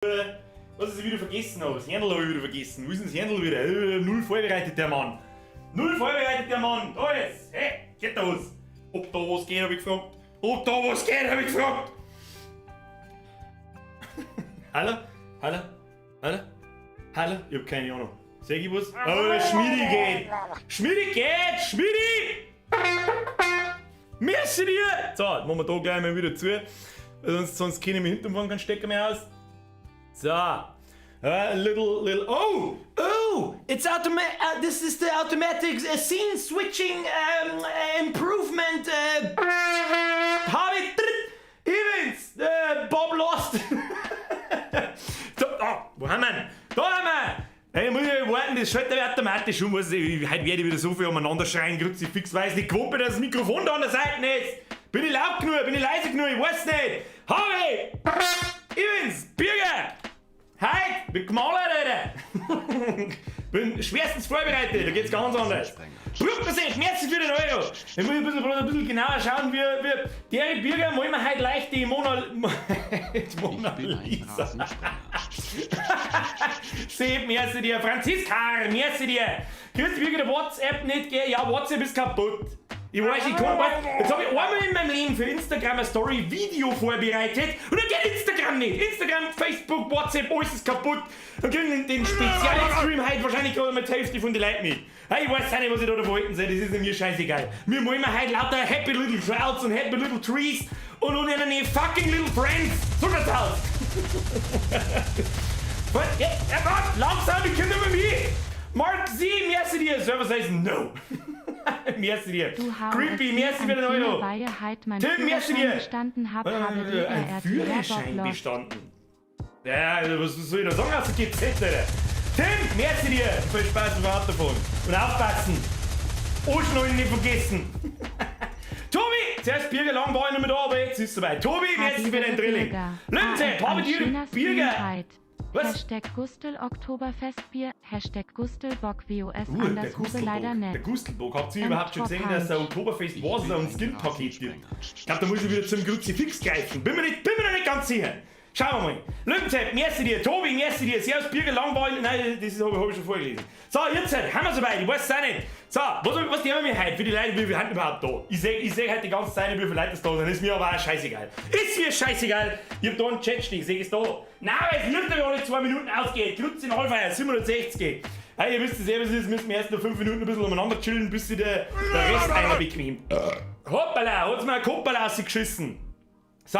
Was ich wieder vergessen habe. Das Händel habe ich wieder vergessen. Wo ist denn das Händel wieder? Null vorbereitet, der Mann. Null vorbereitet, der Mann. Da ist. Hey, geht da was? Ob da was geht, habe ich gefragt. Ob da was geht, habe ich gefragt. Hallo? Hallo? Hallo? Hallo? Ich hab keine Ahnung. Sag ich was? Oh, der Schmidi geht! Schmidi geht! Schmidi! Merci dir! So, machen wir da gleich mal wieder zu. Sonst kenne ich mich hinten keinen Stecker mehr aus. So. Little, little, oh, oh, it's automatic, this is the automatic scene switching improvement, Harvey Evans, Bob Lost. So, oh, wo haben wir ihn? Da haben wir! Hey, muss ich warten, das schaltet er automatisch um. Was, ich, heute werde ich wieder so viel umeinander schreien, Kruzifix, weiß nicht, gewohnt bin, dass das Mikrofon da an der Seite ist. Bin ich laut genug, bin ich leise genug, ich weiß nicht. Harvey! Evans, Birger! Heute wird gemalt, Alter! Bin schwerstens vorbereitet, da geht's ganz anders. Brückensee, merci für den Euro! Ich muss ein bisschen genauer schauen, wie der Bürger malen wir heute leicht die Mona Lisa. Sepp, merci dir. Franziska, merci dir. Grüß dich, Bürger, der WhatsApp nicht geht. Ja, WhatsApp ist kaputt. Ich weiß, ich kann, weißt, jetzt habe ich einmal in meinem Leben für Instagram eine Story Video vorbereitet und dann geht Instagram nicht. Instagram, Facebook, WhatsApp, alles ist kaputt. Dann kriegen den Spezialstream heute wahrscheinlich gerade mal die Hälfte von den Leuten mit. Hey, ich weiß auch nicht, was ich da davon halten soll, das ist mir scheißegal. Wir malen heute lauter Happy Little Crowds und Happy Little Trees und eine fucking Little Friends. So schaut's aus. Ja, ja, warte, langsam, ich komme nicht mehr mit. Mark Z, merci dir. Server says no. Merci dir. Du Creepy, merci für den Euro. Mein Tim, merci dir. Bestanden hab, habe Ein Führerschein bestanden. Ja, also was soll ich da sagen? Also GZ, Alter. Tim, merci dir. Viel Spaß beim Autofahren. Und aufpassen. Anschnallen nicht vergessen. Tobi, zuerst Birger, lang war ich nicht mehr da, aber jetzt ist es soweit. Tobi, merci für den Drilling. Linze, habe dir Birger. Was? #Gustl Oktoberfestbier, #GustlBock WOS Der anders Hube leider Gustelbock. nicht. Der Gustelbock. Habt ihr überhaupt schon gesehen, dass der Oktoberfest Wasser und Skin-Paket gibt? Ich glaube, da muss ich wieder zum Kruzifix greifen. Bin mir noch nicht ganz sicher. Schauen wir mal. Löwenzeit, merci dir. Tobi, merci dir. Servus, Birger, Langweil. Nein, das ist, hab ich schon vorgelesen. So, jetzt haben wir soweit. Ich weiß es auch nicht. So, was nehmen wir heute für die Leute, wie viele sind überhaupt da? Ich seh heute die ganze Zeit nicht, wie viele Leute das da sind. Ist mir aber auch scheißegal. Ist mir scheißegal. Ich hab da einen Chat stehen. Ich seh es da. Nein, weil es nicht alle 2 Minuten ausgeht. Grüezi in Allfeier, 760. Hey, ihr wisst es eh, was ist, müssen wir erst noch 5 Minuten ein bisschen umeinander chillen, bis sich der Rest einer bequemt. Hoppala, hat's mir ein Koppala rausgeschissen. So,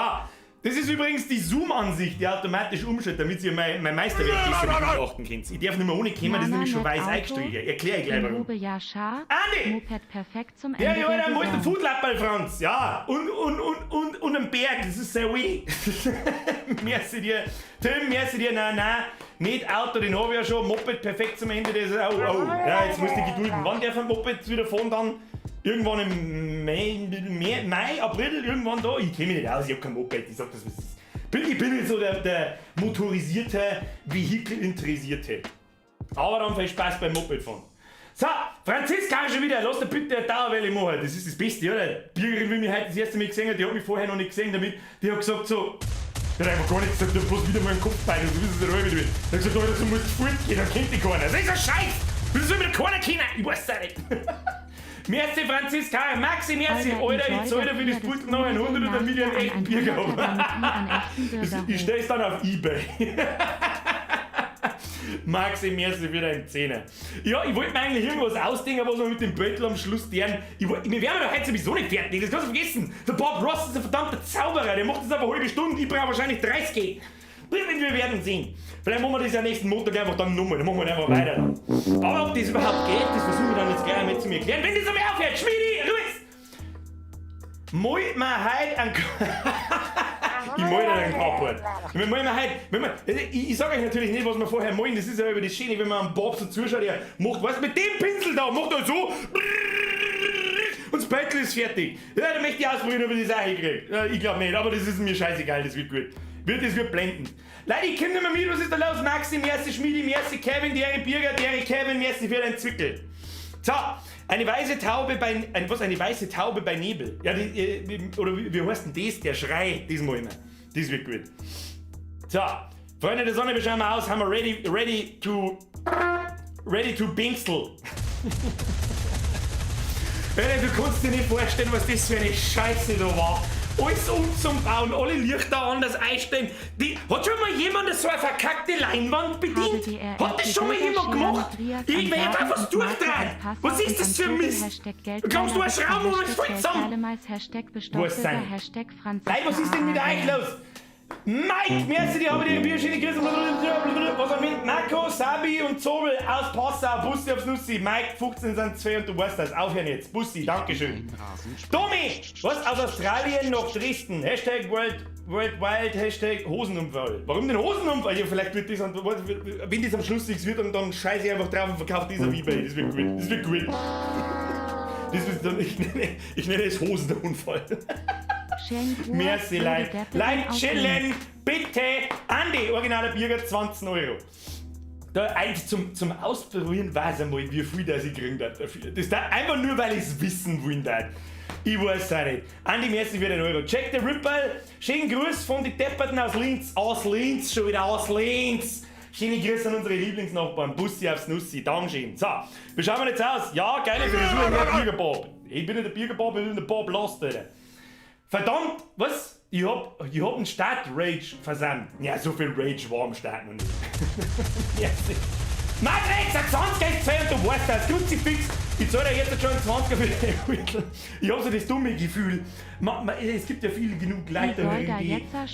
das ist übrigens die Zoom-Ansicht, die automatisch umstellt, damit ihr mein Meisterwerk besser begutachten könnt. Ich darf nicht mehr ohne kommen, das ist nämlich schon weiß eingestrichen. Erklär ich gleich warum. Hube ja Schar, Andi! Moped perfekt zum Ja, Ende ja, der da muss der Saison. Foodlappal, Franz. Ja, und ein Berg, das ist sehr weh. Merci dir. Tim, merci dir. Nein, nein, nicht Auto, den habe ich ja schon. Moped perfekt zum Ende. Das, oh, oh. Ja, jetzt musst du gedulden. Wann darf ein Moped wieder fahren dann? Irgendwann im Mai, Mai, Mai, April, irgendwann da. Ich kenne mich nicht aus, ich habe kein Moped. Ich sag das, was ist. Ich bin nicht so der motorisierte, Vehikel-Interessierte. Aber dann viel Spaß beim Moped fahren. So, Franziska schon wieder, lass dir bitte eine Dauerwelle machen. Das ist das Beste, oder? Birgerin, wie mich heute das erste Mal gesehen hat, die hat mich vorher noch nicht gesehen damit. Die hat gesagt so, die hat einfach gar nichts gesagt, die hat bloß wieder mal einen Kopf bei, du wissen es ja wieder. Die hat gesagt, Alter, du musst fortgehen, da kennt dich keiner. Das ist ein Scheiß! Wieso soll mir keiner kennen? Ich weiß es auch nicht. Merci Franziska, Maxi, merci, Alter, Alter, ich zahle dir für das Pult noch ein 100, damit ich einen echten Bierger habe. Ich stell's dann auf Ebay. Maxi, merci für deinen Zehner. Ja, ich wollte mir eigentlich irgendwas ausdenken, was wir mit dem Beutel am Schluss deren. Wir werden doch heute sowieso nicht fertig, das kannst du vergessen. Der Bob Ross ist ein verdammter Zauberer, der macht das einfach eine halbe Stunde, ich brauche wahrscheinlich 30. Wir werden sehen. Vielleicht machen wir das ja nächsten Montag einfach dann nochmal, dann machen wir einfach weiter dann. Aber ob das überhaupt geht, das versuche ich dann jetzt gleich mit zu mir erklären. Wenn das einmal aufhört, Schmiedi, Ruhig! Malt mir heute einen. Ich mal dir einen Carport. Wir malen mir heute, wenn wir, ich sage euch natürlich nicht, was wir vorher malen, das ist ja über das Schöne, wenn man am Bob so zuschaut, er macht, was mit dem Pinsel da, macht er so und das Beutel ist fertig. Ja, da möchte ich ausprobieren, ob ich das auch hinkriege. Ja, ich glaube nicht, aber das ist mir scheißegal, das wird gut. Das wird blendend. Leute, ich komme nicht mehr mit, was ist da los? Maxi, merci, Schmiedi, merci, Kevin, Derek Birger, Derek Kevin, merci für deinen Zwickel. So, eine weiße Taube bei, ein, was, eine weiße Taube bei Nebel. Ja, die, oder wie heißt denn das? Der Schrei, das mal immer. Das wird gut. So, Freunde der Sonne, wir schauen mal aus, haben wir ready, ready to Bingsel. Alter, du kannst dir nicht vorstellen, was das für eine Scheiße da war. Alles umzubauen, alle Lichter anders einstellen. Hat schon mal jemand so eine verkackte Leinwand bedient? Hat das schon mal jemand gemacht? Ich werde einfach was durchdrehen. Was ist das für ein Mist? Du kommst du einen Schrauben und es fällt zusammen. Wo ist sein? Nein, was ist denn mit euch los? Mike, merci, die haben die Bier, schöne Grüße. Was haben wir? Marco, Sabi und Zobel aus Passau. Bussi aufs Nussi. Mike, 15 sind 2 und du weißt das. Aufhören jetzt. Bussi, Dankeschön. Tommy, was aus Australien nach Dresden? Hashtag World Wild, Hashtag Hosenunfall. Warum denn Hosenunfall? Ja, vielleicht wird das, wenn das am Schluss nichts wird, dann scheiße ich einfach drauf und verkaufe das auf eBay. Das wird gut. Das wird gut. Das wird dann, ich nenne es Hosenunfall. Merci, Leute. Leute, chillen, bitte. Andi, originaler Birger, 20 Euro. Da eigentlich zum Ausprobieren weiß ich mal, wie viel das ich kriegen darf dafür. Das da einfach nur, weil ich es wissen wollen darf. Ich weiß auch nicht. Andi, merci für den Euro. Jack the Ripper, schönen Gruß von den Depperten aus Linz. Aus Linz, schon wieder aus Linz. Schöne Grüße an unsere Lieblingsnachbarn. Bussi aufs Nussi. Dankeschön. So, wie schauen wir jetzt aus? Ja, geile Frisur, der Birger Bob. Ich bin nicht der Birger Bob, ich bin der Bob Lost, Alter. Verdammt, was? Ich hab einen Start Rage versandt. Ja, so viel Rage war am Start noch nicht. Merci. Matrix, ein 20 ist 2 und du weißt das, Kruzifix. Ich zahle dir jetzt schon einen 20er für den Beutel. Ich hab so das dumme Gefühl. Es gibt ja viel genug Leute,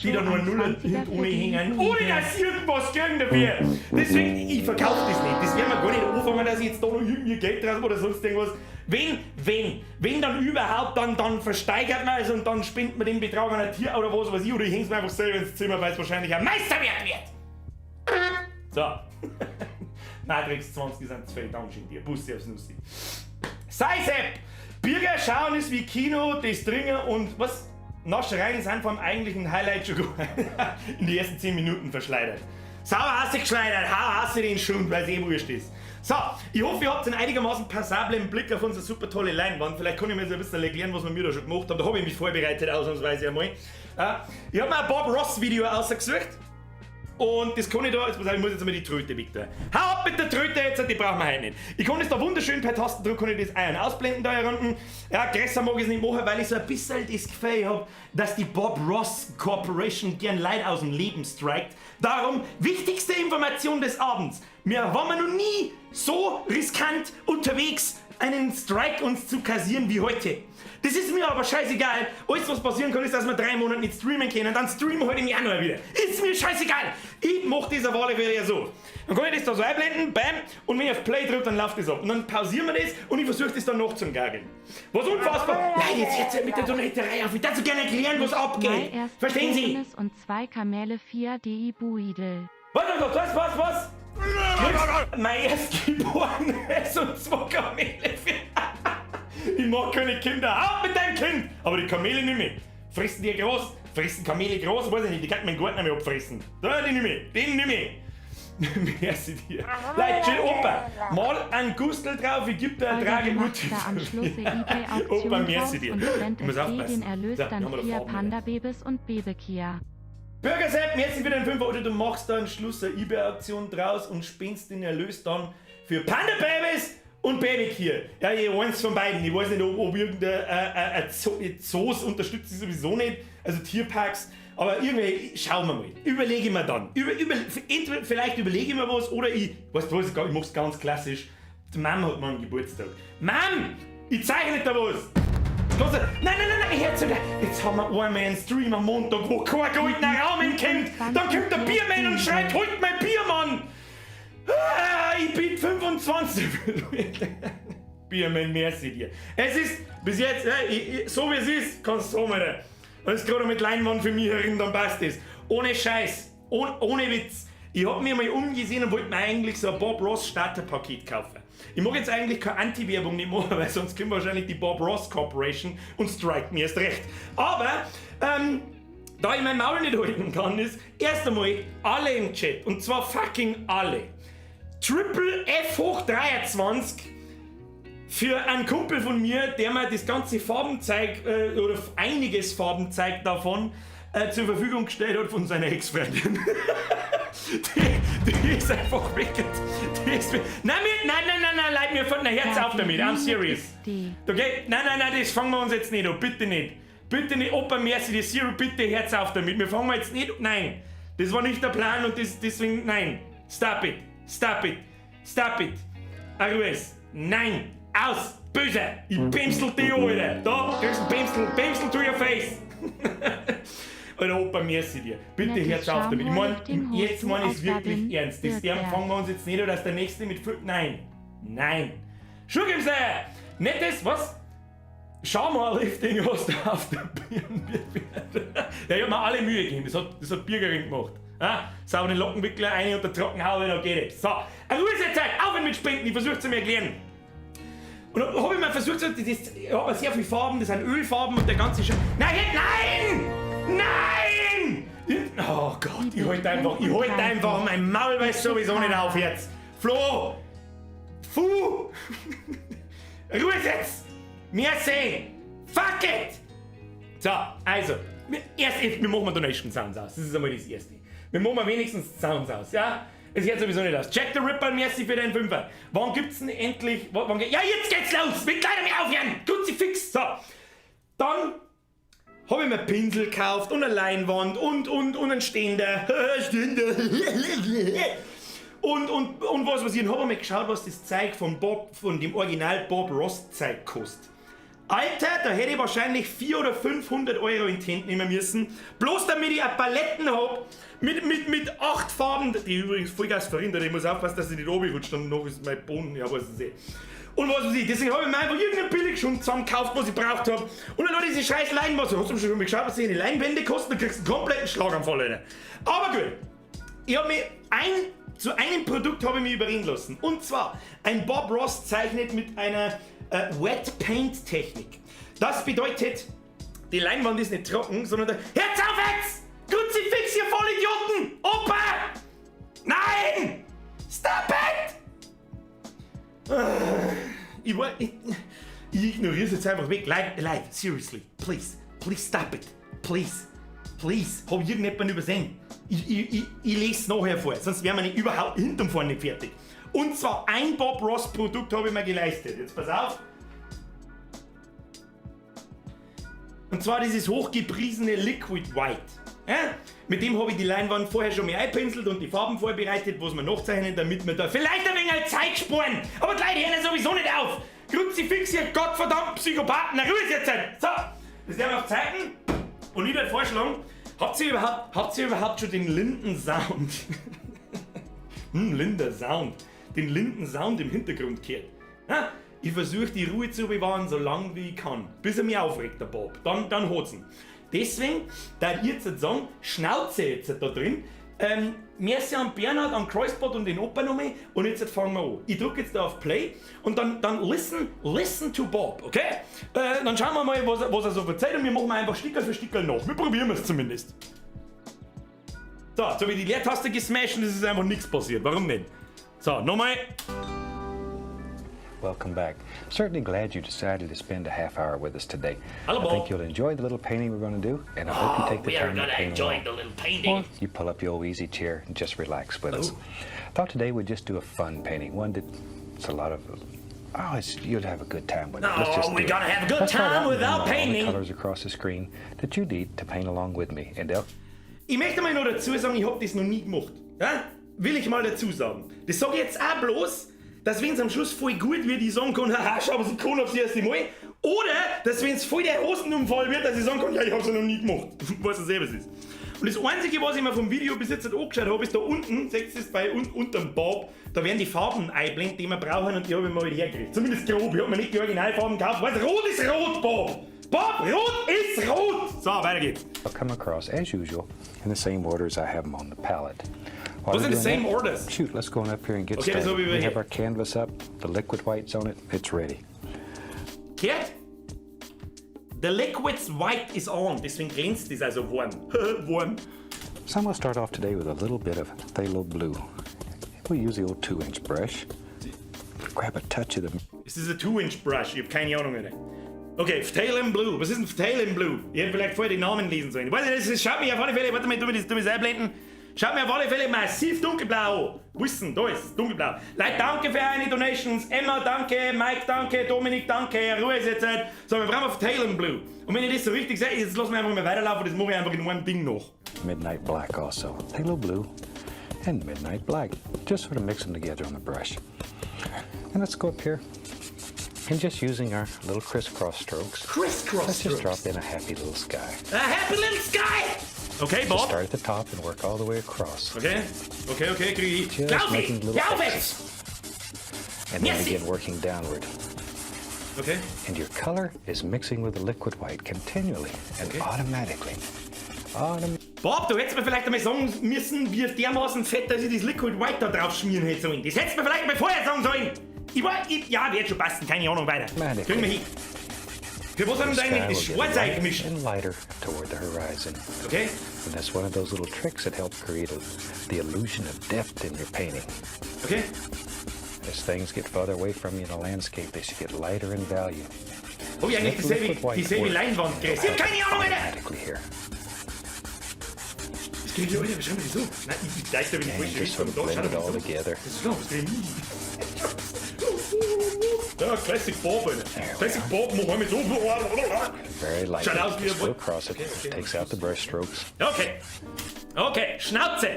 die da nur einen Nuller hinten ohne hängen, ohne dass sie irgendwas kriegen dafür. Deswegen, ich verkaufe das nicht. Das werden wir gar nicht anfangen, dass ich jetzt da noch irgendwie Geld draus oder sonst irgendwas. Wenn dann überhaupt, dann versteigert man es und dann spendet man den Betrag an ein Tier oder was weiß ich, oder ich häng's mir einfach selber ins Zimmer, weil es wahrscheinlich ein Meisterwerk wird. So. Matrix 20 sind 2, Dankeschön dir. Bussi aufs Nussi. Seisep! Birger schauen ist wie Kino, das Dringen und was? Naschereien sind vom eigentlichen Highlight schon in die ersten 10 Minuten verschleudert. Sauber hast du geschleudert, hau hast du den Schund, weil es eh wurscht ist. So, ich hoffe, ihr habt einen einigermaßen passablen Blick auf unsere super tolle Leinwand. Vielleicht kann ich mir so ein bisschen erklären, was wir mir da schon gemacht haben. Da habe ich mich vorbereitet, ausnahmsweise einmal. Ich habe mir ein Bob Ross Video ausgesucht. Und das kann ich da, jetzt pass auf, ich muss jetzt einmal die Tröte weg da. Hau ab mit der Tröte jetzt, die brauchen wir heute nicht. Ich kann das da wunderschön per Tastendruck kann ich das ein- und ausblenden da hier unten. Ja, größer mag ich es nicht machen, weil ich so ein bisschen das Gefühl hab, dass die Bob Ross Corporation gern Leid aus dem Leben strikt. Darum, wichtigste Information des Abends. Wir waren noch nie so riskant unterwegs, einen Strike uns zu kassieren wie heute. Das ist mir aber scheißegal. Alles, was passieren kann, ist, dass wir 3 Monate nicht streamen können. Dann streamen wir halt im Januar wieder. Ist mir scheißegal. Ich mach das auf alle Fälle ja so. Dann kann ich das da so einblenden, bam, und wenn ich auf Play drücke, dann läuft das ab. Und dann pausieren wir das und ich versuche das dann noch zum Gageln. Was unfassbar. Nein, jetzt hört's ja mit der Donaterei auf. Ich darf so gerne erklären, was abgeht. Verstehen Sie? Und 2 Kamele 4 DI Buidel. Was, was, was, was? Kriegst mein Erstgeborenes und 2 Kamele 4. Ich mag keine Kinder. Auf mit deinem Kind! Aber die Kamele nicht mehr. Fressen die groß? Fressen Kamele groß? Weiß ich nicht. Die kann meinen Garten nicht mehr abfressen. Da, die nicht mehr. Den nicht mehr. Merci dir. Leute, chill, Opa. Mal einen Gustel drauf, ich geb dir eine Holger, Trage du machst da am Schluss eBay-Auktion Opa, merci draus dir. und trennt Ich muss es aufpassen. den Erlös So, dann haben wir da 4 Farben wieder. Panda-Babys und Babykia. Bürgersepp, merci für den 5 Euro. Du machst da am Schluss eine eBay-Auktion draus und spendest den Erlös dann für Panda-Babys und Babykier. Ja, ich eins von beiden. Ich weiß nicht, ob irgendeine Zoos unterstützt ich sowieso nicht, also Tierparks. Aber irgendwie, schauen wir mal. Überlege ich mir dann. Entweder, vielleicht überlege ich mir was oder ich, weißt du was, ich mach's ganz klassisch. Die Mom hat morgen Geburtstag. Mom, ich zeichne da was. Nein, nein, nein, nein, hör zu, jetzt haben wir einmal einen Stream am Montag, wo kein goldener Rahmen kommt. Dann kommt der Biermann und schreit, holt mein Bier, Mann! Ah, ich bin 25. Biermann, merci dir. Es ist bis jetzt, so wie es ist, kannst du so machen. Und es ist gerade mit Leinwand für mich herin, dann passt es. Ohne Scheiß, ohne Witz. Ich hab mir mal umgesehen und wollte mir eigentlich so ein Bob Ross Starterpaket kaufen. Ich mag jetzt eigentlich keine Anti-Werbung nicht machen, weil sonst kommt wahrscheinlich die Bob Ross Corporation und strikt mir erst recht. Aber da ich mein Maul nicht halten kann, ist erst einmal alle im Chat, und zwar fucking alle. Triple F hoch 23 für einen Kumpel von mir, der mir das ganze Farbenzeug oder einiges Farbenzeug davon zur Verfügung gestellt hat von seiner Ex-Freundin. Die ist einfach weg. Die ist weg. Nein, mir, nein, nein, nein, nein, Leute, mir fällt ein Herz auf damit. I'm serious. Okay? Nein, nein, nein, das fangen wir uns jetzt nicht an. Bitte nicht. Bitte nicht. Opa, merci, die Zero, bitte Herz auf damit. Wir fangen jetzt nicht. Nein. Das war nicht der Plan und das, deswegen, nein. Stop it. Stop it. Stop it. Arues. Nein. Aus. Böse. Ich pimsel dich, Alter. Da kriegst du einen Pimsel. Pimsel to your face. Alter, Opa, merci dir. Bitte hört's auf damit. Ich mein, jetzt meine ich es wirklich ernst. Das fangen wir uns jetzt nicht an, dass der nächste mit 5. Nein. Nein. Schugimse! Nettes, was? Schau mal, Lifting hast du auf der Birne. Ja, ich hab mir alle Mühe gegeben. Das hat Birgerin gemacht. Ja? Sauber den Lockenwickler rein und der Trockenhaube, dann geht es. So, Ruhe ist jetzt Zeit. Aufhören mit Spenden. Ich versuche zu mir erklären. Und dann habe ich mir versucht, das, ich habe sehr viele Farben, das sind Ölfarben und der ganze Sch. Nein, nein! Nein! Oh Gott, ich halt einfach mein Maul, weil es sowieso nicht auf jetzt. Flo! Fu! Ruhe jetzt! Merci! Fuck it! So, also, erst, wir machen Donation Sounds aus. Das ist einmal das Erste. Wir machen wenigstens Sounds aus, ja? Es hört sowieso nicht aus. Jack the Ripper, merci für den Fünfer. Wann gibt's denn endlich. Wann, ja, jetzt geht's los! Mit leider mir aufhören! Kruzifix! So. Dann habe ich mir Pinsel gekauft und eine Leinwand und einen Ständer. Ständer. Und was weiß ich. Und habe einmal geschaut, was das Zeug von Bob, von dem Original Bob Ross Zeug kostet. Alter, da hätte ich wahrscheinlich 400 oder 500 Euro in die Hände nehmen müssen. Bloß damit ich eine Paletten hab mit acht Farben, die übrigens Vollgas verhindert. Ich muss aufpassen, dass ich nicht rutscht und noch ist mein Boden, ja, was ist eh. Und was weiß ich, deswegen habe ich mir einfach irgendeinen Billigschund zusammengekauft, was ich braucht habe. Und dann noch diese scheiß Leinwand. Hast du schon mal geschaut, was die Leinwände kosten? Da kriegst du einen kompletten Schlaganfall, Alter. Aber gut, ich habe mich ein, zu einem Produkt habe ich mich überreden lassen. Und zwar, ein Bob Ross zeichnet mit einer Wet Paint Technik. Das bedeutet, die Leinwand ist nicht trocken, sondern der. Hört's auf jetzt! Kruzifix, ihr Vollidioten! Opa! Nein! Stop it! Ich ignoriere es jetzt einfach weg. Live, live, seriously. Please, please stop it. Please, please. Hab ich irgendjemanden übersehen? Ich lese es nachher vor, sonst wären wir nicht überhaupt hinterm Vorn nicht fertig. Und zwar ein Bob Ross Produkt habe ich mir geleistet. Jetzt pass auf. Und zwar dieses hochgepriesene Liquid White. Ja? Mit dem habe ich die Leinwand vorher schon mal einpinselt und die Farben vorbereitet, was wir nachzeichnen, damit wir da vielleicht ein wenig Zeit sparen. Aber die Leute hören sowieso nicht auf. Kruzifix, ihr gottverdammten Psychopathen. Na, Ruhe ist jetzt. So, das werden wir auf Zeiten. Und ich würde vorschlagen, habt ihr überhaupt schon den Linden Sound? Linder Sound. Den Linden Sound im Hintergrund gehört? Ja? Ich versuche, die Ruhe zu bewahren, so lange wie ich kann. Bis er mich aufregt, der Bob. Dann hat's ihn. Deswegen, da ich jetzt sagen, Schnauze jetzt da drin. Merci an Bernhard, an Kreuzbot und den Opa nochmal. Und jetzt fangen wir an. Ich drücke jetzt da auf Play und dann listen to Bob, okay? Dann schauen wir mal, was er so erzählt, und wir machen einfach Stickerl für Stickerl nach. Wir probieren es zumindest. So, jetzt habe ich die Leertaste gesmashed und es ist einfach nichts passiert. Warum nicht? So, nochmal. Welcome back. Certainly glad you decided to spend a half hour with us today. Hello, I Bob. think you'll enjoy the little painting we're going to do, and I hope you take the We are time to gonna paint enjoy along. the little painting. Or you pull up your old easy chair and just relax with us. Oh. Thought today we'd just do a fun painting, one that it's a lot of. Oh, you'll have a good time with it. Let's Oh, just we're do it. gonna have a good Let's start time out with with our all painting. the colors across the screen that you need to paint along with me, and they'll Ich möchte mal noch dazu sagen, ich habe das noch nie gemacht. Ja? Will ich mal dazu sagen. Das sage ich jetzt auch bloß, dass, wenn es am Schluss voll gut wird, ich sagen kann, haha, schau, was ich kann aufs erste Mal. Oder, dass, wenn es voll der Hosenunfall wird, dass ich sagen kann, ja, ich hab's ja noch nie gemacht. Weißt du selber, was es ist. Und das Einzige, was ich mir vom Video bis jetzt angeschaut habe, ist da unten, seht ihr es bei unterm Bob, da werden die Farben eingeblendet, die wir brauchen, und die habe ich mir halt hergekriegt. Zumindest grob, ich habe mir nicht die Originalfarben gekauft. Was? Rot ist rot, Bob! Bob, rot ist rot! So, weiter geht's. Come across as usual in the same order as I have them on the palette. While Was we're in the doing same that, orders? shoot, let's go on up here and get Okay, das started. hab ich We have überhört. our canvas up, the liquid white's on it, it's ready. Gehört? The liquid's white is on, deswegen glänzt es also warm. Warm. So I'm going to start off today with a little bit of phthalo blue. We'll use the old 2-inch brush. Grab a touch of the Es ist ein 2-inch Brush, ich hab keine Ahnung mehr. Okay, Phthalo Blue. Was ist denn Phthalo Blue? Ich hätte vielleicht vorher die Namen lesen sollen. Weiß ich nicht, das schaut mich auf alle Fälle. Warte mal, tu mir das einblenden. Schaut mir auf alle Fälle massiv dunkelblau an. Wo ist denn? Da ist es, dunkelblau. Leute, danke für eure Donations. Emma, danke. Mike, danke. Dominik, danke. Ruhe ist jetzt Zeit. So, wir brauchen Phthalo Blue. Und wenn ich das so richtig sehe, jetzt lassen wir einfach mal weiterlaufen. Das mache ich einfach in einem Ding noch. Midnight Black also. Phthalo Blue and Midnight Black. Just sort of mix them together on the brush. And let's go up here and just using our little crisscross strokes. Crisscross Let's just strokes. drop in a happy little sky. A happy little sky! Okay, Just Bob. start at the top and work all the way across. Okay, krieg ich. Just Lauf making ich! little Lauf X's. jetzt! And then Merci. begin working downward. Okay. And your color is mixing with the liquid white continually and Okay. automatically. Bob, du hättest mir vielleicht einmal sagen müssen, wie dermaßen fett, dass ich das Liquid White da drauf schmieren hätte sollen. Das hättest du mir vielleicht mal vorher sagen sollen. Ich war, ich, ja, wird schon passen, keine Ahnung, weiter. Meine Kriegen wir hin. Für was haben The wir sky eigentlich das will get Schwarz lighter eingemischt? and lighter toward the horizon. Okay. And that's one of those little tricks that help create the illusion of depth in your painting. Okay. As things get farther away from you in a landscape, they should get lighter in value. Hab ich eigentlich Let the dieselbe, liquid white dieselbe work. Leinwand gekriegt? Ich hab keine Ahnung, Alter! Automatically here. Das krieg ich, Alter, wie schau mal das so? Nein, ich weiß, da bin ich And falsch just sort of Richtung. Da, blend schau it dir all das an. together. Das ist klar, das krieg ich nie. Ja, Classic Bob, Alter. There we Classic are. Bob, mach einmal so. Very lightly. Schaut aus wie Just ein go Wo- across it. Okay. Takes out the brush strokes. Okay. Okay, Schnauze!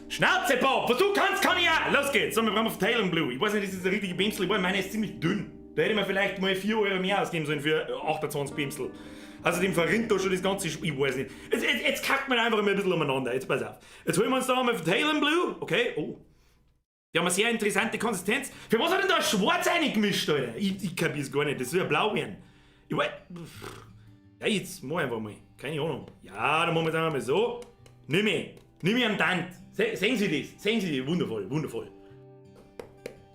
Schnauze, Bob! Was du kannst, kann ich auch! Los geht's! So, wir brauchen Phthalo Blue. Ich weiß nicht, das ist der richtige Pinsel. Ich weiß, meine ist ziemlich dünn. Da hätte ich mir vielleicht mal 4 Euro mehr ausgeben sollen für 28 Pinsel. Außerdem verrinnt da schon das ganze... ich weiß nicht. Jetzt kackt man einfach mal ein bisschen umeinander. Jetzt pass auf. Jetzt holen wir uns da einmal Phthalo Blue. Okay, oh. Die haben eine sehr interessante Konsistenz. Für was hat denn da Schwarz eingemischt, Alter? Ich kapier's gar nicht. Das soll ja blau werden. Ich weiß... Ja, jetzt mach einfach mal. Keine Ahnung. Ja, dann machen wir es einfach mal so. Nimm mich. Nimm mich am Tand. Sehen Sie das? Sehen Sie das? Wundervoll, wundervoll.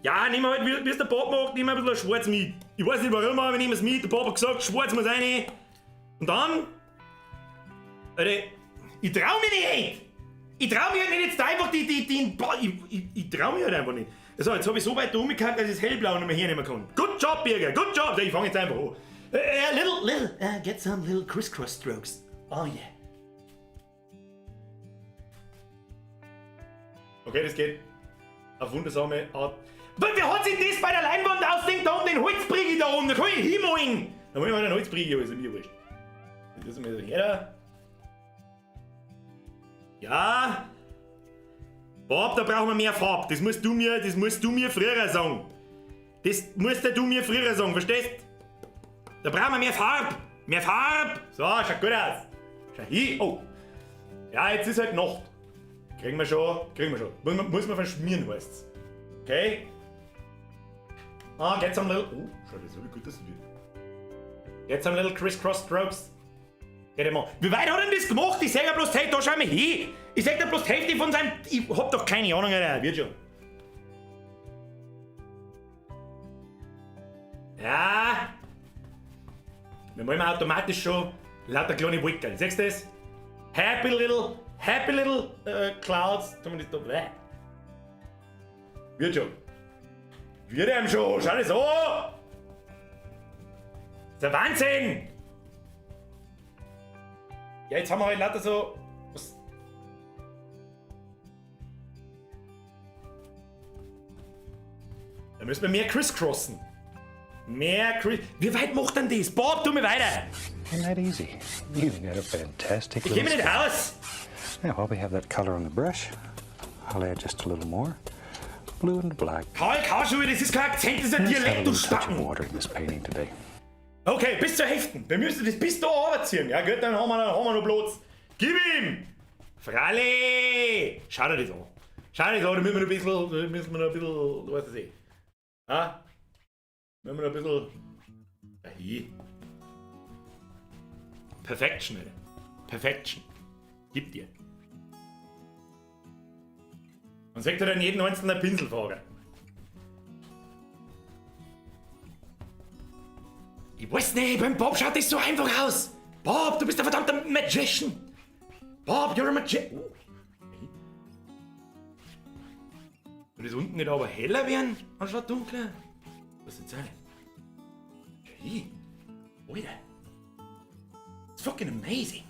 Ja, nehmen wir halt, wie es der Bob macht, nehmen wir ein bisschen Schwarz mit. Ich weiß nicht warum, aber wir nehmen es mit. Der Bob hat gesagt, Schwarz muss rein. Und dann... Alter, ich trau mich nicht! Ich trau mich halt nicht jetzt einfach die, ich trau mich halt einfach nicht. So, jetzt hab ich so weit da rumgekackt, dass ich das Hellblau nicht mehr hernehmen kann. Good job, Birger, good job! Ich fang jetzt einfach an. Little, get some little crisscross strokes. Oh yeah. Okay, das geht auf wundersame Art. Aber wer hat sich das bei der Leinwand ausdenkt, da unten den Holzbriggi da oben? Da kann ich hinmalen. Da wollen wir halt einen Holzbriggi, ist mir wurscht. Das ist mir so her da. Ja. Bob, da brauchen wir mehr Farbe. Das musst du mir früher sagen. Das musst du mir früher sagen, verstehst? Da brauchen wir mehr Farbe. Mehr Farbe. So, schaut gut aus. Schau hier. Oh. Ja, jetzt ist halt Nacht. Kriegen wir schon, kriegen wir schon. Muss man verschmieren, heißt's. Okay. Ah, get some little... Oh, schau das so, wie gut das wird. Get some little crisscross strokes. Geht immer. Wie weit hat denn das gemacht? Ich sag ja bloß, hey, da schau mal hin. Ich sag ja bloß die Hälfte von seinem... Ich hab doch keine Ahnung, Alter. Wird schon. Ja. Wir wollen automatisch schon lauter kleine Wolken. Siehst du das? Happy little clouds. Tun wir das da. Bäh. Wird schon. Wird ihm schon. Schau das an. Das ist der Wahnsinn. Ja, jetzt haben wir halt lauter so... Was? Da müssen wir mehr crisscrossen. Mehr Chris... Wie weit macht denn das? Bob, tu mir weiter! Isn't that easy? You've got a fantastic Ich geh mir little nicht aus! Now, while we have that color on the brush, I'll add just a little more. Blue and black. Karl Karschuhe, das ist kein Akzent, das ist ein Let's have a Dialekt, du little touch of Spacken! water in this painting today. Okay, bis zur Hälfte. Wir müssen das bis da runterziehen. Ja gut, dann haben wir noch Platz. Gib ihm! Fralli! Schau dir das an. Schau dir das an, da müssen wir noch ein bisschen, da müssen wir noch ein bisschen, du weißt es eh. Ja? Müssen wir noch ein bisschen... Ja, hier. Perfection, Alter. Perfection. Gib dir. Und sagt er dann jeden einzelnen Pinselfahrer. Ich weiß nicht, beim Bob schaut das so einfach aus. Bob, du bist ein verdammter Magician. Bob, you're a magician. Oh. Soll das unten nicht aber heller werden, anstatt dunkler? Was ist das? Hey. Alter. It's fucking amazing.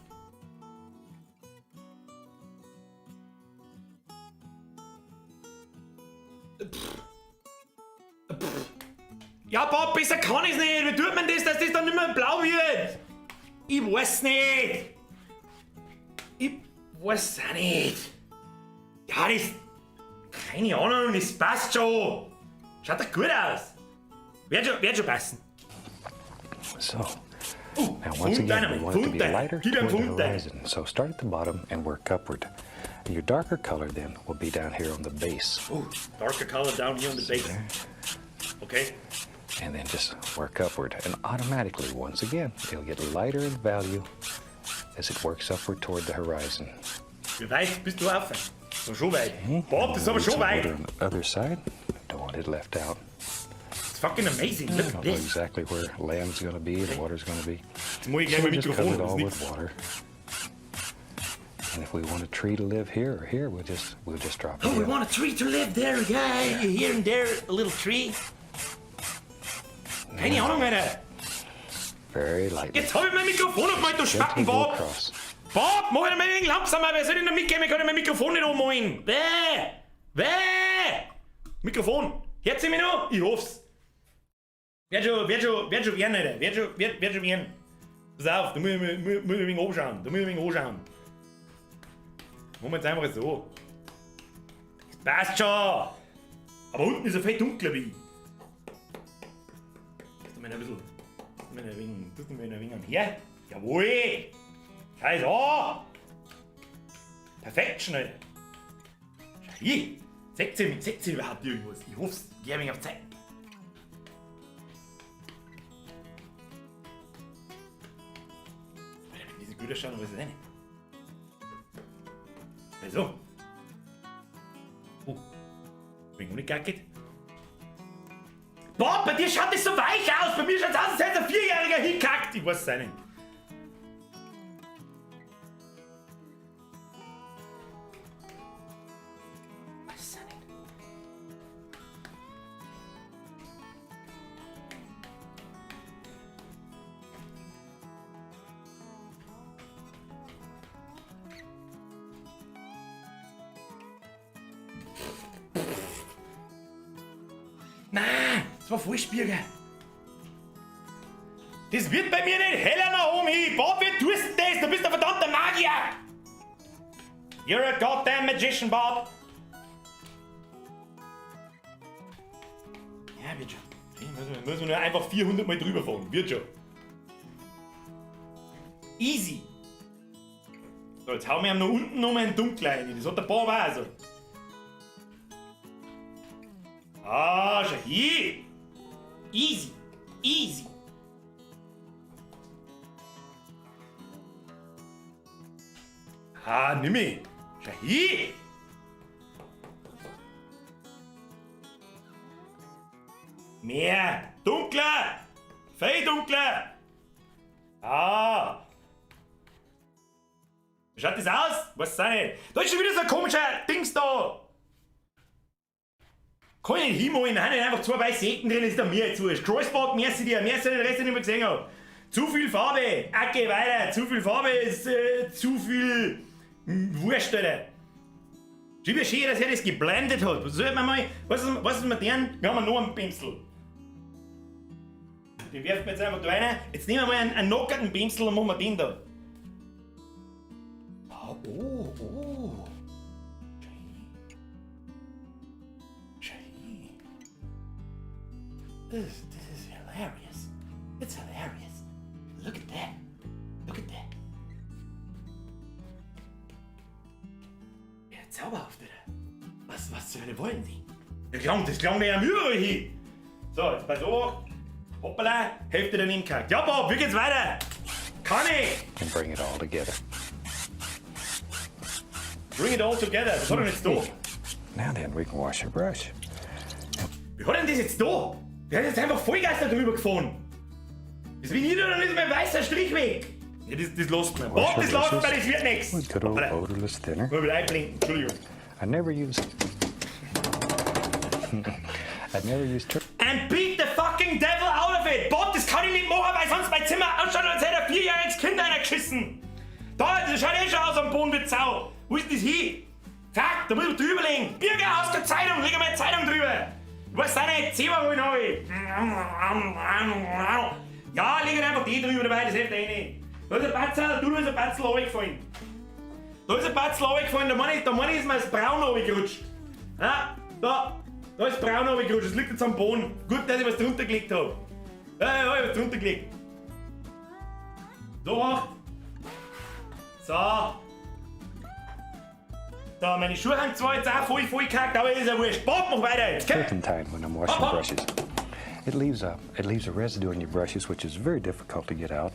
Pff. Pff. Ja, Bob, besser kann ich's nicht. Wie tut man das, dass das dann nicht mehr blau wird? Ich weiß nicht. Ich weiß auch nicht. Ja, das. Keine Ahnung, das passt schon. Schaut doch gut aus. Wird schon passen. So Oh, now once Fund again, we einer, want it to Fund be einer. lighter Gib ihm toward the Fund einer. horizon. So start at the bottom and work upward. And your darker color then will be down here on the base. Oh, darker color down here on the base. Okay. And then just work upward. And automatically, once again, it'll get lighter in value as it works upward toward the horizon. Wie weit bist du auf? So schon weit. Bob, das ist aber Need schon some weit. water on the other side. Don't want it left out. It's fucking amazing. I Look at don't know this. exactly where land's going to be and water's going to be. Jetzt muss ich gleich So mein we just cover Mikrofon. it Das all ist with nix. water. And if we want a tree to live here or here, we'll just drop it Oh, we in. want a tree to live there, yeah. Here and there, a little tree. Keine Ahnung, Alter. Very lightly. Jetzt hab ich mein Mikrofon aufgemalt, du Gently Spacken, go Bob. across. Bob, mach ich mal wegen langsamer, wer soll denn da mitgehen? Ich kann mein Mikrofon nicht anmalen. Bäh! Bäh! Mikrofon! Hört sie mich noch? Ich hoff's. Wird schon werden, Alter. Wird schon werden. Pass auf, da muss ich mich ein wenig anschauen. Da muss ich mich anschauen. Machen wir jetzt einfach so. Das passt schon! Aber unten ist er viel dunkler wie ich. Lass mal ein bisschen. Lass mal ein wenig, lass mal ein wenig her. Jawohl! Scheiß an! Perfekt schnell! Schau hier! Seht ihr mich? Seht ihr überhaupt irgendwas? Ich hoff's, ich geh ein wenig auf Zeit. Alter, wenn diese Bilder schauen, weiß ich nicht. Also. Oh. Bin ich ohne. Boah, bei dir schaut das so weich aus! Bei mir schaut's aus, als hätte ein Vierjähriger hingekackt! Ich weiß es auch nicht. Weiß es auch nicht. Nein, das war falsch, Birger. Das wird bei mir nicht heller nach oben hin. Bob, wie tust du das? Du bist ein verdammter Magier. You're a goddamn magician, Bob. Ja, wird schon. Müssen wir nur einfach 400 Mal drüber fahren. Wird schon. Easy. So, jetzt hauen wir ihm noch unten nochmal ein Dunkler rein. Das hat der Bob auch so. Ah, schau hier. Easy. Easy. Ah, nimm mich. Schau hier. Mehr. Dunkler. Viel dunkler. Ah. Wie schaut das aus? Was ist das nicht? Da ist schon wieder so ein komischer Dings da. Kann ich nicht hinmalen, da sind einfach zwei weiße Ecken drin, ist da mir jetzt wurscht. Crossbot, merci dir, merci, den Rest, den ich nicht mehr gesehen hab. Zu viel Farbe, okay, weiter, zu viel Farbe ist zu viel Wurst, Alter. Schon wieder schön, dass er das geblendet hat. Was soll man mal, was ist mit denen? Wir haben noch einen Pinsel. Den werfen wir jetzt einfach da rein. Jetzt nehmen wir mal einen nockerten Pinsel und machen wir den da. Ah, oh, oh. This is hilarious. It's hilarious. Look at that. Look at that. Ja, zauberhaft, oder? Was zur Hölle wollen Sie? Das klang ja überall hin. So, jetzt pass auf. Hoppala, Hälfte daneben gekackt. Ja, Bob, wie geht's weiter? Kann ich! And bring it all together. Bring it all together. Was hat er denn jetzt da? Now then, we can wash your brush. Wie hat denn das jetzt da? Der hat jetzt einfach Vollgas da drüber gefahren. Das will ich doch nicht mein weißer Strich weg. Ja, das lässt man. Bob, das lässt man, das wird nix. With good old Hoppala. odorless thinner. Mal wieder einblinken, Entschuldigung. I never use. I never use. And beat the fucking devil out of it! Bob, das kann ich nicht machen, weil sonst mein Zimmer ausschaut, als hätte ein vierjähriges Kind einer geschissen. Da, das schaut eh schon aus am Boden wie Sau. Wo ist denn das hin? Fuck, da muss ich drüber legen. Birger aus der Zeitung, leg mal eine Zeitung drüber. Ich weiß auch nicht, Zeberholen hab ich. Ja, leg halt einfach die drüber dabei, das hilft eh nicht. Da ist ein Batzel, du, da ist ein Batzel runtergefallen. Da ist ein Batzel runtergefallen, da meine ich, da meine ich, ist mir das Braun runtergerutscht. Ja, da, da ist Braun runtergerutscht, das liegt jetzt am Boden. Gut, dass ich was drunter gelegt hab. Ja, ja, ich hab was drunter gelegt. So, acht. So. Da, meine Schuhe haben zwar jetzt auch voll, voll gekackt, aber ist ja wurscht. Bob, mach weiter jetzt. Komm. Turpentine when I'm washing Hop, hop. brushes. It leaves a residue on your brushes, which is very difficult to get out.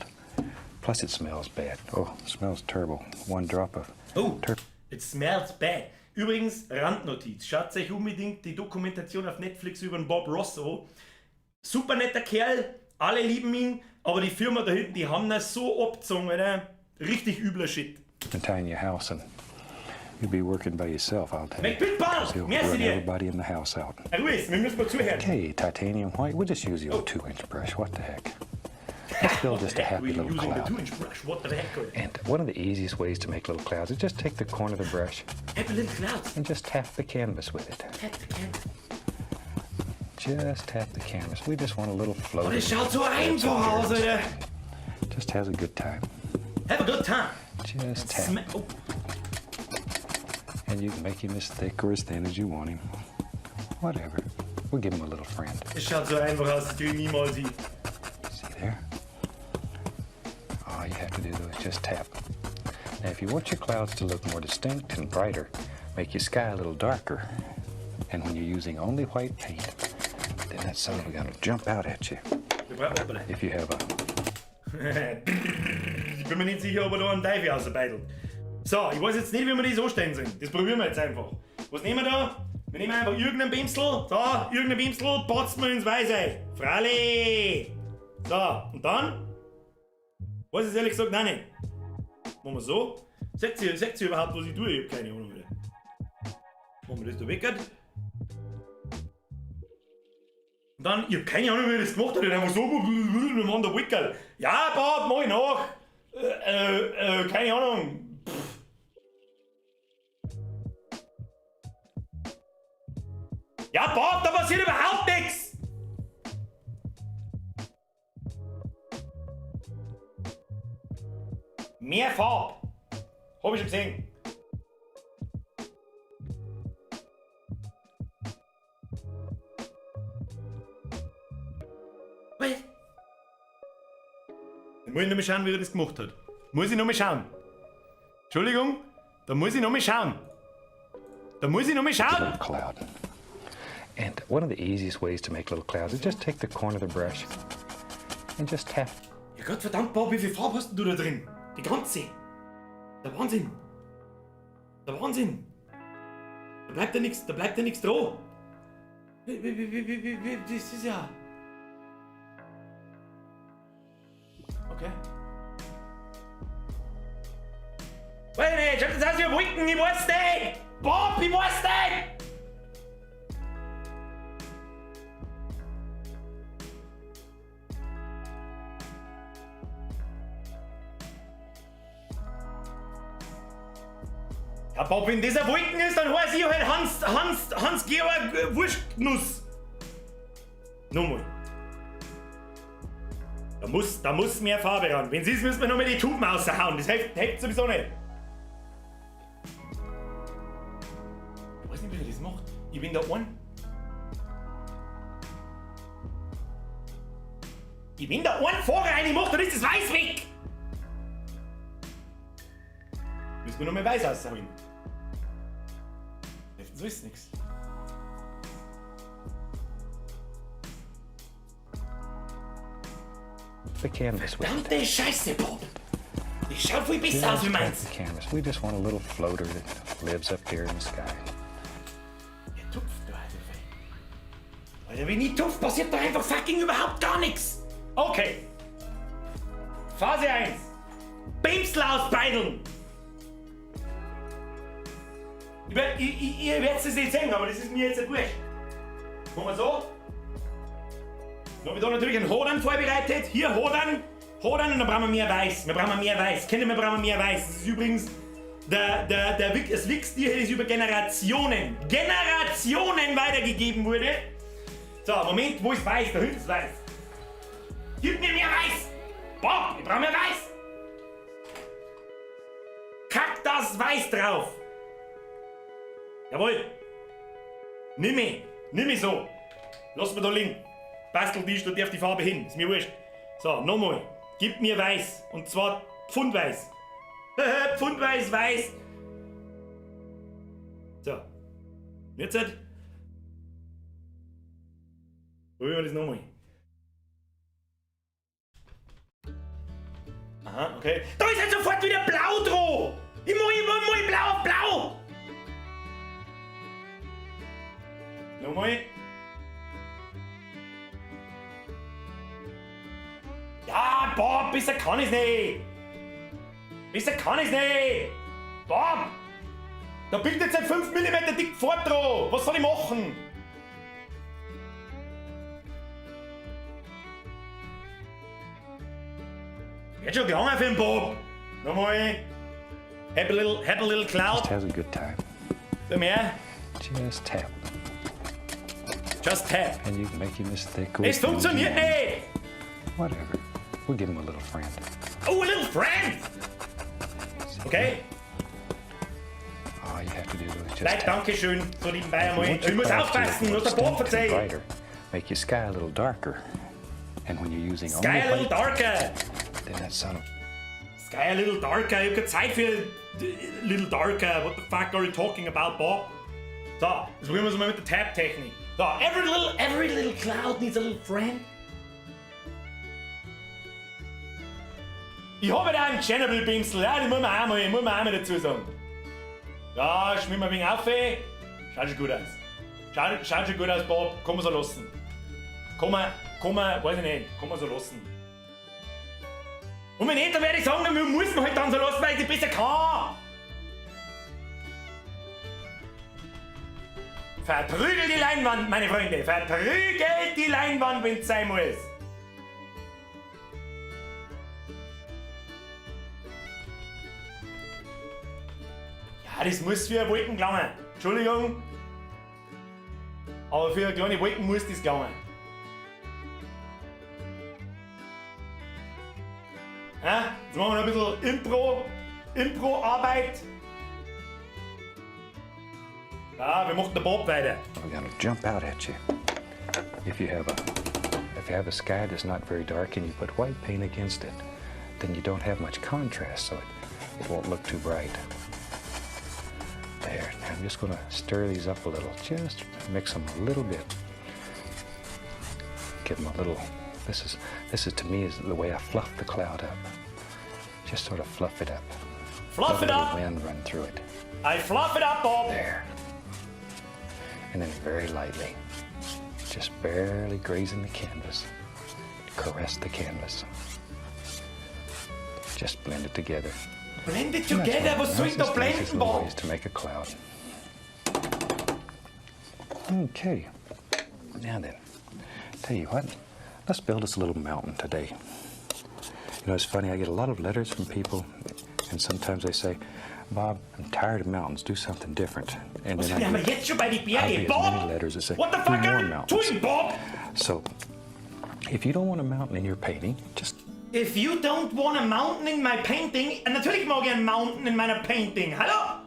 Plus, it smells bad. Oh, it smells terrible. One drop of Oh, it smells bad. Übrigens, Randnotiz. Schaut euch unbedingt die Dokumentation auf Netflix über den Bob Ross an. Super netter Kerl, alle lieben ihn, aber die Firma da hinten, die haben das so abgezogen, Alter. Richtig übler Shit. Turpentine in your house, and you'll be working by yourself. I'll tell you. McPitball! He'll Merci run dir! everybody in the house out. Herr Ruiz, wir müssen mal zuhören. Okay, titanium white. We'll just use the old 2-inch brush. What the heck? Let's build just a happy We're little using the cloud. 2-inch brush. What the heck, Alter? And one of the easiest ways to make little clouds is just take the corner of the brush Happy little clouds. And just tap the canvas with it. Tap the canvas. Just tap the canvas. We just want a little float. Oh, das schaut so einfach aus, Alter. Just has a good time. Have a good time. Just tap. Oh. And you can make him as thick or as thin as you want him. Whatever. We'll give him a little friend. Das schaut so einfach aus, das krieg ich niemals hin. See there? All you have to do though is just tap. Now if you want your clouds to look more distinct and brighter, make your sky a little darker. And when you're using only white paint, then that son of a gun will jump out at you. Wir brauchen hoppala. If you have a Ich bin mir nicht sicher, ob er da einen Teufel ausbeidelt. So, ich weiß jetzt nicht, wie wir das anstellen sollen. Das probieren wir jetzt einfach. Was nehmen wir da? Wir nehmen einfach irgendeinen Pinsel. So, irgendeinen Pinsel, patzen wir ins Weiße. Fralli! So, und dann? Weiß ich ehrlich gesagt auch nicht. Machen wir so. Seht ihr überhaupt, was ich tue? Ich hab keine Ahnung. Alter. Machen wir das da weg. Und dann, ich hab keine Ahnung, wie ich das gemacht habe. Ich hab einfach so, wir machen da Wickel. Ja, Bob, mach ich nach. Keine Ahnung. Pff. Ja, Bob, da passiert überhaupt nichts. Mehr Farbe. Hab ich schon gesehen. Was? Dann muss ich noch mal schauen, wie er das gemacht hat. Muss ich noch mal schauen. Entschuldigung, da muss ich noch mal schauen. Da muss ich noch mal schauen. Little cloud. And one of the easiest ways to make little clouds is just take the corner of the brush and just tap Ja Gott verdammt, Bob, wie viel Farbe hast denn du da drin? Die ganze. Der Wahnsinn. Der Wahnsinn. Da bleibt ja nichts, da bleibt ja nichts dran. Das ist ja. Okay. Weiß nicht, schaut das aus wie Wolken, ich weiß nicht! Bob, ich weiß nicht! Ja, Bob, wenn das ein Wolken ist, dann heiß ich halt Hans, Hans, Hans-Georg Wurstnuss. Nochmal. Da muss mehr Farbe ran. Wenn sie ist, müssen wir nochmal die Tuben raushauen. Das hilft sowieso nicht. Ich weiß nicht, wie er das macht. Ich bin da ein. Ich bin da ein Fahrer rein, macht, dann ist das Weiß weg. Müssen wir noch mehr Weiß rausholen. Hilft so ist nix. The canvas with it. Verdammte Scheiße, Bob! Das schaut viel besser aus Just wie tap meins. the canvas. We just want a little floater that lives up there in the sky. Ja, tupft da, Alter. Alter, wenn ich tupft, passiert da einfach fucking überhaupt gar nichts. Okay. Phase 1. Bimsel ausbeideln. Ich werde es nicht sehen, aber das ist mir jetzt nicht wurscht. Machen wir so. Dann habe ich da natürlich einen Hodern vorbereitet. Hier, Hodern. Hodern und dann brauchen wir mehr Weiß. Wir brauchen mehr Weiß. Kinder, wir brauchen mehr Weiß. Das ist übrigens das Wichstier, das über Generationen, Generationen weitergegeben wurde. So, Moment, wo ist weiß? Da hinten ist weiß. Gib mir mehr Weiß! Bob, ich brauch mehr Weiß! Kack das Weiß drauf! Jawohl! Nimm mich! Nimm mich so! Lass mir da liegen. Basteltisch, da darf die Farbe hin. Ist mir wurscht. So, nochmal. Gib mir Weiß. Und zwar Pfundweiß. Pfundweiß, weiß. So. Jetzt halt. Probieren wir das nochmal. Aha, okay. Da ist halt sofort wieder blau drauf! Ich mach blau auf blau! Nochmal. Ja, Bob, besser kann ich's nicht! Besser kann ich's nicht! Bob! Da bildet jetzt ein 5 mm dick Fort drauf! Was soll ich machen? Wird schon gegangen für den Bob! Nochmal! Happy little cloud! Just has a good time. Komm her! Just tap. Just tap! And you can make him as thick or Es as thin as you funktioniert want. nicht! Whatever. We'll give him a little friend. Oh, a little friend! Okay. All you have to do is just Leute, tap. danke schön. So nebenbei If you einmal. want Ich your muss clouds to look aufpassen, more nur der Bob distinct and verzeiht. brighter, make your sky a little darker. And when you're using Sky only a little white, darker. then that son of Sky a little darker. Ich hab keine Zeit für little darker. What the fuck are you talking about, Bob? So, jetzt probieren wir es mal mit der Tap-Technik. So, every little cloud needs a little friend. Ich habe da einen Chernobyl-Pinsel, ja, den muss man auch mal dazu sagen. Ja, schmier mal ein wenig auf. Schaut schon gut aus. Schaut schon gut aus, Bob. Kann man so lassen. Kann man, weiß ich nicht, kann man so lassen. Und wenn nicht, dann werde ich sagen, dann muss man halt dann so lassen, weil ich besser kann. Verprügelt die Leinwand, meine Freunde. Verprügelt die Leinwand, wenn's sein muss. Ja, das muss für eine Wolken gelangen. Entschuldigung. Aber für eine kleine Wolken muss das gelangen. Ja, jetzt machen wir noch ein bisschen Impro-Arbeit. Ja, wir machen den Bob weiter. We're going to jump out at you. If you have a sky that's not very dark and you put white paint against it, then you don't have much contrast, so it won't look too bright. There, now I'm just going to stir these up a little. Just mix them a little bit. Give them a little. This is to me is the way I fluff the cloud up. Just sort of fluff it up. Fluff Let it a little up. wind run through it. I fluff it up, Bob. There. And then very lightly, just barely grazing the canvas. Caress the canvas. Just blend it together. Blend it And that's together? one of Was the soll ich da nicest, blenden, nicest little Bob? ways to make a cloud. Okay. Now then, tell you what, let's build us a little mountain today. It's funny, I get a lot of letters from people, and sometimes they say, Bob, I'm tired of mountains, do something different. And Was then I sind wir get jetzt schon bei den Bergen? I'll be as Bob? many letters that say, What the do fuck more are you mountains. doing, Bob? So, if you don't want a mountain in your painting, just... If you don't want a mountain in my painting, natürlich mag ich einen Mountain in meiner Painting. Hallo?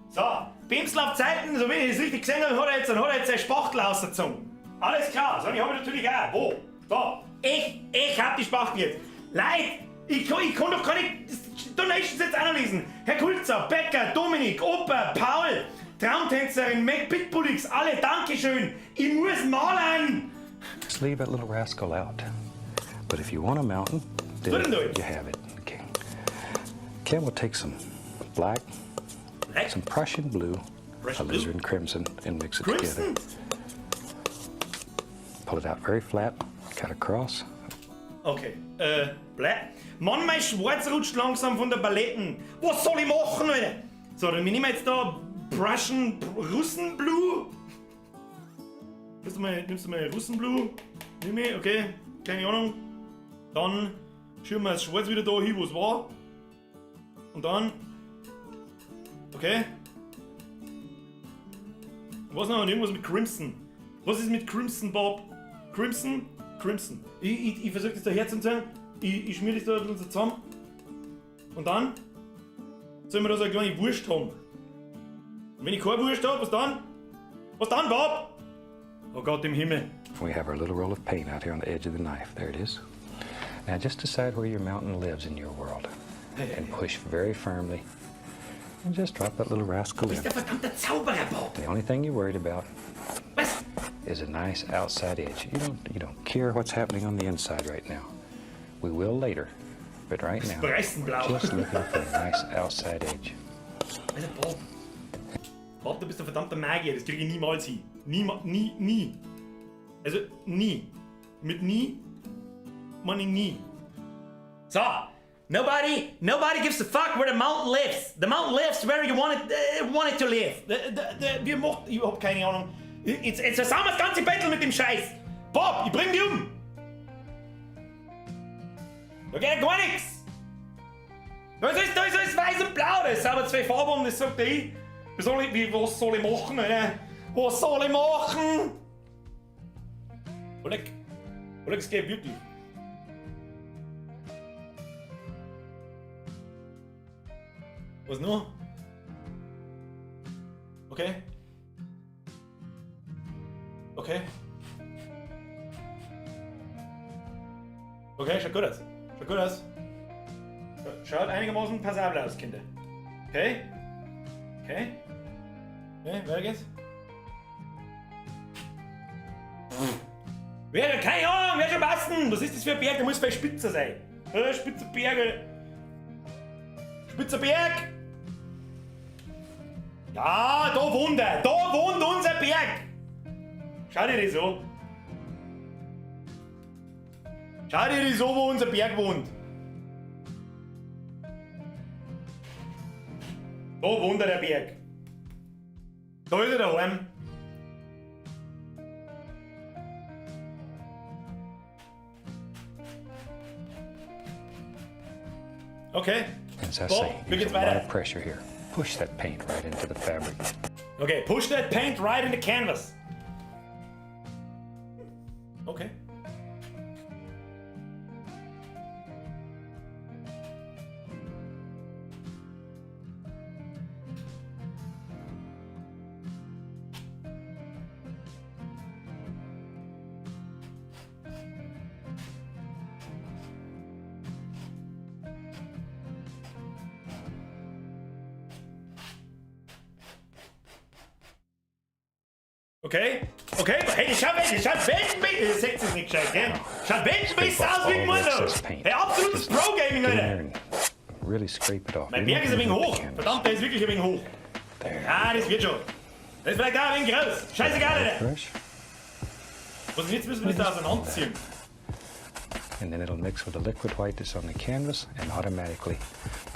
So, Pinsel auf Zeiten, so wie ich es richtig gesehen habe, hat er jetzt seine Spachtel rausgezogen. Alles klar, so, die habe ich natürlich auch. Wo? Da. Ich hab die Spachtel jetzt. Leute, ich kann doch keine Donations jetzt auch noch lesen. Herr Kulzer, Becker, Dominik, Opa, Paul, Traumtänzerin, Mac Pitbullix, alle, Dankeschön. Ich muss malen. Just leave that little rascal out. But if you want a mountain, then Put him to it. you have it. Okay. Ken will take some black, Black? some Prussian blue, Prussian alizarin blue? crimson, and mix it Crimson? together. Pull it out very flat, cut across. Okay, black. Mann, mein Schwarz rutscht langsam von der Paletten. Was soll ich machen, Alter? So, dann nehmen wir jetzt da Prussian Russen Blue. Nimmst du mal Russen Blue? Nimm ich, okay, keine Ahnung. Dann schieben wir das Schwarz wieder da hin, wo es war. Und dann. Okay. Was noch? Irgendwas mit Crimson. Was ist mit Crimson, Bob? Crimson? Crimson. Ich versuche das da herzuziehen. Ich schmier das da ein bisschen so zusammen. Und dann sollen wir da so eine kleine Wurst haben. Und wenn ich keine Wurst habe, was dann? Was dann, Bob? Oh Gott im Himmel. We have our little roll of paint out here on the edge of the knife. There it is. Now just decide where your mountain lives in your world and push very firmly and just drop that little rascal Du in. bist der verdammte Zauberer, Bob. The only thing you're worried about Was? is a nice outside edge. You don't care what's happening on the inside right now. We will later, but right now, we're Preußenblau. just looking for a nice outside edge. Alter, Bob. Bob, du bist ein verdammter Magier. Das kriege ich niemals hin. Nie, nie, nie. Also, nie. Mit nie meine ich nie. So, nobody gives a fuck where the mountain lives. The mountain lives where you want it to live. Wir macht, ich hab keine Ahnung. Jetzt versauen wir das ganze Battle mit dem Scheiß. Bob, ich bring dich um. Da geht ja gar nichts. Da ist alles weiß und blau, das sind aber zwei Farben, das sagt ich. Was soll ich, wie, was soll ich machen, Alter? Was soll ich machen? Oleg, Oleg, es geht wirklich. Was noch? Okay. Okay. Okay, schaut gut aus. Schaut gut aus. Schaut einigermaßen passabel aus, Kinder. Okay. Okay. Okay, weiter geht's. Wäre, keine Ahnung, wird schon passen. Was ist das für ein Berg? Der muss vielleicht spitzer sein. Spitzer Berg. Spitzer Berg. Ja, da wohnt er. Da wohnt unser Berg. Schau dir das an. Schau dir das an, wo unser Berg wohnt. Da wohnt er, der Berg. Da ist er daheim. Okay. As I Bob, say, wie use geht's a lot weiter? of pressure here. Push that paint right into the fabric. Okay, push that paint right in the canvas. Okay. Okay, okay, hey, das schaut weg, das schaut weltenbesser, ihr seht es nicht gescheit, gell? Schaut weltenbesser aus wie ein Mutter. Hey, absolutes Pro-Gaming, Alter. Really scrape it off. Mein Berg ist ein wenig hoch. Verdammt, der ist wirklich ein wenig hoch. There. Ja, das wird schon. Das ist vielleicht auch ein wenig groß. Scheißegal, Alter. Brush. Was ist jetzt müssen wir das da auseinanderziehen. And then it'll mix with the liquid white that's on the canvas, and automatically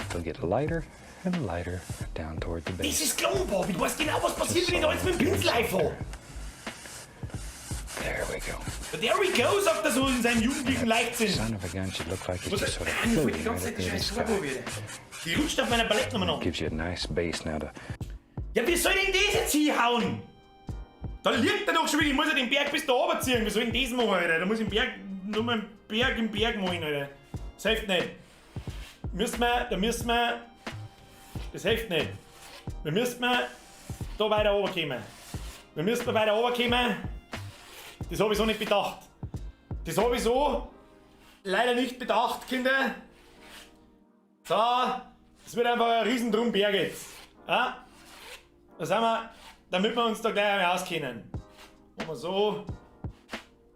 it'll get lighter and lighter down toward the Das base. ist klar, Bob. Ich weiß genau, was passiert, wenn ich da jetzt mit dem Pinsel einfahre. There we go. There we go, sagt er so in seinem jugendlichen Leichtsinn. Son of a gun should look like it's Was just sort of Ah, mir fällt die floating ganze right Zeit up die there in the scheiß sky. Farbe wieder. Die rutscht auf meiner Palette nochmal nach. Gives you a nice base now to Ja, wie soll denn das jetzt hinhauen? Da liegt er doch schon wieder. Ich muss ja den Berg bis da oben ziehen. Wie soll ich denn das machen, Alter? Da muss ich den Berg, nur mal einen Berg im Berg machen, Alter. Das hilft nicht. Müssen wir, da müssen wir, das hilft nicht. Wir müssen da weiter oben kommen. Wir müssen weiter oben kommen. Das habe ich so nicht bedacht. Das habe ich so leider nicht bedacht, Kinder. So, das wird einfach ein riesen Berg jetzt. Ja? Da sind wir, damit wir uns da gleich einmal auskennen. Machen wir so.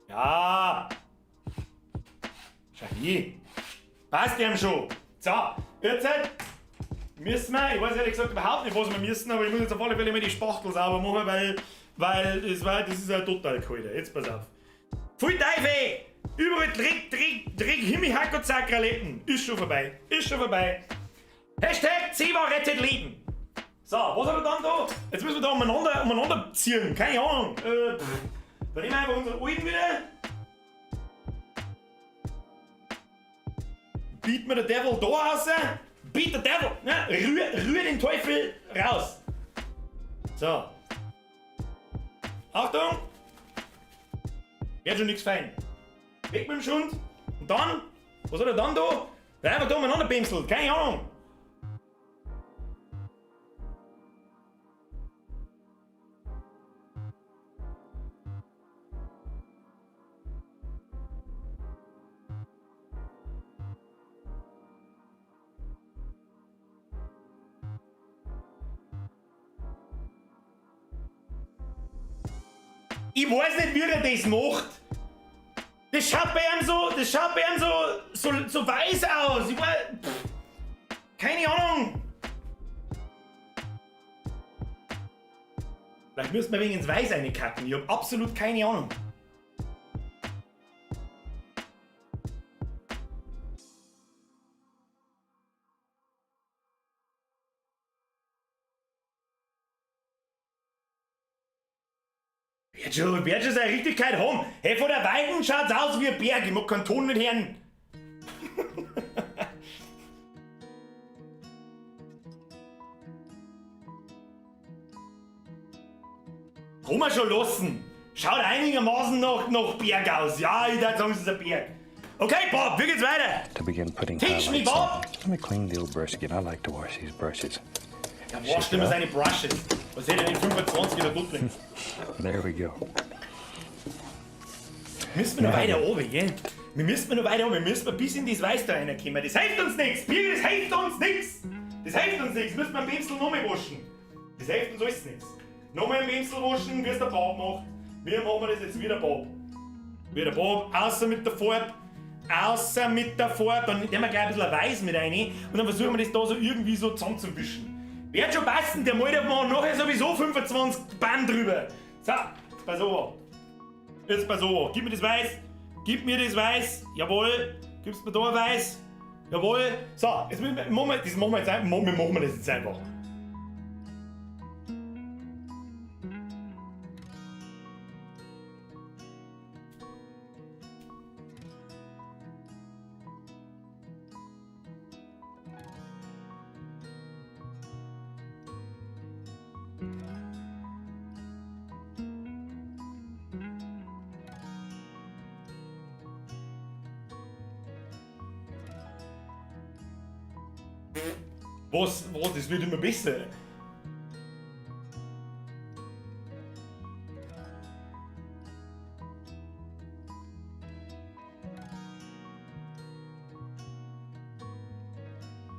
Ja. Schau hier. Passt ihm schon. So, jetzt müssen wir, ich weiß ehrlich gesagt überhaupt nicht, was wir müssen, aber ich muss jetzt auf alle Fälle mal die Spachtel sauber machen, weil das ist ja total kalt. Jetzt pass auf. Pfui Teufel! Überall Dreck, Dreck, Dreck, Himmel, Hack und Sakraleten. Ist schon vorbei. Ist schon vorbei. Hashtag Zewa rettet Leben. So, was haben wir dann da? Jetzt müssen wir da umeinander ziehen. Keine Ahnung. Da nehmen wir einfach unseren alten wieder. Beat mir der Devil da raus. Beat the Devil. Ne? Rühr den Teufel raus. So. Achtung. Wird schon nichts fein. Weg mit dem Schund. Und dann? Was hat er dann da? Der einfach da umeinander bimselt. Keine Ahnung. Ich weiß nicht, wie er das macht. Das schaut bei ihm so, das schaut bei ihm so weiß aus. Ich weiß, pff, keine Ahnung. Vielleicht müssen wir wegen ins Weiß reinkacken. Ich hab absolut keine Ahnung. Wird schon seine Richtigkeit haben. Hey, von der Weiden schaut's aus wie ein Berg. Ich mag keinen Ton nicht hören. Kann man schon lassen. Schaut einigermaßen nach Berg aus. Ja, ich würd sagen, es ist ein Berg. Okay, Bob, wie geht's weiter? To begin putting Teach me, highlights on. Bob! Let me clean the old brush again. I like to wash these brushes. Ja, wascht immer seine Brushes. Was hätte er denn 25 in der Duttling? There we go. Müssen wir noch weiter runter, gell? Wir müssen noch weiter runter, wir müssen bis in das Weiß da reinkommen. Das hilft uns nichts, Birgit, das hilft uns nichts. Das hilft uns nichts, müssen wir einen Pinsel nochmal waschen. Das hilft uns alles nichts. Nochmal einen Pinsel waschen, wie es der Bob macht. Wir machen das jetzt wieder Bob. Wieder Bob, außer mit der Farbe. Außer mit der Farbe. Dann nehmen wir gleich ein bisschen Weiß mit rein und dann versuchen wir das da so irgendwie so zusammenzuwischen. Wird schon passen, der malt macht nachher sowieso 25 Band drüber. So, jetzt pass auf. Jetzt pass auf. Gib mir das Weiß. Gib mir das Weiß. Jawohl. Gibst mir da ein Weiß. Jawohl. So, jetzt müssen wir, machen wir, das machen wir jetzt, wir machen das jetzt einfach. Was, das wird immer besser.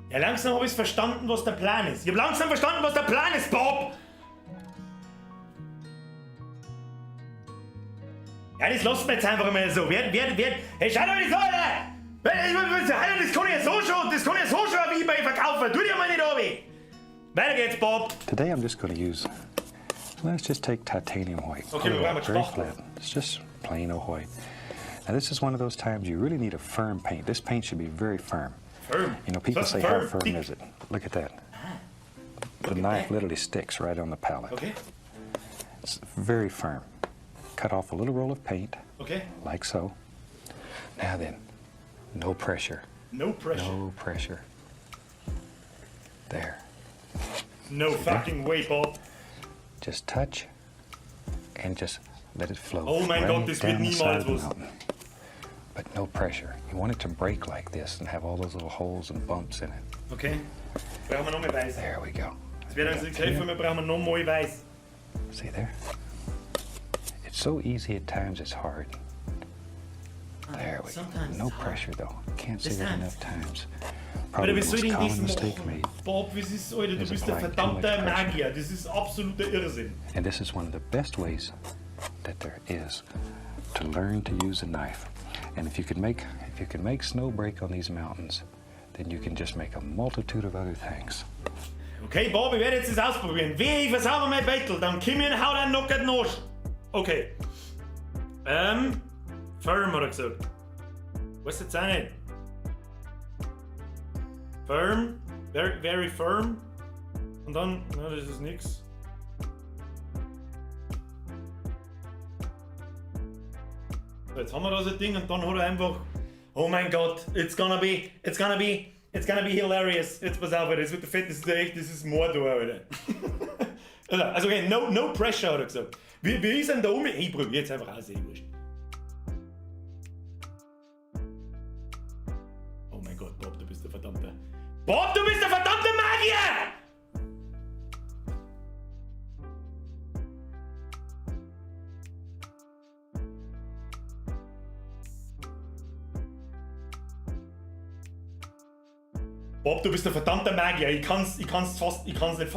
Ja, langsam hab ich's verstanden, was der Plan ist. Ich hab langsam verstanden, was der Plan ist, Bob! Ja, das lassen wir jetzt einfach mal so. Wer, hey, schau doch mal das an, Alter! Das kann ich ja so schon, das kann ich ja so schon auf eBay verkaufen. Tu dir mal nicht runter. Weiter geht's, Bob. Today I'm just going to use, let's just take titanium white. Okay, Put it we're out much very faster. flat. It's just plain old white. Now this is one of those times you really need a firm paint. This paint should be very firm. Firm. You know, people So say, how firm, firm thick. is it? Look at that. The knife that. literally sticks right on the palette. Okay, It's very firm. Cut off a little roll of paint, okay. like so. Now then, no pressure. No pressure. No pressure. There. No fucking way, Bob. Just touch and just let it flow. Oh mein right Gott, das wird down the side niemals of the was. mountain. But no pressure. You want it to break like this and have all those little holes and bumps in it. Okay. Brauchen wir nochmal weiß. There we go. Das wird uns nichts helfen, wir brauchen nochmal weiß. See there? It's so easy at times, it's hard. There we go. Sometimes No it's hard. pressure though. Can't say This that time's enough times. Alter, Probably wie the soll most ich denn common das mistake machen? made. Bob, was ist, Alter, du is bist der applying too much verdammte pressure. Magier. Das ist absoluter Irrsinn. And this is one of the best ways that there is to learn to use a knife. And if you can make snow break on these mountains, then you can just make a multitude of other things. Okay, Bob, ich werde jetzt das ausprobieren. Wehe, ich versauber mein Bettel, dann komm ich und hau deinen Knocker Arsch. Okay. Firm hat er gesagt. Weiß jetzt auch nicht. Firm, very, very firm. Und dann, na, das ist nix. So, jetzt haben wir da so ein Ding und dann hat er einfach, oh mein Gott, it's gonna be hilarious. Jetzt pass auf, Alter, das wird der Fett, das ist echt, das ist Mordor, Alter. Also okay, no pressure, hat er gesagt. Wie ist denn da um? Ich probier jetzt einfach aus, ey, wurscht. Bob, du bist der verdammte Magier! Bob, du bist der verdammte Magier. Ich kann's nicht fassen. Ich kann's nicht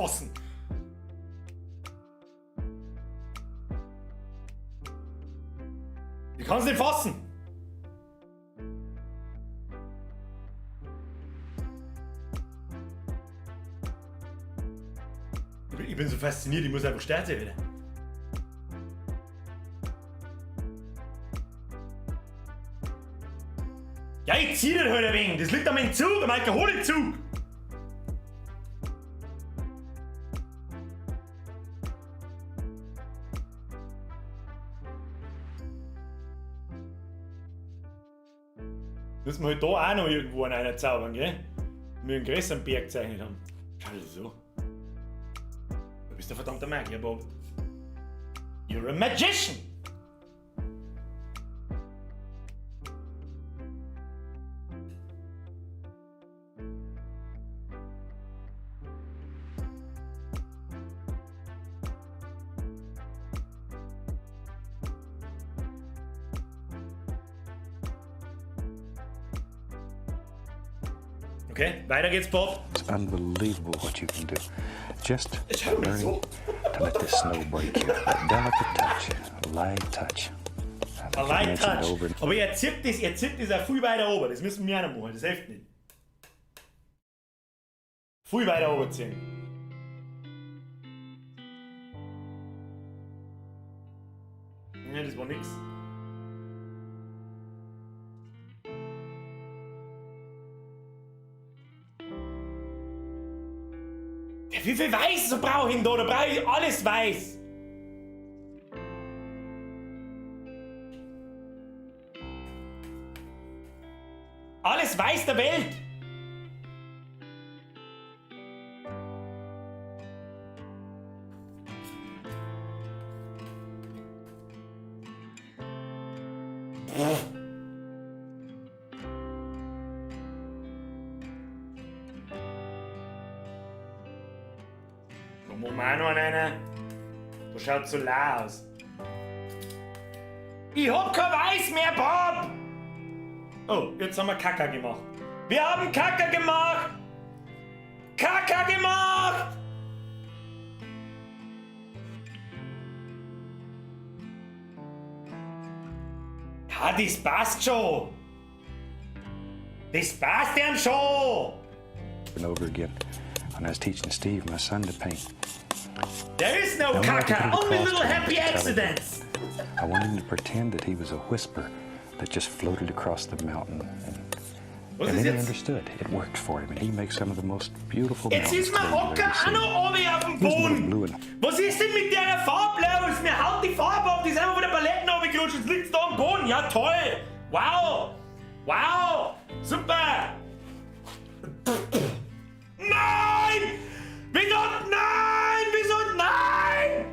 fassen. Ich bin so fasziniert, ich muss einfach stärker werden. Ja, ich zieh den halt ein wenig. Das liegt am Entzug, am Alkoholentzug. Müssen wir halt da auch noch irgendwo an einer zaubern, gell? Wir einen größeren Berg gezeichnet haben. Schau das so. Du bist der verdammte Magier, Bob. You're a magician! Okay, weiter geht's, Bob. It's unbelievable what you can do. Just learning so. to let this snow break here. A delicate touch, a light touch. A light touch. Aber er zieht das auch viel weiter oben. Das müssen wir auch noch machen, das hilft nicht. Viel weiter oben ziehen. Ja, das war nix. Ja, wie viel Weiß brauche ich denn da? Da brauche ich alles weiß. Alles weiß der Welt. Da machen wir auch noch einen. Da schaut so leer aus. Ich hab kein Weiß mehr, Bob! Oh, jetzt haben wir Kacke gemacht. Wir haben Kacke gemacht! Kacke gemacht! Ja, das passt schon. Das passt ja schon. And over again. When I was teaching Steve, my son, to paint. There is no Kacke, only little happy accidents. I wanted him to pretend that he was a whisper that just floated across the mountain. And then he understood. It worked for him, and he makes some of the most beautiful Jetzt ist mir Hocker auch noch oben auf dem Boden. Was ist denn mit der Farbe los? Mir haut die Farbe ab, die ist einfach von der Paletten runtergerutscht. Jetzt liegt's da am Boden. Ja, toll. Wow. Wow. Super. Nein! Wieso? Nein! Wieso? Nein!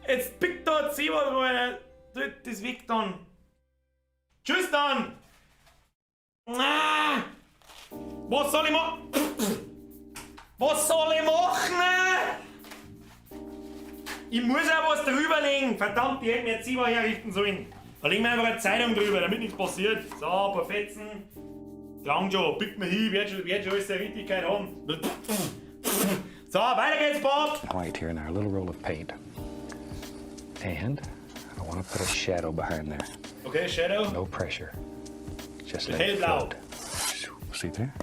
Jetzt pickt da jemand, Alter. Tut das weg dann. Tschüss dann! Ah. Was soll ich machen? Was soll ich machen? Ich muss auch was drüberlegen. Verdammt, die hätten mir jetzt lieber herrichten sollen. Da legen wir einfach eine Zeitung drüber, damit nichts passiert. So, ein paar Fetzen. Klang schon, pickt mir hin, wird schon alles seine Richtigkeit haben. So, weiter geht's, Bob! White here in our little roll of paint. And I want to put a shadow behind there. Okay, shadow. No pressure. Just let it float. See there?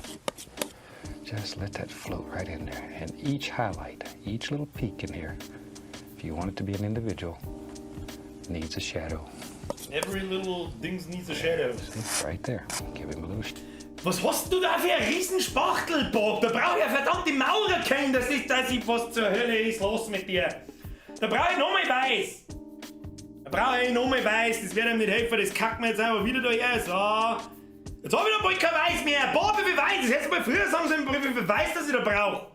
Just let that float right in there. And each highlight, each little peak in here, if you want it to be an individual, needs a shadow. Every little thing needs a shadow. See, right there. Give him a little. Was hast du da für einen Riesenspachtel, Bob? Da brauche ich ja verdammt die Maurer kennen, dass ich was zur Hölle ist los mit dir. Da brauche ich nochmal weiß. Da brauche ich nochmal weiß. Das wird ihm nicht helfen. Das kacken wir jetzt einfach wieder da her. So. Jetzt habe ich noch bald kein Weiß mehr. Bob, wie viel Weiß? Das hättest du mal früher sagen sollen, wie viel Weiß das ich da brauche.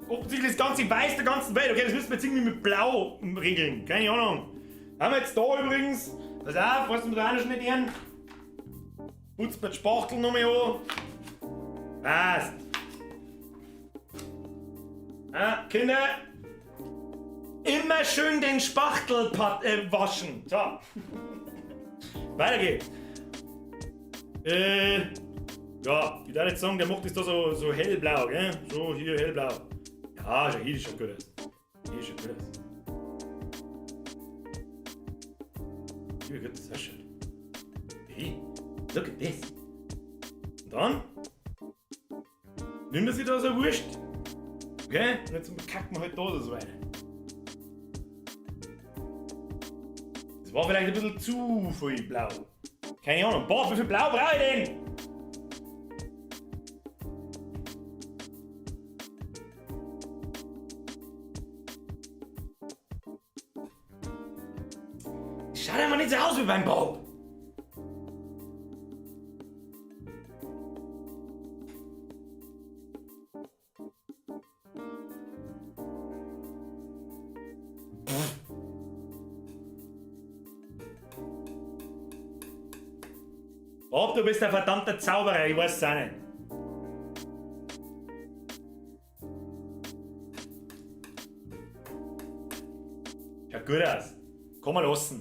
Offensichtlich das ganze Weiß der ganzen Welt. Okay, das müssen wir jetzt irgendwie mit Blau regeln. Keine Ahnung. Haben wir jetzt da übrigens. Pass auf, was wir da auch noch schnell. Putzt mir die Spachtel nochmal an. Passt. Ah, Kinder, immer schön den Spachtel waschen. So. Weiter geht's. Ja, ich würde jetzt sagen, der macht das da so hellblau, gell? So hier hellblau. Ja, schau, hier schaut gut aus. Hier schaut gut aus. Wie gut das ausschaut. Hey, look at this. Und dann nimmt er sich da so eine Wurst. Okay? Und jetzt kacken wir halt da so rein. Das war vielleicht ein bisschen zu viel Blau. Keine Ahnung. Boah, wie viel Blau brauche ich denn? Schaut einfach nicht so aus wie beim Bob. Bob, du bist ein verdammter Zauberer, ich weiß es auch nicht. Schaut gut aus. Komm mal lassen.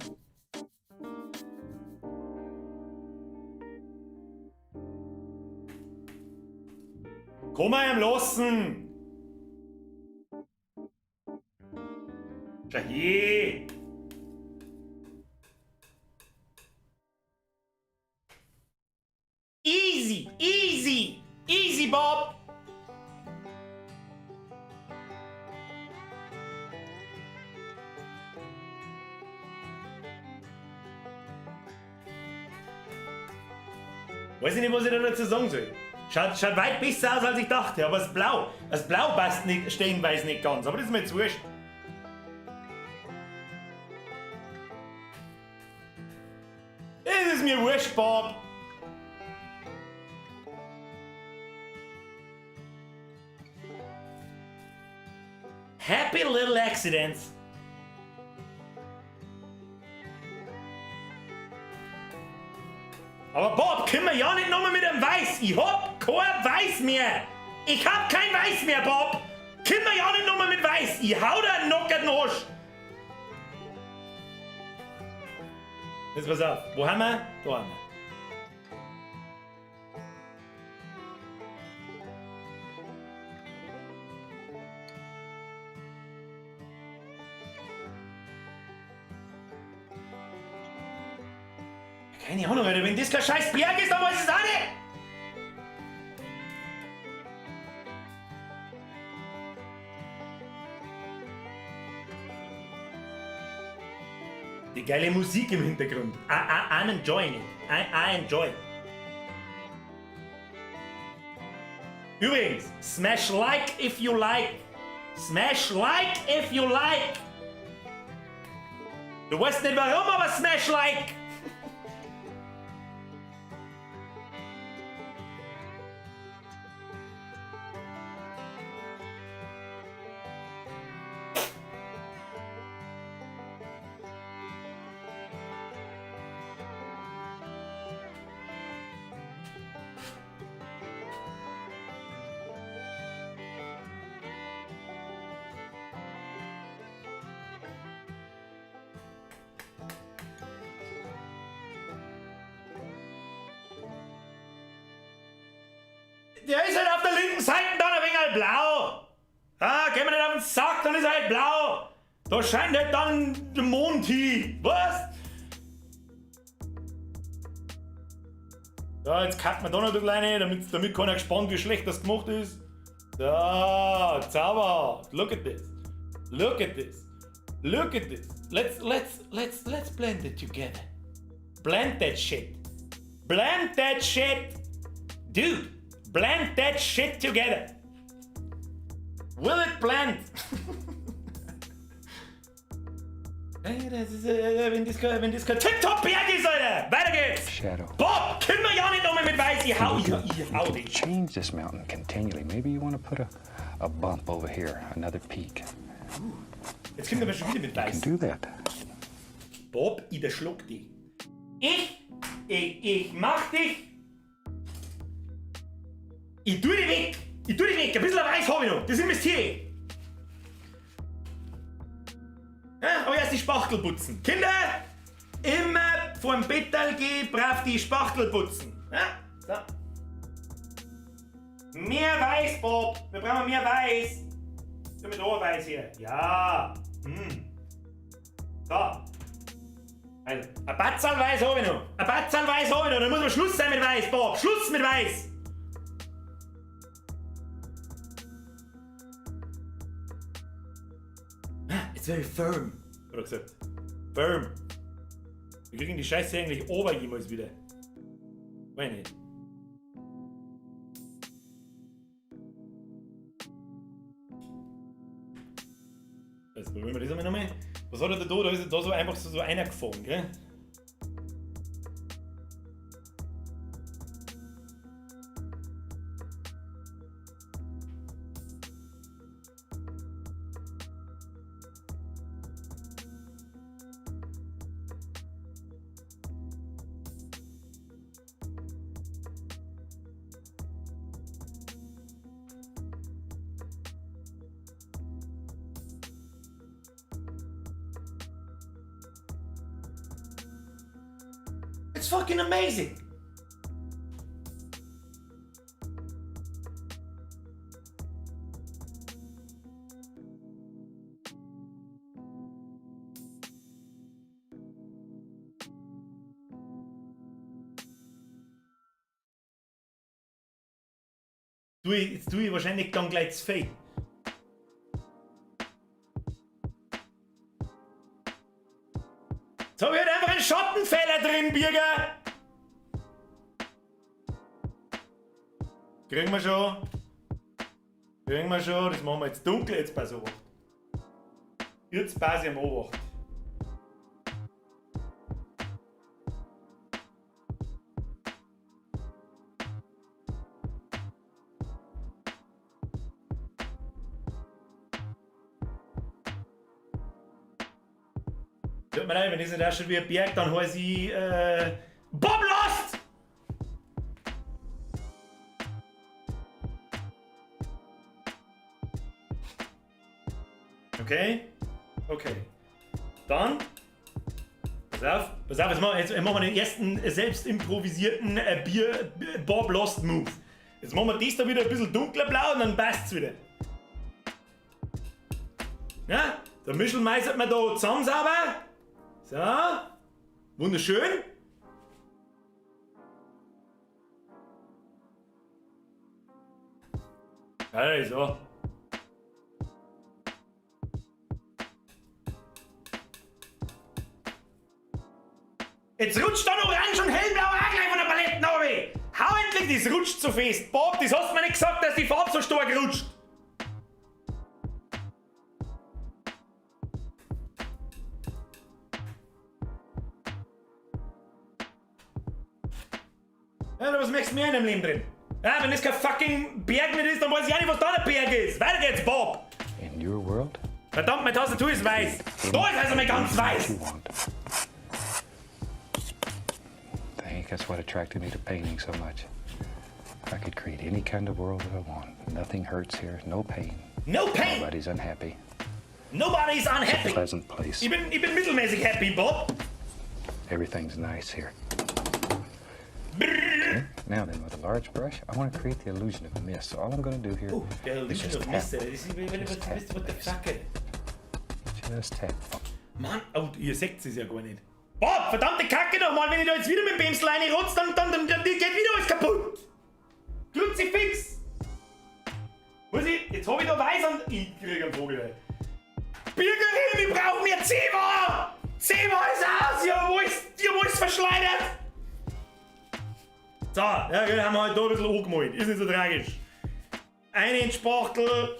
Komm mal lassen! Schau hier! Easy, easy, easy, Bob! Weiß ich nicht, was ich da dazu sagen soll. Schaut weit besser aus, als ich dachte, aber das Blau passt nicht, stellenweise nicht ganz, aber das ist mir jetzt wurscht. Das ist mir wurscht, Bob! Happy little accidents. Aber Bob, können wir ja nicht nochmal mit einem Weiß. Ich hab kein Weiß mehr. Ich hab kein Weiß mehr, Bob. Können wir ja nicht nochmal mit Weiß. Ich hau da einen nockerten Arsch. Jetzt pass auf. Wo haben wir? Da haben wir. Keine Ahnung, Alter, wenn das kein scheiß Berg ist, dann weiß ich es auch nicht! Die geile Musik im Hintergrund. I'm enjoying it. I enjoy it. Übrigens, smash like if you like. Smash like if you like. Du weißt nicht warum, aber smash like. Der ist halt auf der linken Seite dann ein wenig halt blau. Ah, gehen wir nicht auf den Sack, dann ist er halt blau. Da scheint halt dann der Mond hin. Was? Ja, jetzt cutten wir da noch ein bisschen rein, damit keiner gespannt, wie schlecht das gemacht ist. Da, zauberhaft. Look at this. Look at this. Look at this. Let's blend it together. Blend that shit. Blend that shit. Dude, blend that shit together. Will it blend? Ey, das ist, wenn das kein Tip-Top-Berg ist, Alter! Weiter geht's! Shadow. Bob, können wir ja nicht nochmal mit Weiß. Ich hau, You ich, ich hau can dich. change this mountain continually. Maybe you want to put a bump over here, another peak. Jetzt kommt aber schon wieder mit You Weiß. can do that. Bob, ich erschlag dich. Ich mach dich. Ich tue die weg! Ich tue die weg! Ein bisschen Weiß habe ich noch! Das investiere ich! Ja, aber erst die Spachtel putzen. Kinder! Immer vorm Bettel gehen, brav die Spachtel putzen. Ja? So. Mehr Weiß, Bob! Wir brauchen mehr Weiß! Tu mir da Weiß hier. Ja! Hm. So. Also, ein Batzal Weiß habe ich noch. Ein Batzal Weiß habe ich noch. Dann muss man Schluss sein mit Weiß, Bob. Schluss mit Weiß! It's very firm, hat er gesagt. Firm. Wir kriegen die Scheiße eigentlich ober jemals wieder. Weiß nicht. Jetzt probieren wir das einmal nochmal. Was hat er da? Da ist da so einfach so einer gefahren, gell? It's fucking amazing. Jetzt tue ich wahrscheinlich dann gleich zu viel. Jetzt hab ich halt einfach einen Schattenfehler drin, Birger! Kriegen wir schon. Kriegen wir schon. Das machen wir jetzt dunkel. Jetzt pass auf. Jetzt pass ich am Obacht. Tut mir leid, wenn das nicht ausschaut wie ein Berg, dann heiße ich Bob Lost! Okay, okay. Dann, pass auf, pass auf, jetzt machen wir den ersten selbst improvisierten Bier Bob Lost Move. Jetzt machen wir das da wieder ein bisschen dunkler blau und dann passt's wieder. Ja, da mischelmeisert man da zusammen sauber. So, wunderschön. Also. Jetzt rutscht da noch orange und hellblau auch gleich von der Palette runter. Hau endlich, das rutscht so fest. Bob, das hast du mir nicht gesagt, dass die Farbe so stark rutscht. Ja, was möchtest du mehr in deinem Leben drin? Ja, wenn das kein fucking Berg mehr ist, dann weiß ich auch nicht, was da der Berg ist. Weiter geht's, Bob! In your world? Verdammt, meine Tastatur ist weiß. Da ist also mal ganz weiß. I think that's what attracted me to painting so much. I could create any kind of world that I want. Nothing hurts here, no pain. No pain. Nobody's unhappy. Nobody's unhappy. It's a pleasant place. Ich bin mittelmäßig happy, Bob. Everything's nice here. Okay. Now then, with a large brush, I want to create the illusion of mist. So all I'm going to do here Oh, the is illusion just of tap. mist. Das ist, Just tap what the the base. fuck? Ey? Just tap. Mann, oh, ihr seht es ja gar nicht. Boah, verdammte Kacke nochmal, wenn ich da jetzt wieder mit dem Bämsel reinrotze, dann geht wieder alles kaputt. Kruzifix! Muss ich, jetzt hab ich da weiß und ich krieg einen Vogel. Ey. Bürgerin, ich brauch mehr Zewa! Zewa ist aus! Ja, wo ist verschleudert? So, ja, gell, haben wir halt da ein bisschen angemalt. Ist nicht so tragisch. Eine Spachtel.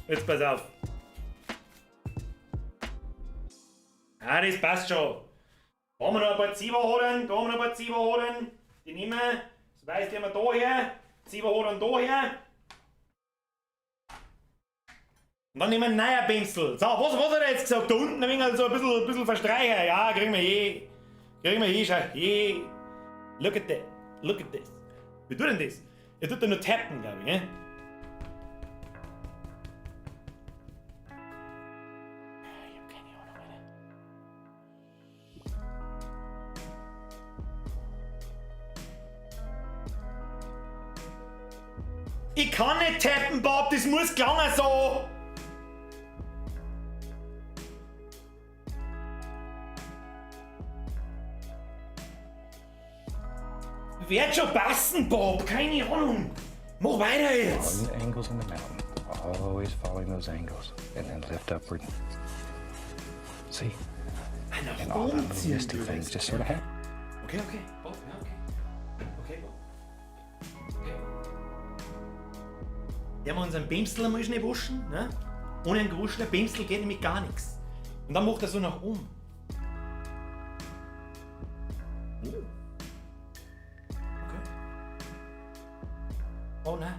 Jetzt pass auf. Ja, das passt schon. Da haben wir noch ein paar Zewa-Hoden, da haben wir noch ein paar Zewa-Hoden. Die nehmen wir. Das weiß die haben wir da her. Zewa-Hoden da her. Und dann nehmen wir einen neuen Pinsel. So, was hat er jetzt gesagt? Da unten ein wenig so ein bisschen verstreichen. Ja, kriegen wir eh. Kriegen wir eh, schau. Eh. Look at that. Look at this. Wie tut denn das? Er tut da nur tappen, glaube ich, ne? Ich hab keine Ahnung, Alter. Ich kann nicht tappen, Bob, das muss gelangen so! Wird schon passen, Bob, keine Ahnung. Mach weiter jetzt. Following the angles in the mountain. Always following those angles. And then lift upward. See? Nach And all oben that little ziehen misty du things das. just sort of happen. Okay, okay, Bob, ja, okay. Okay, Bob. Okay. Ja, wir unseren Bämstel einmal schnell waschen, ne? Ohne einen gewaschenen Bämstel geht nämlich gar nichts. Und dann macht er so nach oben. Oh. Okay. Oh nein.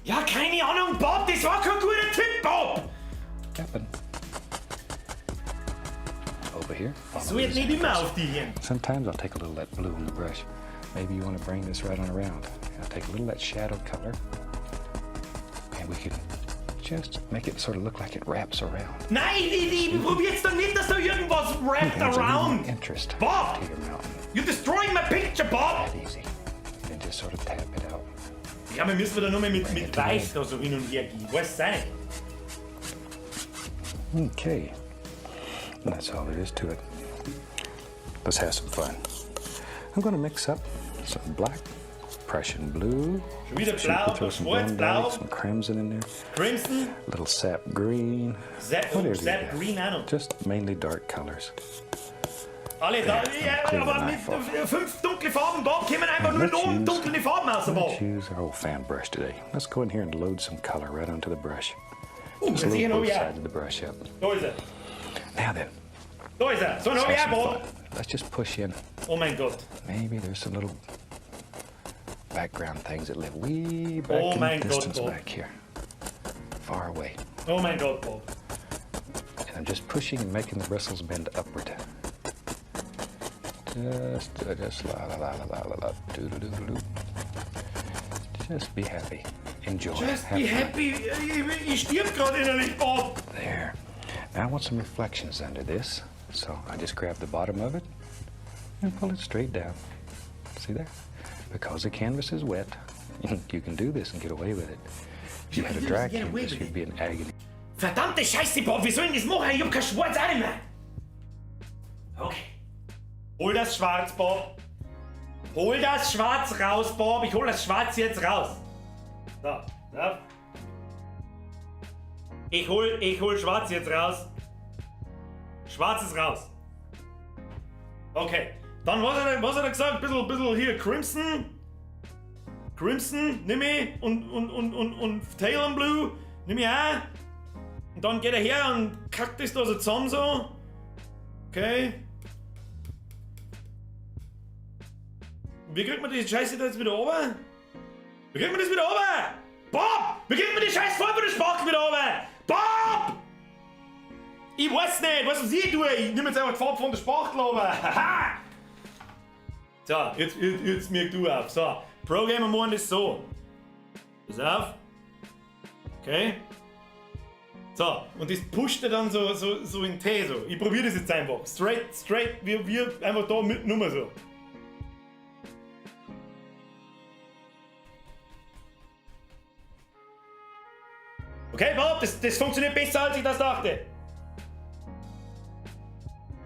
Ja, keine Ahnung, Bob, das war kein guter Tipp, Bob! Happen. Over here. follow So jetzt these nicht immer angles. auf die hier. Sometimes I'll take a little of that blue on the brush. Maybe you want to bring this right on around. I'll take a little of that shadow color, and we can just make it sort of look like it wraps around. Nein, ich probier's doch nicht, dass da irgendwas wrapped Adds a little around. interest Bob! to your mountain. You're destroying my picture, Bob! That easy. And just sort of tap it out. Ja, wir müssen wieder nur mehr mit Weiß da so hin und her gehen. Weißt du nicht? Okay. And that's all there is to it. Let's have some fun. I'm going to mix up some black, Prussian blue. Schon wieder Should we blau, throw some schwarz, Van blau. Dyke, some crimson in there, Crimson, a little sap green. Sap, Whatever you Sap got. Green auch noch. Just mainly dark colors. Alle da, ja, aber mit 5 dunkle Farben, Bob, kommen einfach nur Let's noch dunkle Farben raus, Bob. Let's use our old fan brush today. Let's go in here and load some color right onto the brush. Just jetzt load hier noch both ja. sides of the brush up. Da ist er. Now then, Da ist er. So, let's noch have ja, some Bob. fun. Let's just push in. Oh mein Gott. Maybe there's some little background things that live way back Oh in mein the Gott, distance Bob. back here. Far away. Oh mein Gott, Bob. And I'm just pushing and making the bristles bend upward. Just la la la la la la la do do do do do. Just be happy. Enjoy. Just Have be fun. happy. Ich stirb gerade innerlich, Bob. There. Now I want some reflections under this. So I just grab the bottom of it and pull it straight down. See there? Because the canvas is wet, you can do this and get away with it. If you had a dry Get away canvas, with you'd it. be in agony. Verdammte Scheiße, Bob, wie soll ich denn das machen? Ich hab kein Schwarz auch nicht mehr. Okay. Hol das Schwarz, Bob. Hol das Schwarz raus, Bob. Ich hol das Schwarz jetzt raus. So, so. Ich hol Schwarz jetzt raus. Schwarz ist raus. Okay. Dann, was hat er gesagt? Bisschen hier Crimson. Crimson, nimm ich. Und Phthalo Blue, nimm ich auch. Und dann geht er her und kackt das da so zusammen so. Okay. Wie kriegt man die Scheiße da jetzt wieder runter? Wie kriegt man das wieder runter? Bob! Wie kriegt man die scheiß Farbe der Spachtel wieder runter? Bob! Ich weiß nicht, weißt du, was ich tue? Ich nehme jetzt einfach die Farbe von der Spachtel runter. Haha! So, jetzt merk du auf. So, Pro-Gamer machen das so. Pass auf. Okay. So, und das pusht er dann so in den Tee so. Ich probiere das jetzt einfach. Straight, wir einfach da mit Nummer so. Okay, Bob, das funktioniert besser, als ich das dachte.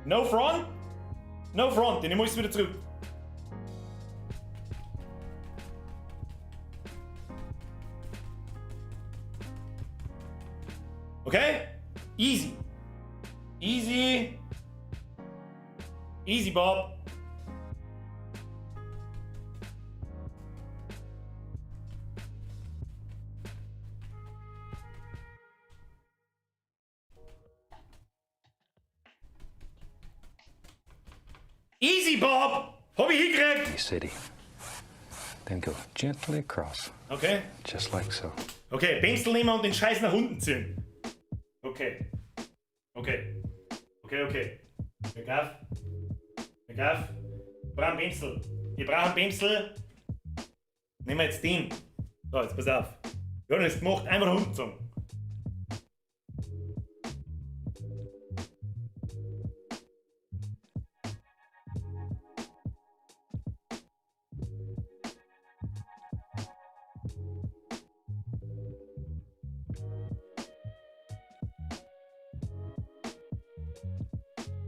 No front. No front, den muss ich wieder zurück. Okay? Easy. Easy. Easy, Bob. Easy, Bob! Hab ich hingekriegt! City. Then go gently across. Okay. Just like so. Okay, Pencil nehmen und den Scheiß nach unten ziehen. Okay. Okay. Okay, okay. Hör auf. Hör auf. Ich brauche einen Pinsel. Ich brauche einen Pinsel. Nehmen wir jetzt den. So, jetzt pass auf. Wir haben das gemacht, einfach umgezogen.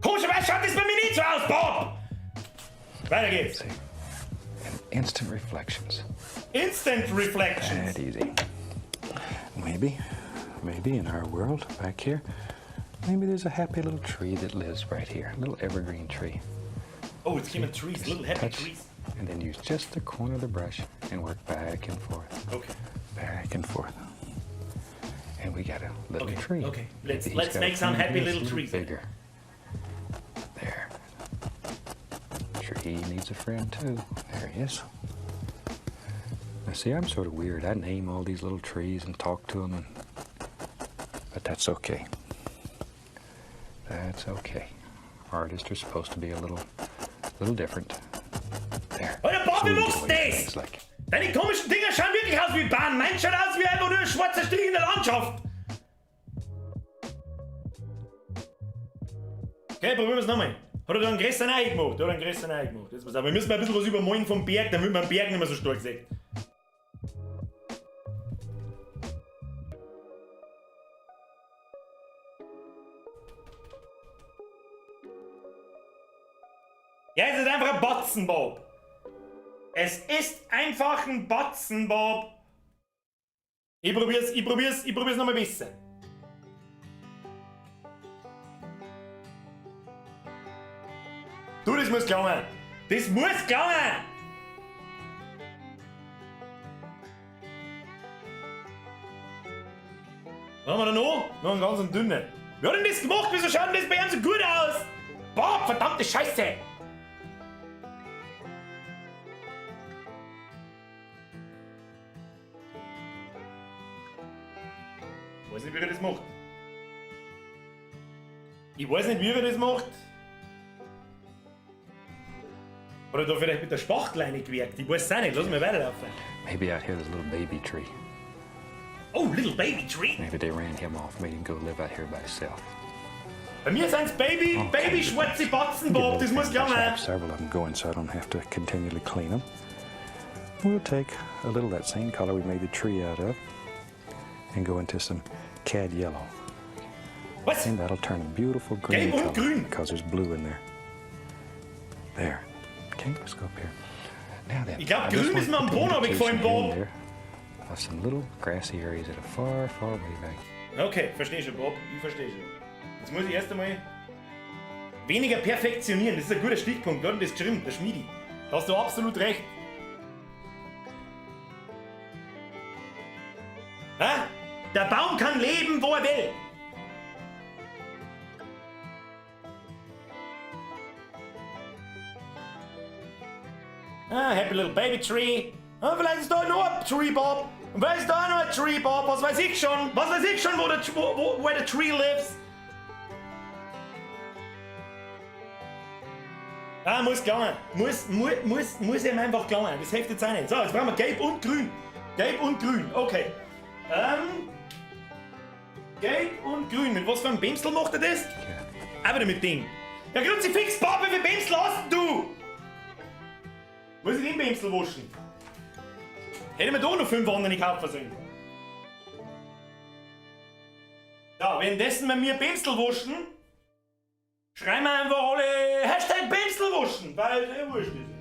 Komischerweise schaut das bei mir nicht so aus, Bob! Weiter geht's. See? And instant reflections. Instant Reflections. That easy. Maybe, maybe in our world back here, maybe there's a happy little tree that lives right here, a little evergreen tree. Oh, jetzt kommen Trees, little happy Touch, trees. and then use just the corner of the brush and work back and forth, Okay. back and forth. And we got a little Okay, tree. okay. Let's- Maybe he's let's got a make some friend happy here that's little a little trees. Bigger. There. Tree needs a friend too. There he is. Now see, I'm sort of weird. I name all these little trees and talk to them, and, but that's okay. That's okay. Artists are supposed to be a little, little different. There. Alter, Bob, So wie we get machst away du with das? things like Deine komischen Dinger schauen wirklich aus wie Bahn. Meins schaut aus wie einfach nur ein schwarzer Strich in der Landschaft. Okay, probieren wir es nochmal. Hat er da einen größeren Ei gemacht? Hat er einen größeren Ei gemacht? Jetzt pass auf, wir müssen mal ein bisschen was übermalen vom Berg, damit man den Berg nicht mehr so stark sieht. Ja, es ist einfach ein Batzen, Bob. Es ist einfach ein Batzen, Bob. Ich probier's, ich probier's, ich probier's nochmal besser. Du, das muss gelangen. Das muss gelangen. Was haben wir da noch? Noch einen ganz dünnen. Wer hat denn das gemacht? Wieso schaut denn das bei ihm so gut aus? Bob, verdammte Scheiße! Ich weiß nicht, wie er das macht. Ich weiß nicht, wie er das macht. Hat er da vielleicht mit der Spachtel gewirkt? Ich weiß es auch nicht. Lass mal weiterlaufen. Maybe out here there's a little baby tree. Oh, little baby tree. Maybe they ran him off, made him go live out here by himself. Bei mir sind's Baby, Baby schwarze Batzen, Bob. Das muss I gelangen. have several of them going so I don't have to continually clean them. We'll take a little of that same color we made the tree out of and go into some cad yellow. Was? And that'll turn a beautiful green Gelb und color grün. because there's blue in there. There. Okay, let's go up here. Now then, Ich glaub, I just grün wanna ist mir am put the Boden runtergefallen, invitation in Bob. there Of some little grassy areas that are far, far way back. Okay, verstehe schon, Bob. Ich verstehe schon. Jetzt muss ich erst einmal weniger perfektionieren. Das ist ein guter Stichpunkt. Wer hat denn das geschrieben? Der Schmiedi. Da hast du absolut recht. Hä? Der Baum kann leben, wo er will. Ah, happy little baby tree. Ah, vielleicht ist da noch ein Tree, Bob. Und vielleicht ist da noch ein Tree, Bob. Was weiß ich schon? Was weiß ich schon, wo der, wo, wo, where the tree lives? Ah, muss gelangen. Muss, muss, muss, muss ihm einfach gelangen. Das hilft jetzt auch nicht. So, jetzt brauchen wir Gelb und Grün. Gelb und Grün, okay. Gelb und Grün. Mit was für einem Bemsel macht er das? Yeah. Auch wieder mit dem. Ja, Kruzifix, Bob, wie viel Bemsel hast denn du? Muss ich den Bemsel waschen? Hätte mir doch noch 5 andere kaufen sollen. Ja, währenddessen bei mir Bemsel waschen, schreiben wir einfach alle Hashtag Bemsel waschen, weil es eh wurscht ist.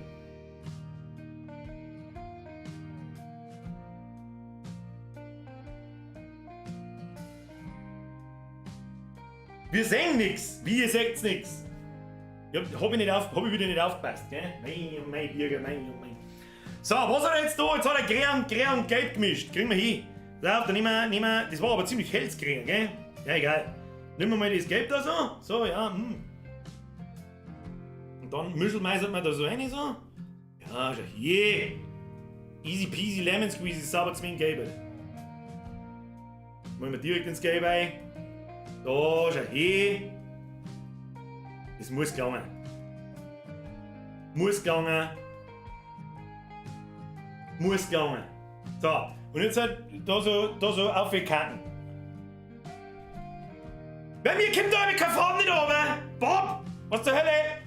Wir sehen nix. Wie, ihr seht's nix. Ja, hab ich nicht auf, hab ich wieder nicht aufgepasst, gell? Mei, oh mei, Birger, mei, oh mei. So, was hat er jetzt da? Jetzt hat er Grün und Gelb gemischt. Kriegen wir hin. So, dann nehmen wir, nehmen wir, das war aber ziemlich helles Grün, gell? Ja, egal. Nehmen wir mal das Gelb da so. So, ja. Und dann mischelmeisert man da so rein, so. Ja, schau hier. Easy peasy lemon squeezy, sauber zwingend gelb. Wollen wir direkt ins Gelb ein. Da, schau hier. Das muss gelangen. Muss gelangen. Muss gelangen. So, und jetzt halt da so aufgekacken. Bei mir kommt da keine Farbe nicht runter. Bob, was zur Hölle?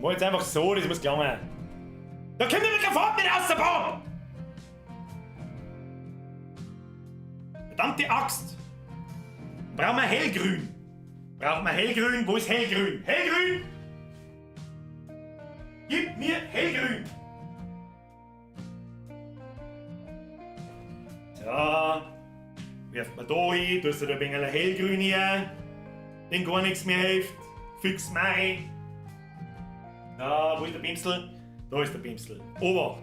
Mach jetzt einfach so, das muss gelangen. Da kommt aber keine Farbe nicht raus, Bob! Verdammte Axt! Brauchen wir hellgrün! Brauchen wir hellgrün? Wo ist hellgrün? Hellgrün! Gib mir hellgrün! So. Werft man da hin, tust du da ein wenig hellgrün her, den gar nichts mehr hilft. Fix mei. Da, wo ist der Pinsel? Da ist der Pinsel. Obacht!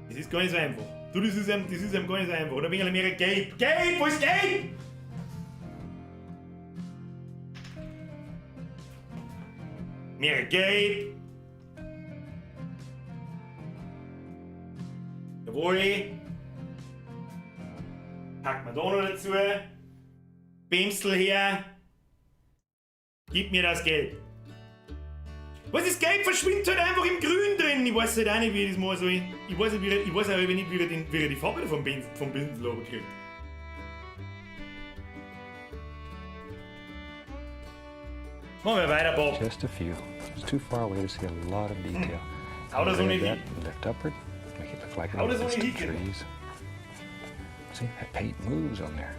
Das ist gar nicht so einfach. Du, das ist ihm gar nicht so einfach. Oder ein wenig mehr Gelb. Gelb! Wo ist Gelb? Mehr Gelb. Jawohl. Packen wir da noch dazu. Pinsel her. Gib mir das Gelb. Was ist Gelb verschwindet halt einfach im Grün drin. Ich weiß halt auch nicht, wie ich das machen soll. Ich weiß, nicht, ich weiß auch nicht, wie er die Farbe vom Pinsel runterkriegt. Machen wir weiter, Bob. Just a few. It's too far away to see a lot of detail. Hau das ohne Grab that, lift upward, make it look like Hau little das ohne distant hinkriegen. trees. See, that paint moves on there.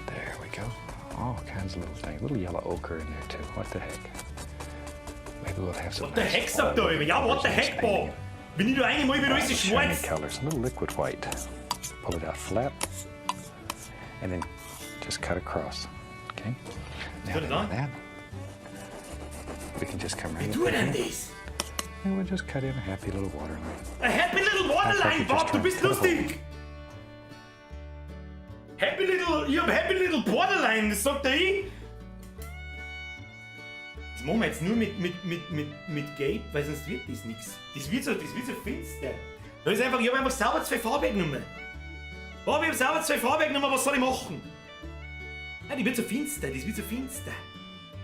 There we go. All kinds of little things. Little yellow ochre in there too. What the heck? Maybe we'll have some. What the nice heck, sagt er immer. Ja, what the heck, Bob? Wenn ich da einmal wieder alles ist shiny schwarz. colors, a little liquid white. Pull it out flat, and then just cut across. Okay. Now Put it then on. with that, we can just come right Wie up tut in denn here, das? and we'll just cut in a happy little water line. A happy little waterline, Bob, du bist lustig! Happy little, ich hab happy little Borderline, das sagt er ich. Das machen wir jetzt nur mit Gelb, weil sonst wird das nix. Das wird so finster. Da ist einfach, ich hab einfach sauber zwei Farbe genommen. Bob, ich hab sauber zwei Farbe genommen, was soll ich machen? Ja, die wird so finster, das wird so finster.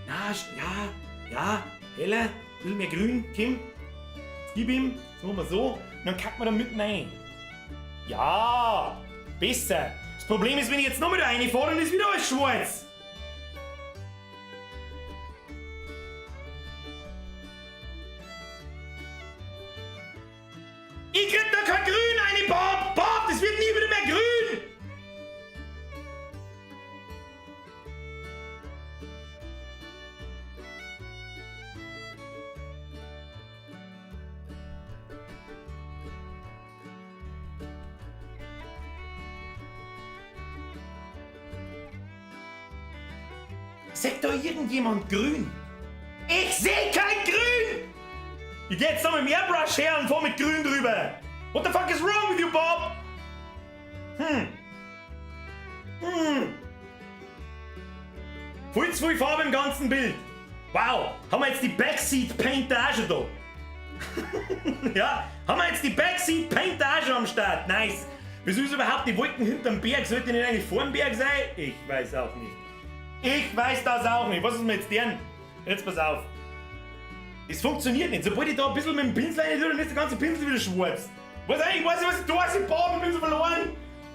Na, ja, ja, heller, ein bisschen mehr grün, Kim. Jetzt gib ihm, das machen wir so, und dann kacken wir da mitten rein. Ja, besser. Das Problem ist, wenn ich jetzt noch wieder reinfahre, dann ist wieder alles schwarz. Ich krieg da kein Grün rein, Bob! Bob, das wird nie wieder mehr grün! Sagt da irgendjemand grün? Ich seh kein Grün! Ich geh jetzt noch mit dem Airbrush her und fahr mit Grün drüber. What the fuck is wrong with you, Bob? Voll zu viel Farbe im ganzen Bild. Wow, haben wir jetzt die Backseat Painter auch schon da? Ja, haben wir jetzt die Backseat Painter auch schon am Start? Nice. Wieso ist überhaupt die Wolken hinterm Berg? Sollte die nicht eigentlich vorm Berg sein? Ich weiß auch nicht. Ich weiß das auch nicht. Was ist mir jetzt deren? Jetzt pass auf. Das funktioniert nicht. Sobald ich da ein bisschen mit dem Pinsel rein tue, dann ist der ganze Pinsel wieder schwarz. Was eigentlich? Ich weiß nicht, was ich da ist. Boah, ich bin so verloren.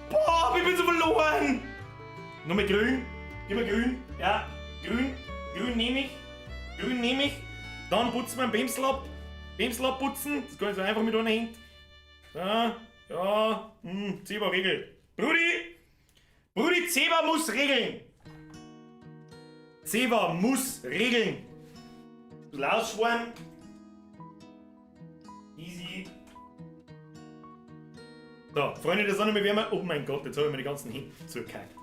Boah, ich bin so verloren. Nur mit grün. Gib mir grün. Ja, grün. Grün nehme ich. Grün nehme ich. Dann putzen wir den Pinsel ab. Pinsel abputzen. Das kann ich so einfach mit einer Hand. So, ja. Zeba regelt. Brudi! Brudi, Zeba muss regeln. Zeba muss regeln. Ein bisschen ausschwaren. Easy. So, Freunde der Sonne, wir werden. Oh mein Gott, jetzt habe ich mir die ganzen Hände zugekackt.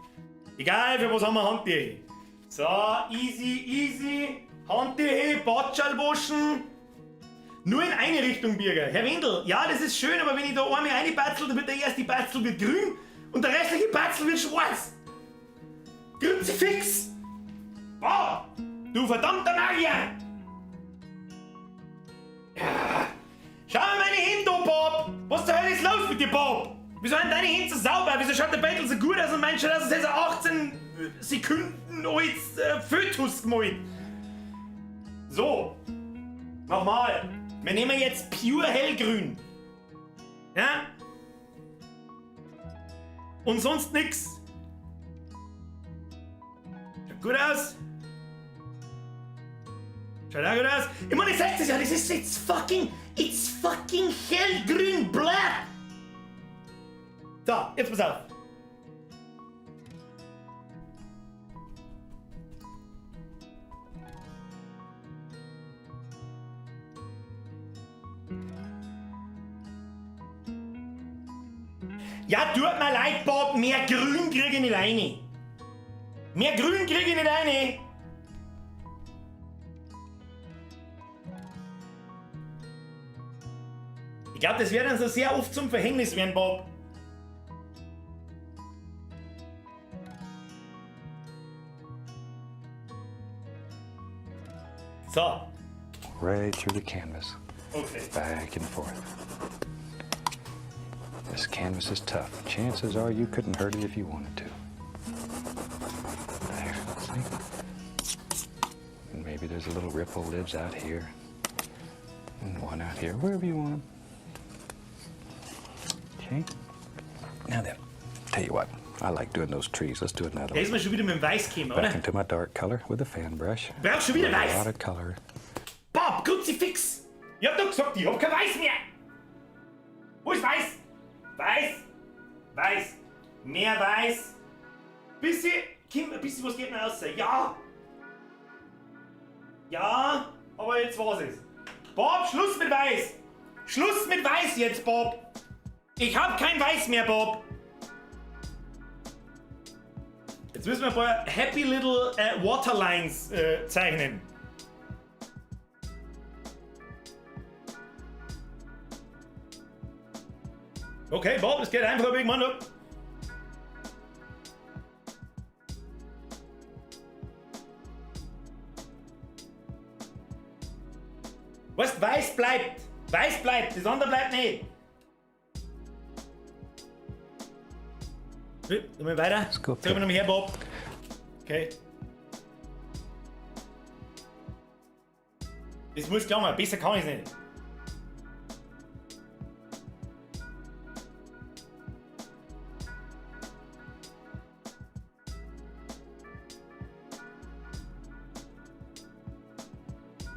Egal, für was haben wir Handtücher? So, easy, easy. Handtücher, Batschal waschen. Nur in eine Richtung, Birger. Herr Wendel, ja, das ist schön, aber wenn ich da einmal reinbatzel, dann wird der erste Batzel wird grün und der restliche Batzel wird schwarz. Kruzifix! Boah, du verdammter Magier! Ja. Schau mir meine Hände an, Bob! Was zur Hölle ist los mit dir, Bob? Wieso sind deine Hände so sauber? Wieso schaut der Beitel so gut aus und mein schaut aus, als hätte er 18 Sekunden als Fötus gemalt? So. Nochmal. Wir nehmen jetzt pure hellgrün. Ja? Und sonst nix. Schaut gut aus. Schaut auch gut aus. Ich meine, ich sag das ja, das ist jetzt fucking, it's fucking hellgrün black. So, jetzt pass auf. Ja, tut mir leid, Bob, mehr Grün krieg ich nicht rein. Mehr Grün krieg ich nicht rein. Ich glaub, das wird dann so sehr oft zum Verhängnis werden, Bob. So. Right through the canvas. Okay. Back and forth. This canvas is tough. Chances are you couldn't hurt it if you wanted to. There, see? And maybe there's a little ripple lives out here. And one out here, wherever you want 'em. Okay. Now then, tell you what, I like doing those trees. Let's do another Da ist one. man schon wieder mit dem Weiß gekommen, Back oder? into my dark color with a fan brush. Brauchst schon wieder A Weiß? lot of color. Bob, Kruzifix! Ich hab doch gesagt, ich hab kein Weiß mehr! Wo ist Weiß? Weiß! Weiß! Mehr Weiß! Bisschen, Kim, ein bisschen was geht noch raus. Ja! Ja, aber jetzt war's es. Bob, Schluss mit Weiß! Schluss mit Weiß jetzt, Bob! Ich hab kein Weiß mehr, Bob! Jetzt müssen wir ein paar Happy Little Waterlines zeichnen. Okay, Bob, es geht einfach ein Mann ab. Weißt, weiß bleibt. Weiß bleibt, das andere bleibt nicht. Nochmal weiter. Let's go. Zeig mir nochmal her, Bob. Okay. Das muss klar, besser kann ich's nicht.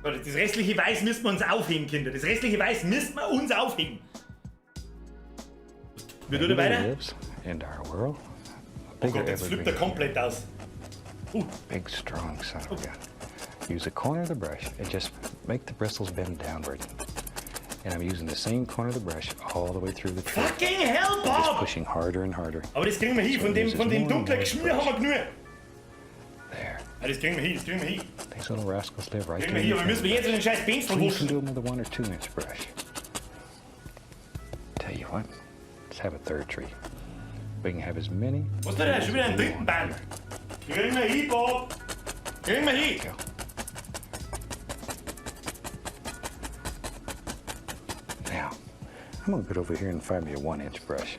Warte, das restliche Weiß müssen wir uns aufheben, Kinder. Das restliche Weiß müssen wir uns aufheben. Wie tut er weiter? Lives in our world. Oh Gott, jetzt flippt er komplett aus. Big, strong son of a gun. Use the corner of the brush and just make the bristles bend downward. And I'm using the same corner of the brush all the way through the tree. Fucking hell, Just Bob! pushing harder and harder. Aber das kriegen wir hin. Von dem dunklen Geschmier haben wir genug. There. Ja, das kriegen wir hin, das kriegen wir hin. These little rascals live right Kriegen wir there. hin, aber wir müssen jetzt den scheiß Pinsel You can waschen. do them with a 1 or 2 inch brush. Tell you what, let's have a third tree. We can have as many. Was tut der? Schon wieder einen dritten Band. Kriegen wir hin, Bob. Kriegen wir hin. Go. Now, I'm going to get over here and find me a 1-inch brush.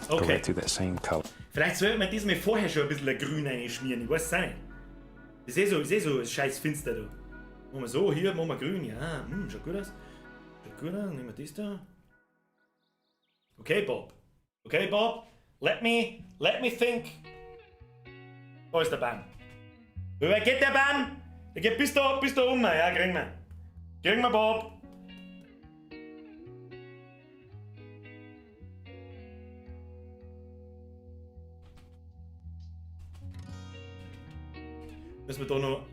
Go Okay. right through that same color. Vielleicht sollte man diesmal vorher schon ein bisschen grün einschmieren. Ich weiß es auch nicht. Das ist eh so scheiß finster da. Machen wir so, hier machen wir grün. Ja, schaut gut aus. Schaut gut aus. Nehmen wir das da. Okay, Bob. Okay, Bob. Let me think. Wo ist der Baum? Wie weit geht der Baum? Der geht bis da oben. Ja, kriegen wir. Kriegen wir, Bob. Müssen wir da noch,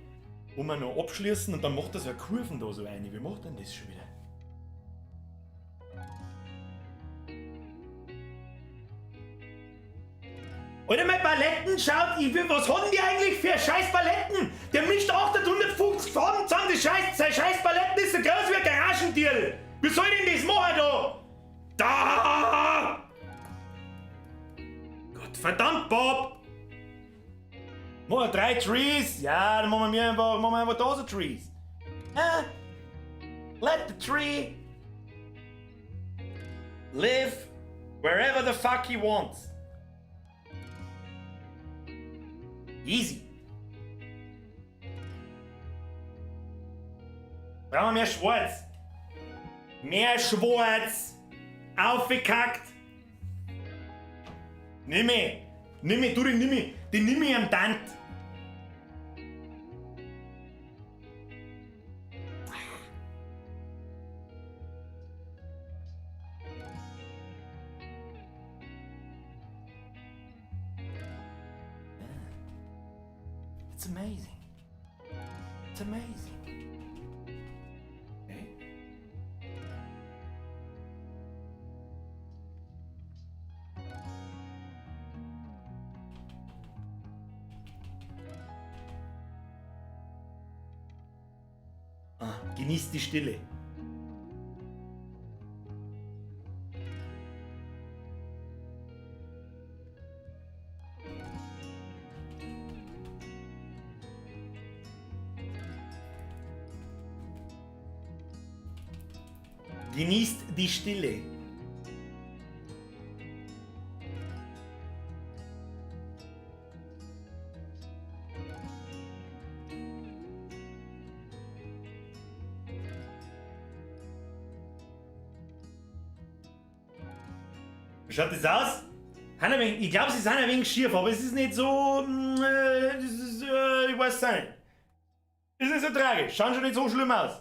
wo wir noch abschließen und dann macht das ja Kurven da so eine. Wie macht denn das schon wieder? Alter, meine Paletten, schaut, ich will, was haben die eigentlich für scheiß Paletten? Der mischt 850 Farben zusammen, das Scheiß, sein scheiß Paletten ist so groß wie ein Garagentier. Wie soll denn das machen da? Da! Gott verdammt, Bob! Machen wir 3 Trees? Ja, dann machen wir einfach, machen wir einfach da so Trees. Let the tree live. Wherever the fuck he wants. Easy. Brauchen wir mehr Schwarz. Mehr Schwarz. Aufgekackt. Nimm mich. Du, den nimm ich. Den nimm ich am Tant. It's amazing. It's amazing. Okay. Ah, genießt die Stille. Genießt die Stille. Wie schaut das aus? Ich glaube, sie sind ein wenig schief, aber es ist nicht so. Das ist, ich weiß es nicht. Ist nicht so tragisch. Schauen schon nicht so schlimm aus.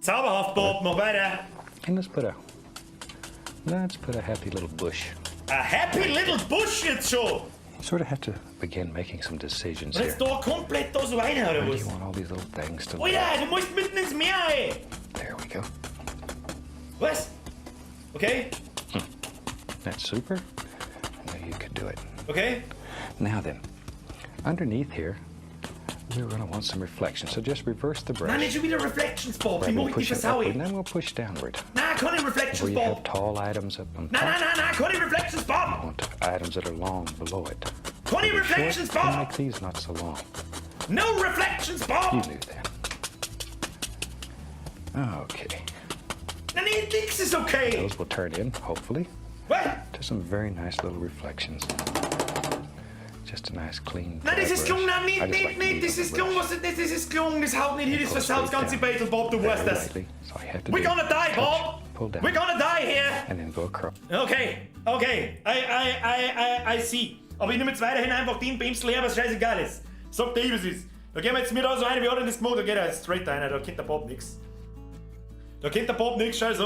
Zauberhaft, Bob, mach weiter. And let's put a happy little bush. A happy little bush jetzt schon. You sort of have to begin making some decisions Und here. jetzt da komplett da so rein, oder Where do was? you want all these little things to look? Alter, du musst mitten ins Meer, ey. There we go. Was? Okay. That's super. I knew you could do it. Okay. Now then, underneath here, we're going to want some reflection. So just reverse the brush. Nein, nicht schon wieder Reflections, Bob. Die Rather than mach ich die pushing versau upward, ich. and then we'll push downward. Nein, keine Reflections, Where you have Bob. tall items up on Nein, top, nein, nein, nein, keine Reflections, Bob. want items that are long below it. Keine If they're short, Reflections, then Bob. make these not so long. No Reflections, Bob. You knew that. Okay. Nein, nee, nix ist okay. Those will turn in, hopefully, What? to some very nice little reflections. Just a nice clean. Nein, das dry ist gelungen, brush. nein, nicht, I just nicht, like to nicht, leave das on ist the gelungen, brush. was ist, das ist gelungen, das haut nicht hier, das Pull versaut das straight ganze down. Beitel, Bob, du Very weißt das. lightly. That's all you have to We're do. gonna die, Touch, Bob! Pull down. We're gonna die here! And then go across. Okay, okay, I see. Aber ich nehme jetzt weiterhin einfach den Bämsel her, was scheißegal ist. Sagt der, was ist. Da gehen wir jetzt mir da so rein, wie hat denn das gemacht? Da geht er jetzt straight rein, da kennt der Bob nix. Da kennt der Bob nix, scheiße.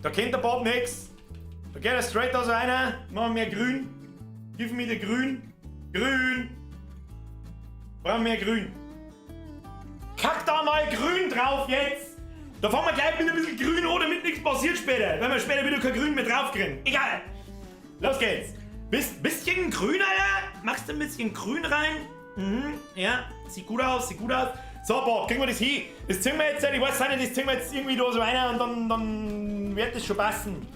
Da kennt der Bob nix. Da geht er straight da so rein, machen wir mehr grün. Gib mir den grün. Grün. Brauchen wir mehr grün. Kack da mal grün drauf jetzt. Da fahren wir gleich mit ein bisschen grün an, damit nichts passiert später. Wenn wir später wieder kein Grün mehr draufkriegen. Egal. Los geht's. Bisschen grün, Alter. Machst du ein bisschen grün rein? Mhm, ja. Sieht gut aus, sieht gut aus. So, Bob, kriegen wir das hin? Das ziehen wir jetzt, ich weiß nicht, das ziehen wir jetzt irgendwie da so rein und dann wird das schon passen.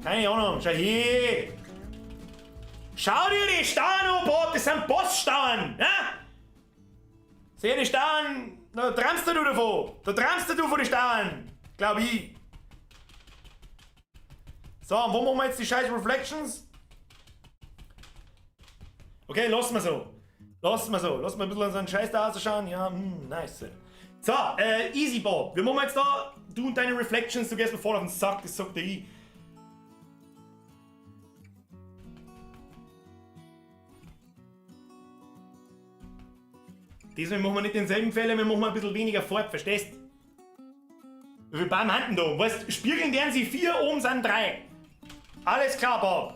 Keine Ahnung, schau hier. Schau dir die Stauen an, Bob, das sind Bossstauen. Ja? Seh die Stauen, da träumst du davon. Da träumst du von den Stauen, glaub ich. So, und wo machen wir jetzt die scheiß Reflections? Okay, lassen wir so. Lassen wir so. Lassen wir ein bisschen an so einen Scheiß da ausschauen. Ja, nice. So, easy, Bob. Wir machen jetzt da, du und deine Reflections, du gehst mir voll auf den Sack, das sagt der ich. Diesmal machen wir nicht denselben Fehler, wir machen ein bisschen weniger Farbe, verstehst? Wie viele Baum haben denn da? Weißt, spiegeln deren sie 4, oben sind 3. Alles klar, Bob.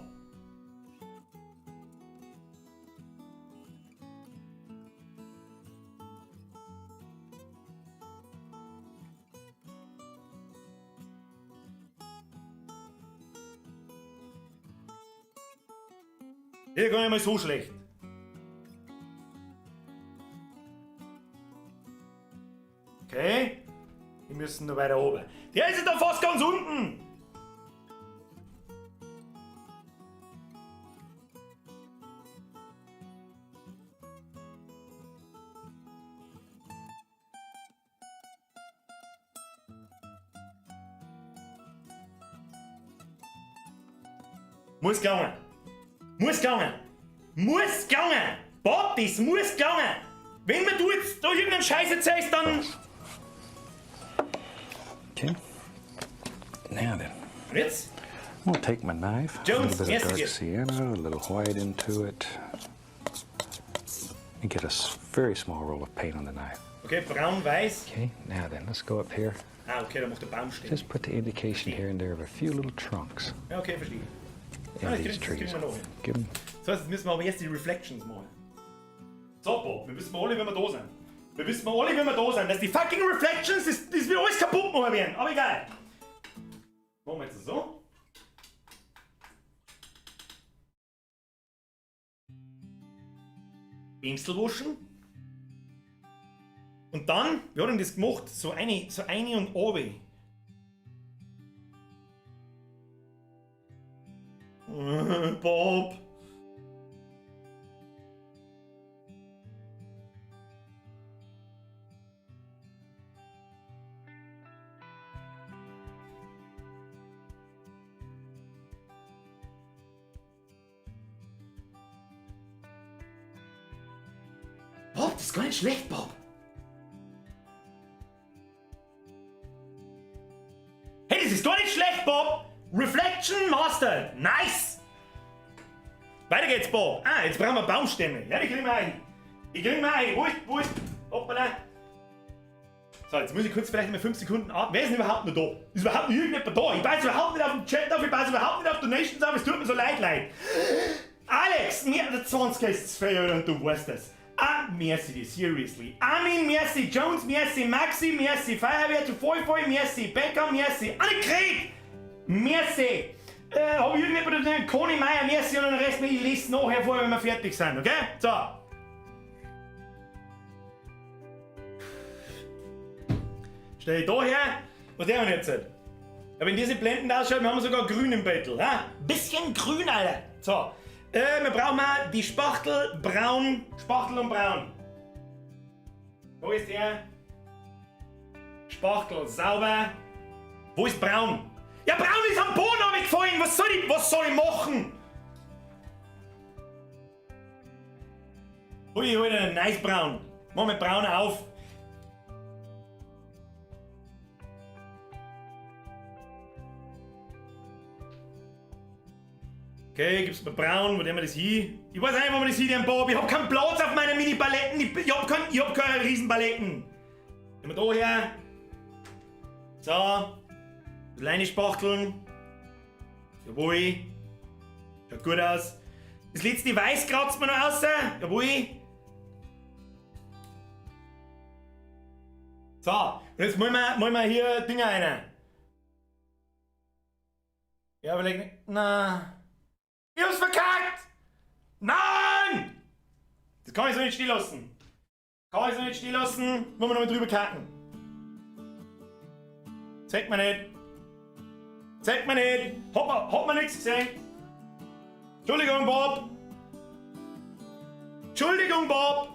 Hier gar nicht mal so schlecht. Okay. Wir müssen noch weiter oben. Der ist da fast ganz unten. Muss gelangen. Muss gelangen. Muss gelangen. Bob, das muss gelangen. Wenn mir du jetzt da irgendeinen Scheiß erzählst, dann. Okay. Now then, Und jetzt? I'm gonna take my knife, a Jones, little bit yes, of dark yes. sienna, a little white into it, and get a very small roll of paint on the knife. Okay, braun, weiß. Okay, now then, let's go up here. Ah, okay, da macht der Baum stehen. Just put the indication here and there of a few little trunks Ja, okay, verstehe. in Ah, das these kriegen- das kriegen trees. wir noch hin. Give 'em Das heißt, jetzt müssen wir aber erst die Reflections malen. So, Bob, wir wissen alle, wenn wir da sind. Wir wissen alle, wenn wir da sind, dass die fucking Reflections, das wird alles kaputt machen werden. Aber egal. Machen wir jetzt so. Pinsel waschen. Und dann, wie hat denn das gemacht? So eine und obi. Bob. Bob, das ist gar nicht schlecht, Bob. Hey, das ist gar nicht schlecht, Bob. Reflection Master. Nice. Weiter geht's, Bob. Ah, jetzt brauchen wir Baumstämme. Ja, die kriegen wir ein. Die kriegen wir ein. Wo ist, wo ist? Hoppala. So, jetzt muss ich kurz vielleicht mal 5 Sekunden atmen. Wer ist denn überhaupt noch da? Ist überhaupt noch irgendjemand da? Ich passe überhaupt nicht auf den Chat auf, ich passe überhaupt nicht auf Donations auf, es tut mir so leid, Leute. Alex, mir der 20 ist zu viel und du weißt das. Ah, merci, seriously. Armin, merci, Jones, merci, Maxi, merci, Feuerwehr zu voll, voll, merci, Becker, merci, Annegret, merci. Hab ich irgendjemand da drin? Conny Meier, merci und den Rest, ich lese nachher vor, wenn wir fertig sind, okay? So. Stell dich da her. Was der denn jetzt? Ja, wenn diese Blenden ausschauen, wir haben sogar grün im Bettel. Ha? Bisschen grün, Alter. So. Wir brauchen mal die Spachtel braun. Spachtel und braun. Wo ist der? Spachtel sauber. Wo ist braun? Ja, braun ist am Boden runtergefallen. Was soll ich machen? Ui, hol einen nice braun. Mach mal braun auf. Okay, gibt's mir braun, wo nehmen wir das hin? Ich weiß nicht, wo wir das hin, Bob. Ich hab keinen Platz auf meinen Mini-Paletten. Ich hab keine Riesenpaletten. Nehmen wir da her. So. Kleine spachteln. Jawohl. Schaut gut aus. Das letzte Weiß kratzt man noch raus. Jawohl. So, und jetzt malen wir hier Dinger rein. Ja, vielleicht nicht. Na. Ich hab's verkackt! Nein! Das kann ich so nicht stehen lassen. Kann ich so nicht stehen lassen. Wollen wir noch mal drüber kacken. Zeigt mir nicht. Zeigt mir nicht. Hat man nichts gesehen. Entschuldigung, Bob. Entschuldigung, Bob.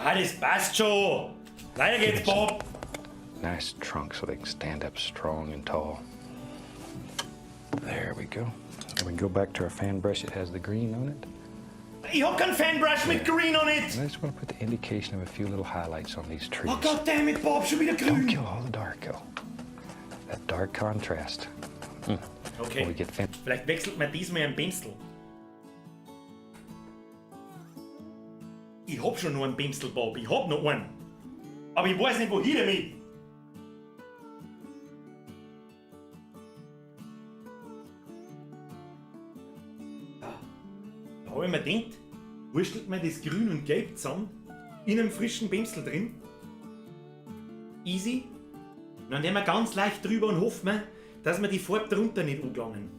Ja, das passt schon. Weiter geht's, Bob. Nice trunk so they can stand up strong and tall. There we go. And we can go back to our fan brush. It has the green on it. Ich hab keinen Fanbrush mit Green on it. And I just want to put the indication of a few little highlights on these trees. Oh, God damn it, Bob, schon wieder Don't grün. kill all the dark, though. That dark contrast. Okay. When we get fin Vielleicht wechselt man diesmal einen Pinsel. Ich hab schon noch einen Pinsel, Bob. Ich hab noch einen. Aber ich weiß nicht, wohin damit. Da hab ich mir gedacht, wurstelt man das Grün und Gelb zusammen, in einem frischen Pinsel drin. Easy. Und dann nehmen wir ganz leicht drüber und hoffen wir, dass wir die Farbe drunter nicht angelangen.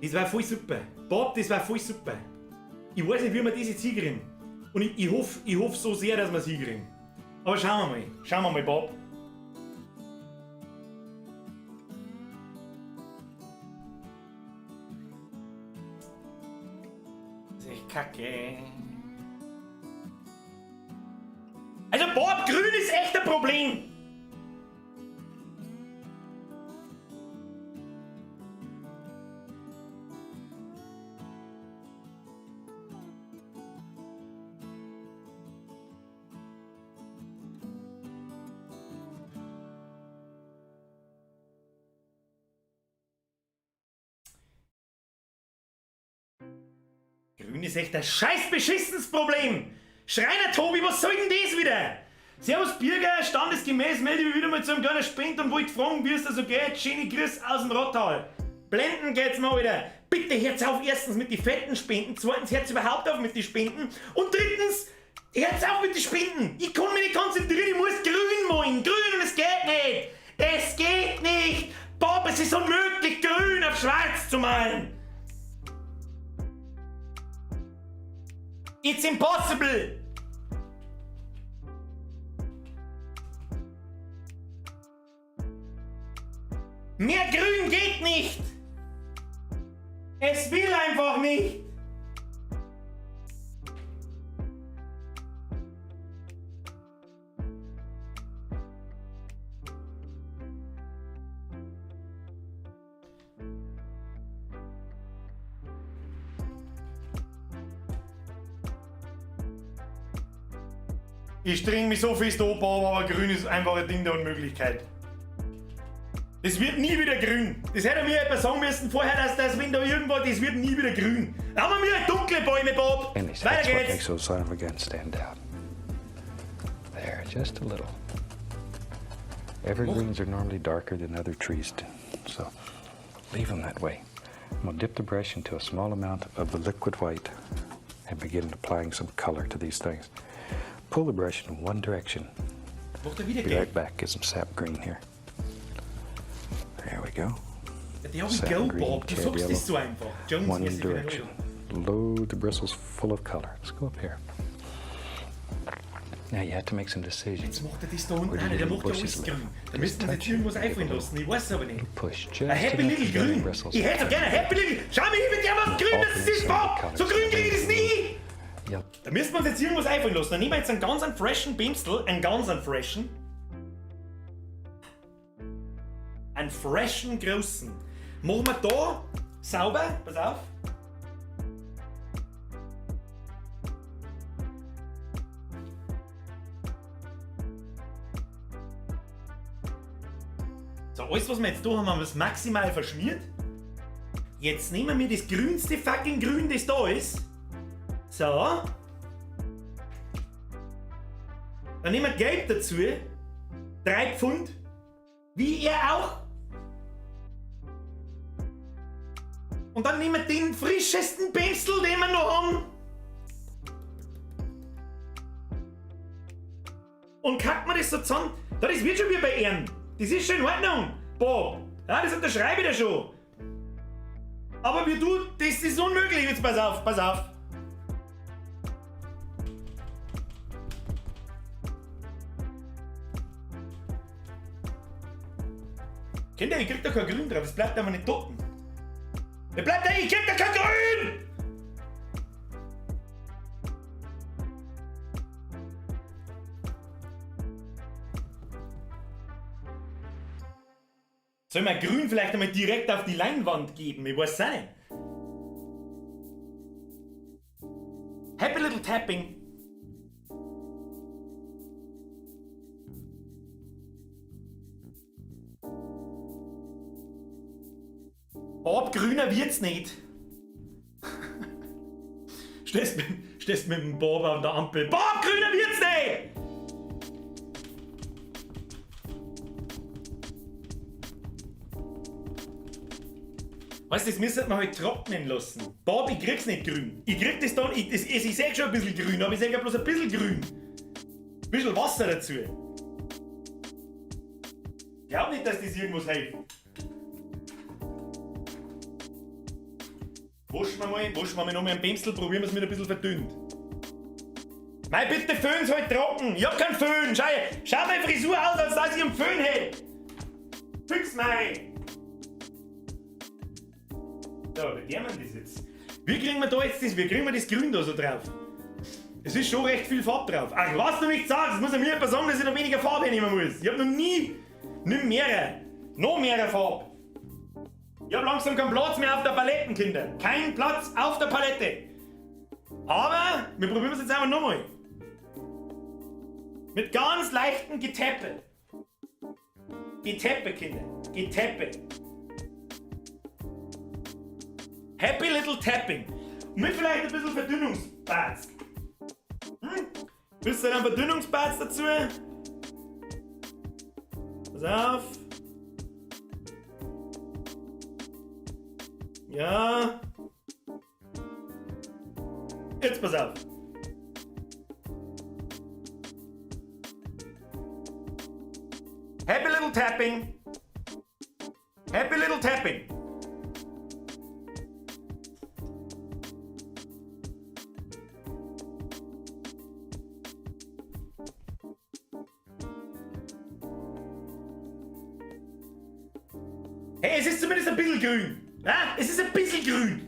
Das war voll super. Bob, das war voll super. Ich weiß nicht, wie wir das jetzt hinkriegen. Und ich hoff so sehr, dass wir es hinkriegen. Aber schauen wir mal. Schauen wir mal, Bob. Das ist echt kacke. Also Bob, grün ist echt ein Problem. Grün ist echt ein scheiß beschissenes Problem. Schreiner Tobi, was soll denn das wieder? Servus Birger, standesgemäß melde ich mich wieder mal zu einem kleinen Spend und wollte fragen, wie es da so geht. Schöne Grüße aus dem Rottal. Blenden geht's mal wieder. Bitte hört's auf, erstens mit die fetten Spenden, zweitens hört's überhaupt auf mit die Spenden und drittens hört's auf mit die Spenden. Ich kann mich nicht konzentrieren, ich muss grün malen. Grün und es geht nicht. Es geht nicht. Bob, es ist unmöglich, grün auf schwarz zu malen. It's impossible! Mehr Grün geht nicht! Es will einfach nicht! Ich streng mich so fest an, aber grün ist einfach ein Ding der Unmöglichkeit. Das wird nie wieder grün. Das hätte mir jemand sagen müssen vorher, dass das, wenn da irgendwo, das wird nie wieder grün. Da haben wir dunkle Bäume, Bob. And that's Weiter what geht's. makes those son of a gun stand out. There, just a little. Evergreens are normally darker than other trees, so leave them that way. I'm gonna dip the brush into a small amount of the liquid white and begin applying some color to these things. Pull the brush in one direction. Macht wieder Be gelb. right back. Get some sap green here. There we go. There we Sap go, green, Bob. Du cad sagst yellow. das so einfach. Jones, One merci für den direction. Euro. Load the bristles full of color. Let's go up here. Now you have to make some decisions. Jetzt macht er das da unten Where auch do nicht. Der the macht ja bushes alles live? grün. Da Just müssten wir jetzt touch irgendwas it. einfallen lassen. Ich weiß es aber nicht. Push just Ein Happy enough Little to get the Grün. bristles. Ich hätte so gerne ein Happy Little. Schau mal hier mit dem was grün das ist, Bob. So grün kriege ich das nie. Yep. Da müssen wir uns jetzt irgendwas einfallen lassen. Dann nehmen wir jetzt einen ganz einen freshen Pinsel, einen ganz einen freshen. Einen freshen großen. Machen wir da sauber, pass auf. So, alles was wir jetzt da haben, haben wir es maximal verschmiert. Jetzt nehmen wir das grünste fucking Grün, das da ist. So. Dann nehmen wir Gelb dazu. 3 Pfund. Wie er auch. Und dann nehmen wir den frischesten Pinsel, den wir noch haben. Und kacken wir das so zusammen. Das wird schon wie bei ihm. Das ist schon in Ordnung, Bob. Ja, das unterschreibe ich dir schon. Aber wie du, das ist unmöglich. Jetzt pass auf, pass auf. Kinder, ich krieg da kein Grün drauf, es bleibt aber nicht toten. Es bleibt da, ich krieg da kein Grün! Soll man Grün vielleicht einmal direkt auf die Leinwand geben? Ich weiß es auch nicht. Happy Little Tapping. Bob, grüner wird's nicht. Stehst mit dem Bob an der Ampel. Bob, grüner wird's nicht! Weißt du, das müsste man halt trocknen lassen. Bob, ich krieg's nicht grün. Ich krieg das dann, ich seh schon ein bisschen grün, aber ich seh ja bloß ein bisschen grün. Ein bisschen Wasser dazu. Ich glaub nicht, dass das irgendwas hilft. Waschen wir mal noch mal einen Pinsel, probieren wir es mit ein bisschen verdünnt. Mei, bitte föhn's halt trocken. Ich hab keinen Föhn. Schau, schau meine Frisur aus, als dass ich einen Föhn hätte. Fix mei. So, wie der man das jetzt? Wie kriegen wir da jetzt das, wie kriegen wir das Grün da so drauf? Es ist schon recht viel Farbe drauf. Ach, was du nicht sagst, muss ja mir jemand sagen, dass ich da weniger Farbe nehmen muss. Ich hab noch nie, nicht mehrere, noch mehrere Farbe. Ich hab langsam keinen Platz mehr auf der Palette, Kinder. Kein Platz auf der Palette. Aber wir probieren es jetzt einfach nochmal. Mit ganz leichtem Geteppe. Geteppe, Kinder. Geteppe. Happy Little Tapping. Mit vielleicht ein bisschen Verdünnungsbatz. Hm? Bisschen ein Verdünnungsbatz dazu. Pass auf. Ja. Jetzt pass auf. Happy Little Tapping. Happy Little Tapping. Hey, es ist zumindest ein bisschen grün. Ja? Es ist ein bisschen grün.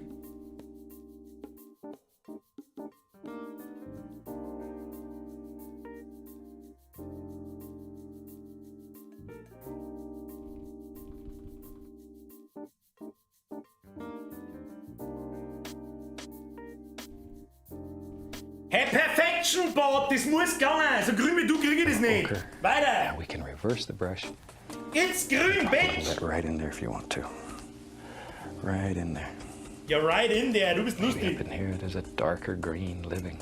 Hey, Perfection, Bob, das muss gegangen. So grün wie du krieg ich das nicht. Okay. Weiter. Now we can reverse the brush. It's grün, bitch. Put that right in there if you want to. Right in there. Ja, right in there. Du bist Maybe lustig. up in here there's a darker green living.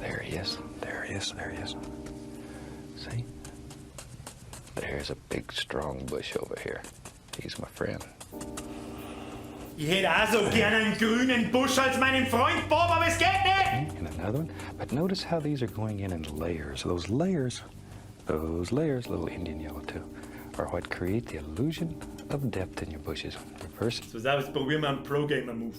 There he is. There he is. There he is. See? There's a big strong bush over here. He's my friend. Ich hätte auch so gerne einen grünen Busch als meinen Freund, Bob, aber es geht nicht. And another one. But notice how these are going in layers. Those layers, little Indian yellow too, are what create the illusion of depth in your bushes. Reverse. So, pass auf, jetzt probieren wir einen Pro-Gamer-Move.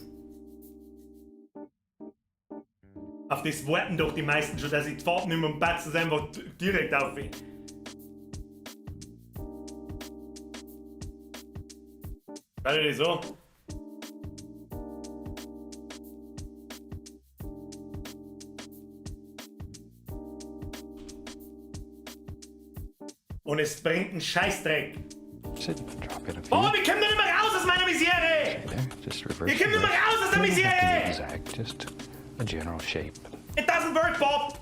Auf das warten doch die meisten schon, dass ich die Farben nehme und batze es einfach direkt auf. Warte, das so. Und es bringt einen Scheißdreck. Sit, drop in a few. Oh, wir kommen da nicht mehr raus aus meiner Misere! There, just reverse. Wir kommen nicht mehr raus aus der You don't have to be Misere! exact, just a general shape. It doesn't work, Bob!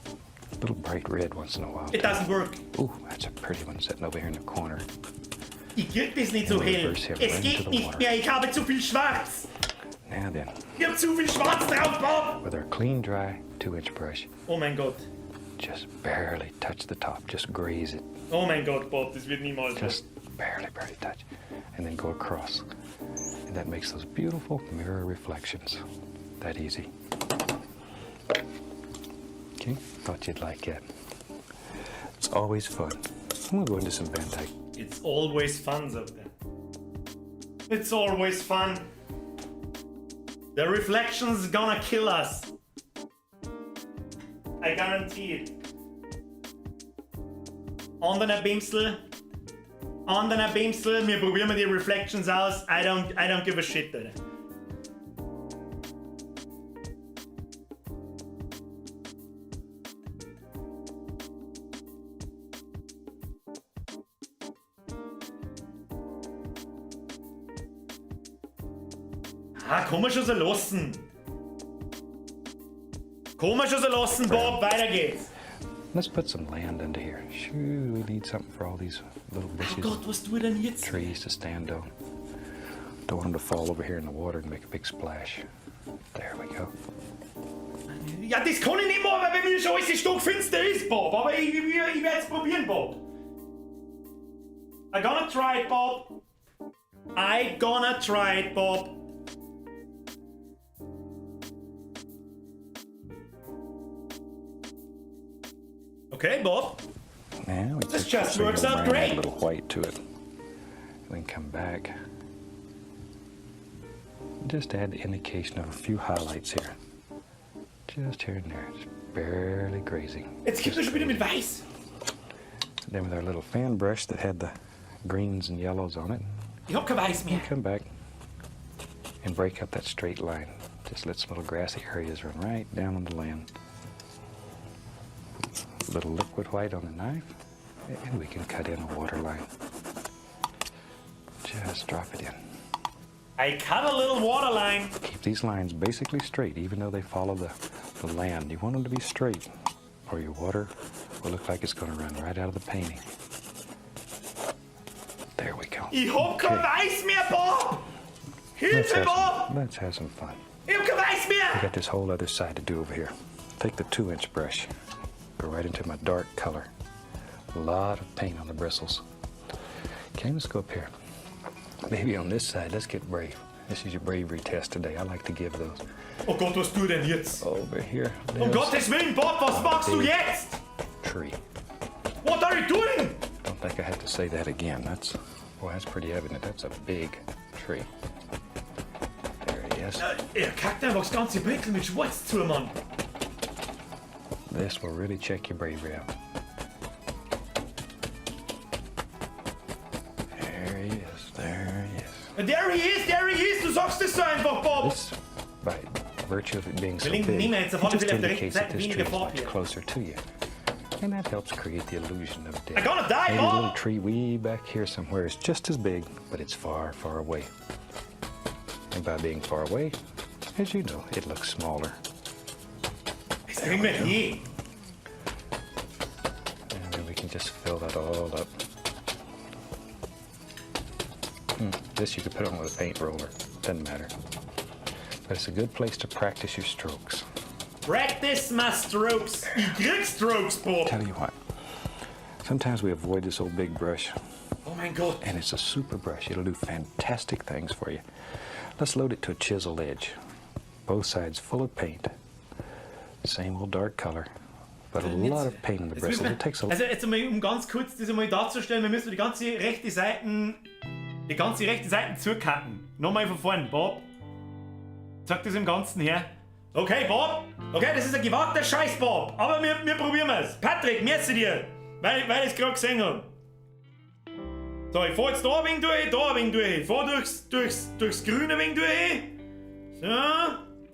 A little bright red once in a while. It doesn't work. Ooh, that's a pretty one sitting over here in the corner. Ich krieg das nicht so hell. Reverse him Es right geht into the nicht water. mehr. Ich habe zu viel Schwarz. Now then, Ich habe zu viel Schwarz drauf, Bob! with our clean, dry 2-inch brush, Oh mein Gott. just barely touch the top. Just graze it. Oh mein Gott, Bob, das wird niemals. Just barely, barely touch. And then go across. And that makes those beautiful mirror reflections. That easy. Okay, thought you'd like it. It's always fun. I'm gonna go into some Van Dyke. It's always fun, sagt er. It's always fun. The reflection's gonna kill us. I guarantee it. Anderer Pinsel. Anderer Pinsel. Wir probieren mal die Reflections aus. I don't give a shit, Alter. Ah, kann man schon so lassen. Kann man schon so lassen, Bob. Weiter geht's. Let's put some land under here. Shoo, we need something for all these little bushes, Oh Gott, was tue ich denn jetzt? trees to stand on. Don't want them to fall over here in the water and make a big splash. There we go. Ja, das kann ich nicht machen, weil bei mir schon alles stockfinster ist, Bob. Aber ich werde es probieren, Bob. I gonna try it, Bob. I gonna try it, Bob. Okay, Bob. Now we This take just the works single out brown, add great. A little white to it. We can come back. Just add the indication of a few highlights here. Just here and there. Just Barely grazing. Jetzt kommt er schon wieder mit Weiß. Then with our little fan brush that had the greens and yellows on it, Ich hab kein Weiß mehr. come back and break up that straight line. Just let some little grassy areas run right down on the land. A little liquid white on the knife, and we can cut in a water line. Just drop it in. I cut a little water line. Keep these lines basically straight, even though they follow the land. You want them to be straight, or your water will look like it's going to run right out of the painting. There we go. Ich hab kein Weiß mehr, Bob! Let's Hilfe, have Bob! let's have some fun. Ich hab kein Weiß We mehr! got this whole other side to do over here. Take the 2-inch brush, go right into my dark color. A lot of paint on the bristles. Okay, let's go up here. Maybe on this side, let's get brave. This is your bravery test today. I like to give those. Oh Gott, was tut denn jetzt? Over here. Um Gottes Willen, Bob, was machst du jetzt? Tree. What are you doing? Don't think I have to say that again. That's, boy, that's pretty evident. That's a big tree. There he is. Er kackt einfach das ganze Bild mit Schwarz zu, Mann. This will really check your bravery out. There he is. There he is. There he is, there he is. Du sagst es so einfach, Bob. This, by virtue of it being so linken big, nehmen wir jetzt auf it alle just Fälle auf der rechten indicates that Seite this weniger tree is Farbe much hier. closer to you. And that helps create the illusion of depth. I'm gonna die, Maybe a Bob! little tree way back here somewhere is just as big, but it's far, far away. And by being far away, as you know, it looks smaller. Das kriegen wir hin. And then we can just fill that all up. This you could put on with a paint roller. Doesn't matter. But it's a good place to practice your strokes. Practice my strokes. Ich krieg Strokes, Bob. Tell you what, sometimes we avoid this old big brush, Oh mein Gott. and it's a super brush. It'll do fantastic things for you. Let's load it to a chiseled edge. Both sides full of paint. Same old dark color, but a lot of paint on the Jetzt müssen bristles. wir, It takes a also jetzt einmal, um ganz kurz das einmal darzustellen, wir müssen die ganze rechte Seite, die ganze rechte Seite zucutten. Nochmal von vorn, Bob. Zeig das im Ganzen her. Okay, Bob. Okay, das ist ein gewagter Scheiß, Bob. Aber wir probieren es. Patrick, merci dir, weil ich es gerade gesehen habe. So, ich fahr jetzt da ein wenig durch, da ein wenig durch. Ich fahr durchs Grüne ein wenig durch. So,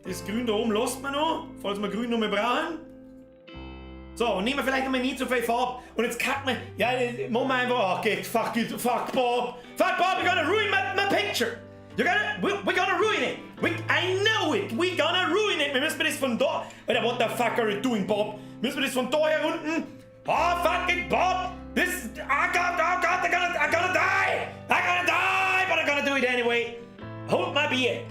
das Grün da oben lasst man noch, falls wir Grün noch mal brauchen. So, und nehmen wir vielleicht noch mal nicht so viel Farbe. Und jetzt cutten wir, ja, machen wir einfach, oh, geht, fuck it, fuck Bob. Fuck Bob, you're gonna ruin my picture. We're gonna ruin it. I know it, we're gonna ruin it. Wir müssen das von da, Alter, what the fuck are you doing, Bob? Müssen wir das von da her unten? Oh, fuck it, Bob. This, oh God, oh God, I'm gonna die. I'm gonna die, but I'm gonna do it anyway. Hold my beer.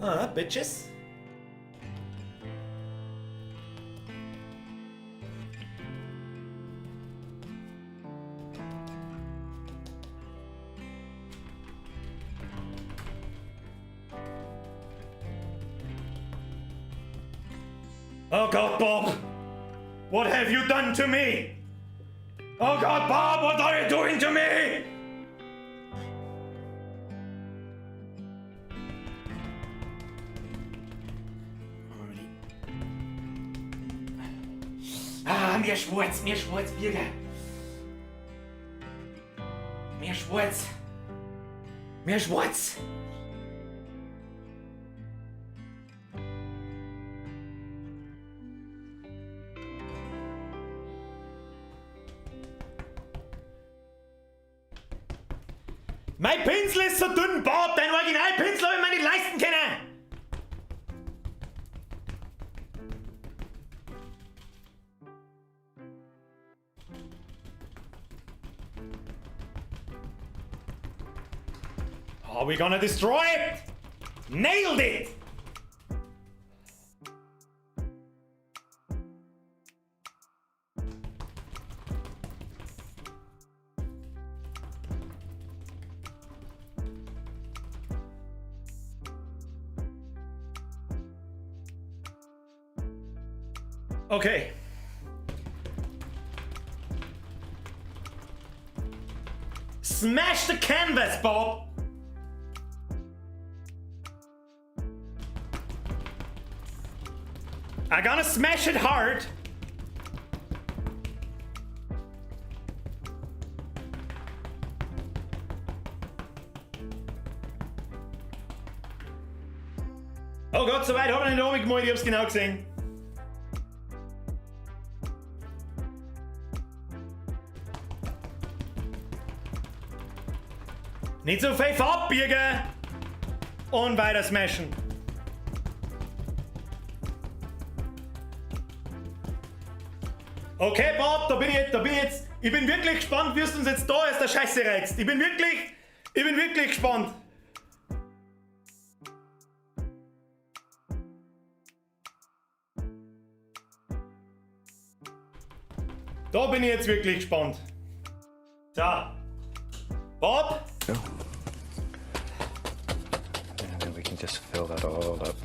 Ah, bitches. Oh God, Bob! What have you done to me? Oh God, Bob, what are you doing to me? Ah, mir schwarz, Birger. Mir schwarz. Mir schwarz. Mein Pinsel ist so dünn, Bob, dein Originalpinsel hab ich mir nicht leisten können. Are we gonna destroy it? Nailed it! Okay. Smash the canvas, Bob! I'm gonna smash it hard. Oh Gott, so weit hab ich nicht runtergemalt, ich hab's genau gesehen. Nicht so viel abbiegen und weiter smashen. Okay, Bob, da bin ich jetzt. Ich bin wirklich gespannt, wie du uns jetzt da aus der Scheiße reizt. Ich bin wirklich gespannt. Da bin ich jetzt wirklich gespannt. So. Bob? Go. And then we can just fill that all up.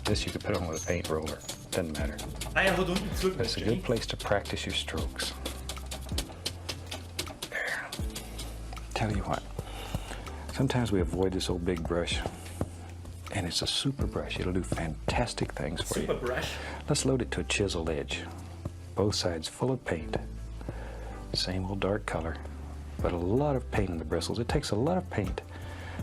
This you could put on with a paint roller. Doesn't matter. Ah, hat unten But it's a good place to practice your strokes. There. Tell you what, sometimes we avoid this old big brush, and it's a super brush. It'll do fantastic things for you. Super brush. Let's load it to a chiseled edge. Both sides full of paint. Same old dark color, but a lot of paint in the bristles. It takes a lot of paint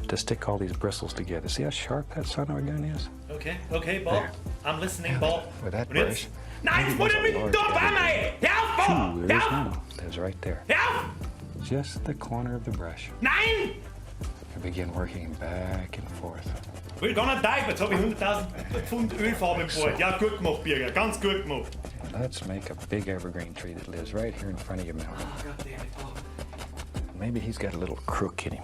to stick all these bristles together. See how sharp that son of a gun is? Okay, okay, Bob. There. I'm listening, Bob. With that Und jetzt? brush. Nein, jetzt muss ich mit dem Top einmal! Hör auf, Bob! Ooh, there Hör is auf! now. There's right there. Hör auf! Just the corner of the brush. Nein! I begin working back and forth. We're gonna die, jetzt hab ich 100.000 Pfund Ölfarbe im Bord. Ja, gut gemacht, Birger. Ganz gut gemacht. Let's make a big evergreen tree that lives right here in front of you, Malcolm. Oh, God damn it, Bob. Maybe he's got a little crook in him.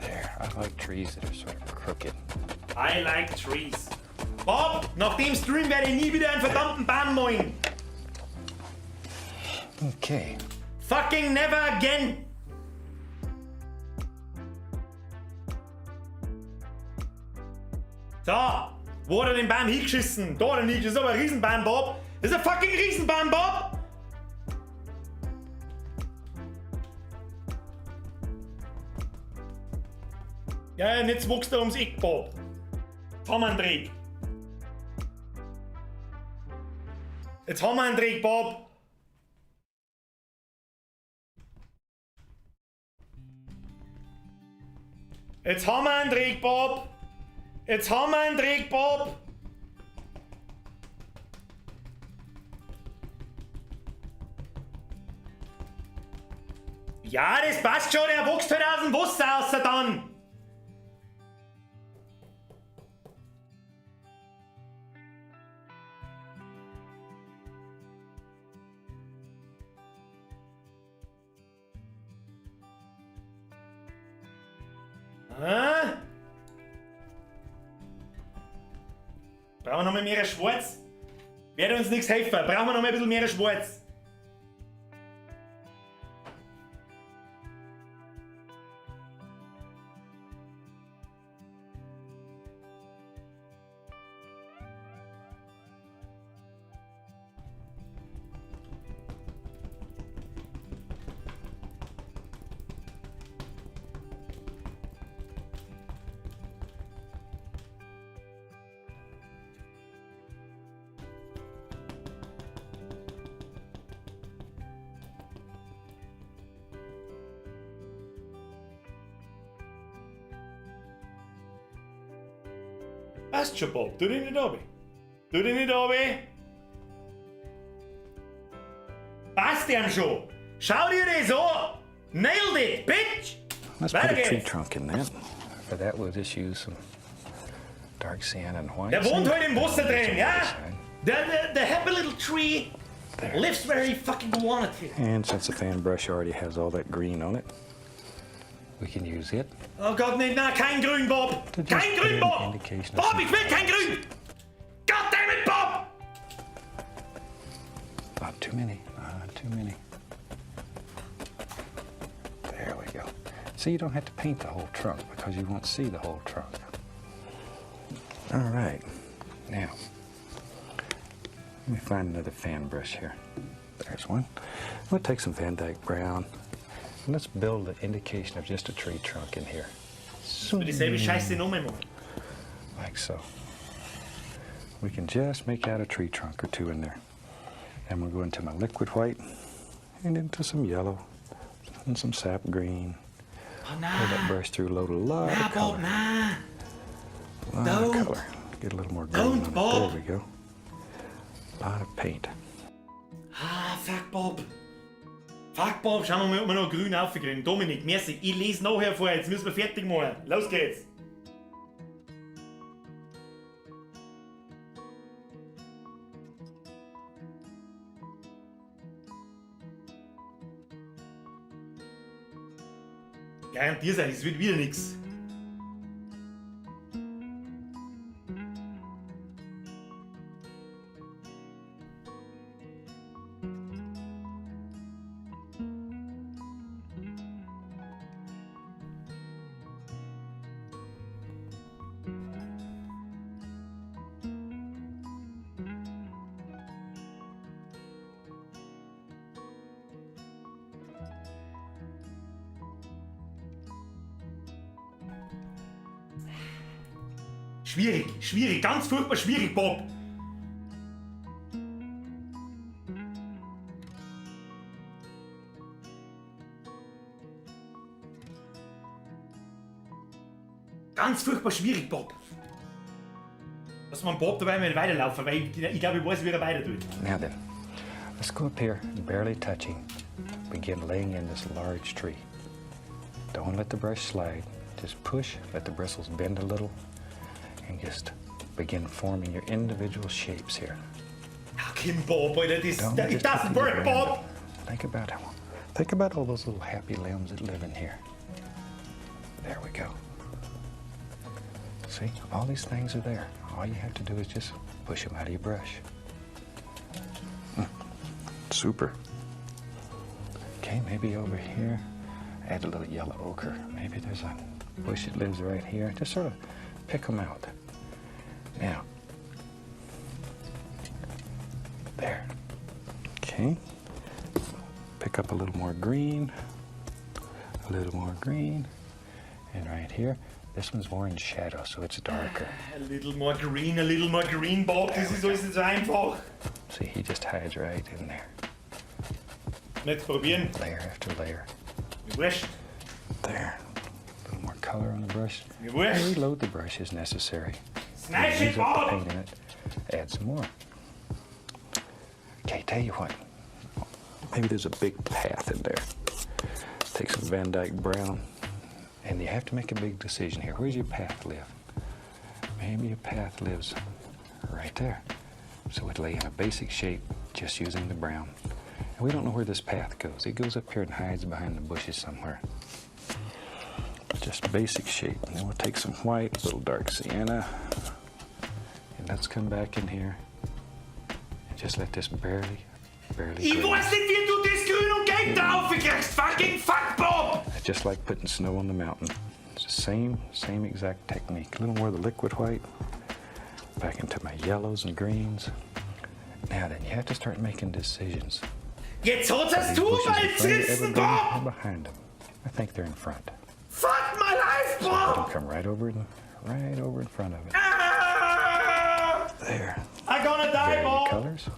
There, I like trees that are sort of crooked. I like trees. Bob, nach dem Stream werde ich nie wieder einen verdammten Baum malen. Okay. Fucking never again! So, wo hat er den Baum hingeschissen? Da hat er nicht, das ist aber ein Riesenbaum, Bob. Das ist ein fucking Riesenbaum, Bob! Ja, und jetzt wächst er ums Eck, Bob. Jetzt haben wir einen Dreck. Jetzt haben wir einen Dreck, Bob. Jetzt haben wir einen Dreck, Bob. Jetzt haben wir einen Dreck, Bob. Ja, das passt schon, der wächst halt aus dem Wasser raus dann. Ah? Brauchen wir noch mal mehr Schwarz? Werde uns nichts helfen. Brauchen wir noch mal ein bisschen mehr Schwarz. Passt schon, Bob. Tu dich nicht runter. Tu dich nicht runter. Passt ihm schon. Schau dir das an. Nailed it, bitch. Let's Weiter put a tree geht's. trunk in that. For that, we'll just use some dark sienna and white. Der wohnt halt im Wasser drin, ja? Side. The happy little tree There. lives where he fucking wanted to. And since the fan brush already has all that green on it, we can use it. Oh Gott, nicht, nein, kein Grün, Bob! To just Kein put Grün, an Bob! indication of Bob, some ich will kein Grün! God damn it, Bob! Not too many, not too many. There we go. See, you don't have to paint the whole trunk because you won't see the whole trunk. All right, now, Let me find another fan brush here. There's one. I'm gonna take some Van Dyke Brown and let's build an indication of just a tree trunk in here. Dieselbe Scheiße nochmal machen. Like so. We can just make out a tree trunk or two in there. And we'll go into my liquid white and into some yellow and some sap green. Oh, Pull that nah. brush through, load a lot Nah, of color. Bob, nah. A lot Don't. of color. Get a little more green Don't, on it. Bob. There we go. A lot of paint. Ah, fuck, Bob. Fuck, Bob. Schauen wir mal, ob wir noch grün aufkriegen. Dominik, merci. Ich lese nachher vor. Jetzt müssen wir fertig machen. Los geht's. Garantiert sein, es wird wieder nichts. Schwierig, schwierig, ganz furchtbar schwierig, Bob. Ganz furchtbar schwierig, Bob. Lass mal Bob dabei mal weiterlaufen, weil ich glaube, ich weiß, wie er weiter tut. Now then, let's go up here, barely touching. Begin laying in this large tree. Don't let the brush slide. Just push, let the bristles bend a little, and just begin forming your individual shapes here. Fucking Bob, Alter, das, Don't it just doesn't pick work, these Bob. random. Think about all those little happy limbs that live in here. There we go. See, all these things are there. All you have to do is just push them out of your brush. Super. Okay, maybe over here, add a little yellow ochre. Maybe there's a bush that lives right here. Just sort of pick them out. Now, there. Okay. Pick up a little more green, a little more green, and right here, this one's more in shadow, so it's darker. A little more green, a little more green, Bob. Das ist alles nicht so einfach. See, he just hides right in there. Jetzt probieren. Layer after layer. Mir wurscht. There. A little more color on the brush. Mir wurscht. Reload the brush as necessary. Smash it, Use up the Bob! paint in it. Add some more. Okay, tell you what. Maybe there's a big path in there. Take some Van Dyke Brown. And you have to make a big decision here. Where's your path live? Maybe your path lives right there. So we'd lay in a basic shape just using the brown. And we don't know where this path goes. It goes up here and hides behind the bushes somewhere. Just basic shape. And then we'll take some white, a little dark sienna. And let's come back in here and just let this barely, barely Ich graze. weiß nicht, wie du das Grün und Gelb da aufkriegst. Fucking fuck, Bob! It's just like putting snow on the mountain. It's the same exact technique. A little more of the liquid white. Back into my yellows and greens. Now then, you have to start making decisions. Jetzt hat's das These bushes Tuch in front of the zerrissen, evergreen Bob! or behind them. I think they're in front. Fuck my life, Let Bob! them come right over in front of it. Ah! There. I'm gonna die, Vary the Bob! colors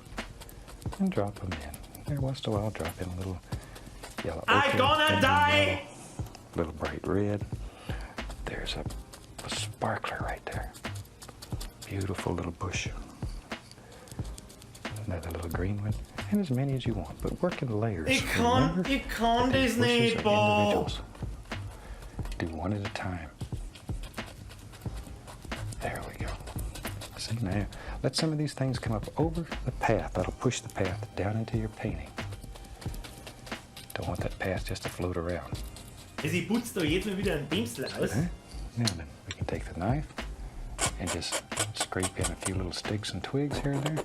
and drop them in. Every once in a while, drop in a little yellow I'm ochre, gonna and die! yellow, little bright red. There's a sparkler right there. Beautiful little bush. Another little green one, and as many as you want, but work in layers. Ich kann, Remember ich kann that these das bushes nicht, are Bob! individuals. Do one at a time. There we go. See, now, let some of these things come up over the path. That'll push the path down into your painting. Don't want that path just to float around. Also ich putze da jetzt mal wieder einen Pinsel aus. Okay. Now then, we can take the knife and just scrape in a few little sticks and twigs here and there.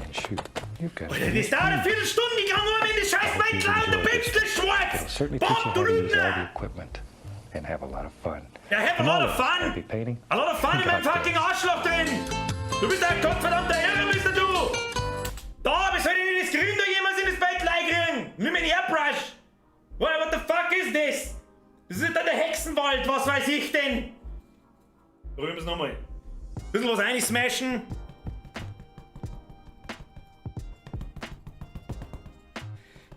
And shoot, you've got Alter, das dauert eine Viertelstunde, ich kann nur wenn das scheiß Beutel und der Pinsel ist It'll schwarz! certainly teach you Bob, how du to use all the Lügner! equipment and have a lot of fun. Ja, have a And lot all of fun! Happy painting. A lot of fun in meinem God fucking bless. Arschloch drin! Du bist ein gottverdammter Irre, bist du! Da, wie soll ich denn das Grün da jemals in das Bett kriegen? Mit dem Airbrush! What the fuck is this? Das ist dann der Hexenwald, was weiß ich denn? Probieren wir es nochmal. Bisschen was reinsmashen.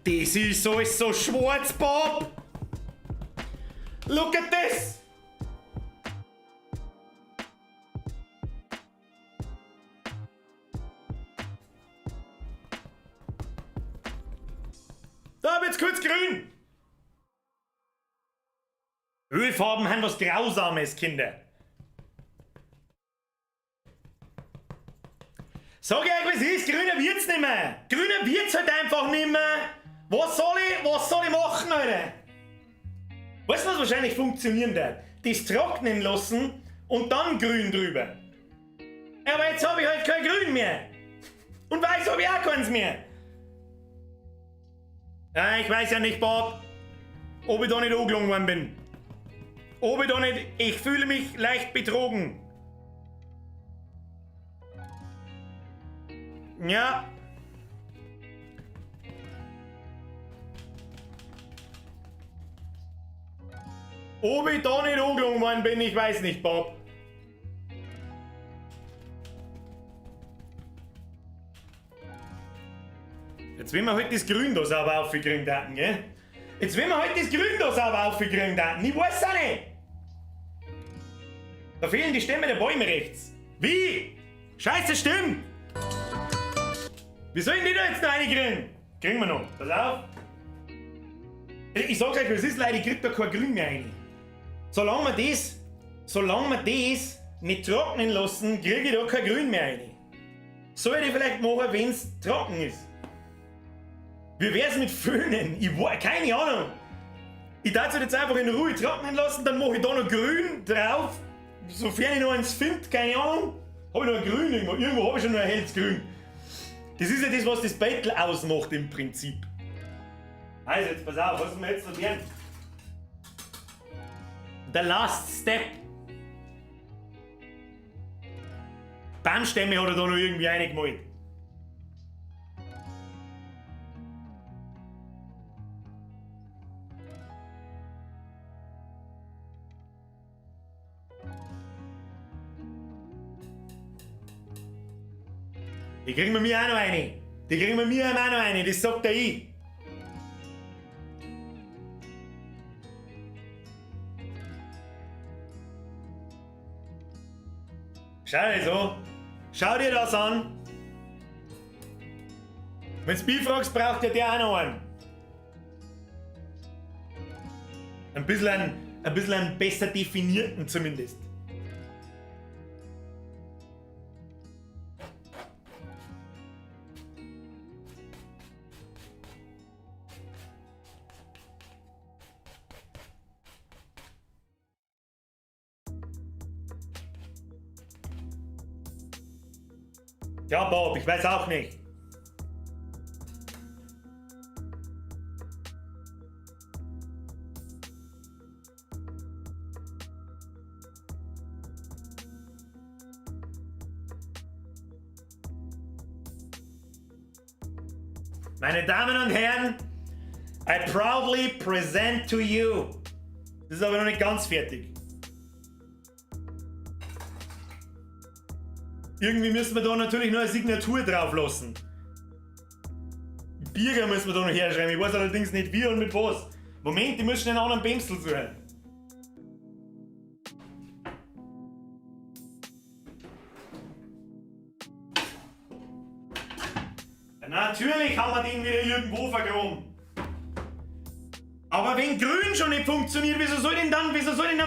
Das ist alles so schwarz, Bob! Look at this! Da wird's kurz grün! Ölfarben haben was Grausames, Kinder. Sag ich euch, was ist? Grüner wird's nicht mehr. Grüner wird's halt einfach nicht mehr. Was soll ich machen, Alter? Weißt du, was wahrscheinlich funktionieren wird? Das trocknen lassen und dann grün drüber. Aber jetzt hab ich halt kein Grün mehr. Und weiß hab ich auch keins mehr. Ja, ich weiß ja nicht, Bob, ob ich da nicht angelogen worden bin. Ob ich da nicht... Ich fühle mich leicht betrogen. Ja. Ob ich da nicht angelogen worden bin, ich weiß nicht, Bob. Jetzt will wir halt das Grün da sauber aufgekriegt haben, gell? Jetzt will wir halt das Grün da sauber aufgekriegt haben. Ich weiß auch nicht. Da fehlen die Stämme der Bäume rechts. Wie? Scheiße, stimmt! Wie sollen die da jetzt noch reinkriegen? Kriegen wir noch. Pass auf. Ich sag's euch, es ist leider, ich krieg da kein Grün mehr rein. Solange wir das nicht trocknen lassen, krieg ich da kein Grün mehr rein. Soll ich vielleicht machen, wenn's trocken ist? Wie wär's mit Föhnen? Ich war, keine Ahnung. Ich darf es jetzt einfach in Ruhe trocknen lassen, dann mache ich da noch Grün drauf. Sofern ich noch eins finde, keine Ahnung. Hab ich noch ein Grün irgendwo? Irgendwo hab ich schon noch ein helles Grün. Das ist ja das, was das Beitel ausmacht im Prinzip. Also jetzt pass auf, was müssen wir jetzt noch lernen? The last step. Baumstämme hat er da noch irgendwie reingemalt. Die kriegen wir mir auch noch eine. Die kriegen wir mir auch noch eine, das sagt der ich. Schau dir das an. Schau dir das an. Wenn du mich fragst, braucht ja der auch noch einen. Ein bisschen einen besser definierten zumindest. Ja, Bob, ich weiß auch nicht. Meine Damen und Herren, I proudly present to you. Das ist aber noch nicht ganz fertig. Irgendwie müssen wir da natürlich noch eine Signatur drauf lassen. Birger müssen wir da noch herschreiben. Ich weiß allerdings nicht wie und mit was. Moment, ich muss schnell einen anderen Bemsel suchen. Ja, natürlich haben wir den wieder irgendwo vergraben. Aber wenn Grün schon nicht funktioniert, wieso soll denn dann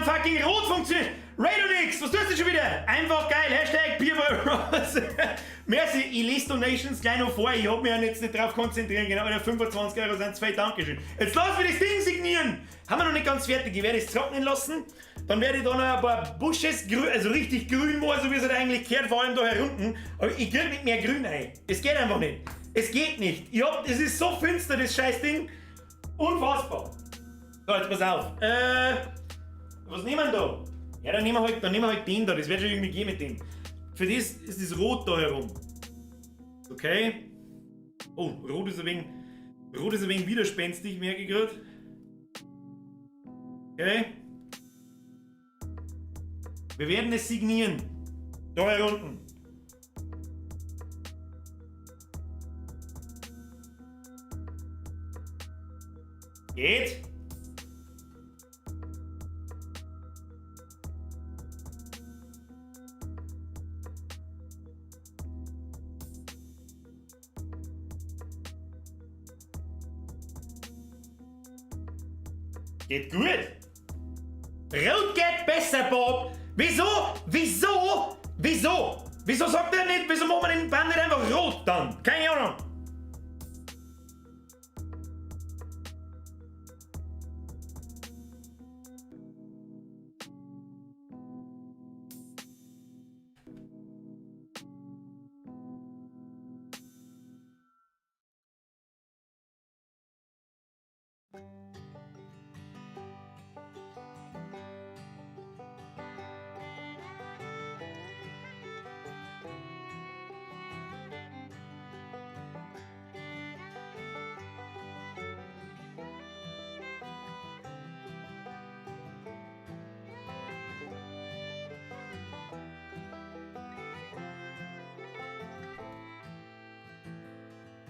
fucking Rot funktionieren? Radonix, was tust du schon wieder? Einfach geil, Hashtag BeerBoyRoss. Merci, ich lese Donations gleich noch vor, ich hab mich ja jetzt nicht drauf konzentrieren, genau, 25 Euro sind 2, Dankeschön. Jetzt lass mich das Ding signieren! Haben wir noch nicht ganz fertig, ich werde es trocknen lassen, dann werde ich da noch ein paar Busches, also richtig grün machen, so wie es halt eigentlich gehört, vor allem da herunten. Aber ich krieg nicht mehr grün ein. Es geht einfach nicht. Es geht nicht. Es ist so finster, das scheiß Ding. Unfassbar. So, jetzt pass auf. Was nehmen wir da? Ja, dann nehmen wir halt den da, das wird schon irgendwie gehen mit dem. Für das ist das Rot da herum. Okay. Oh, Rot ist ein wenig, Rot ist ein wenig widerspenstig, merke ich gerade. Okay. Wir werden es signieren. Da hier unten. Geht. Geht gut. Rot geht besser, Bob. Wieso? Wieso? Wieso? Wieso sagt er nicht, wieso machen wir den Band nicht einfach rot dann? Keine Ahnung.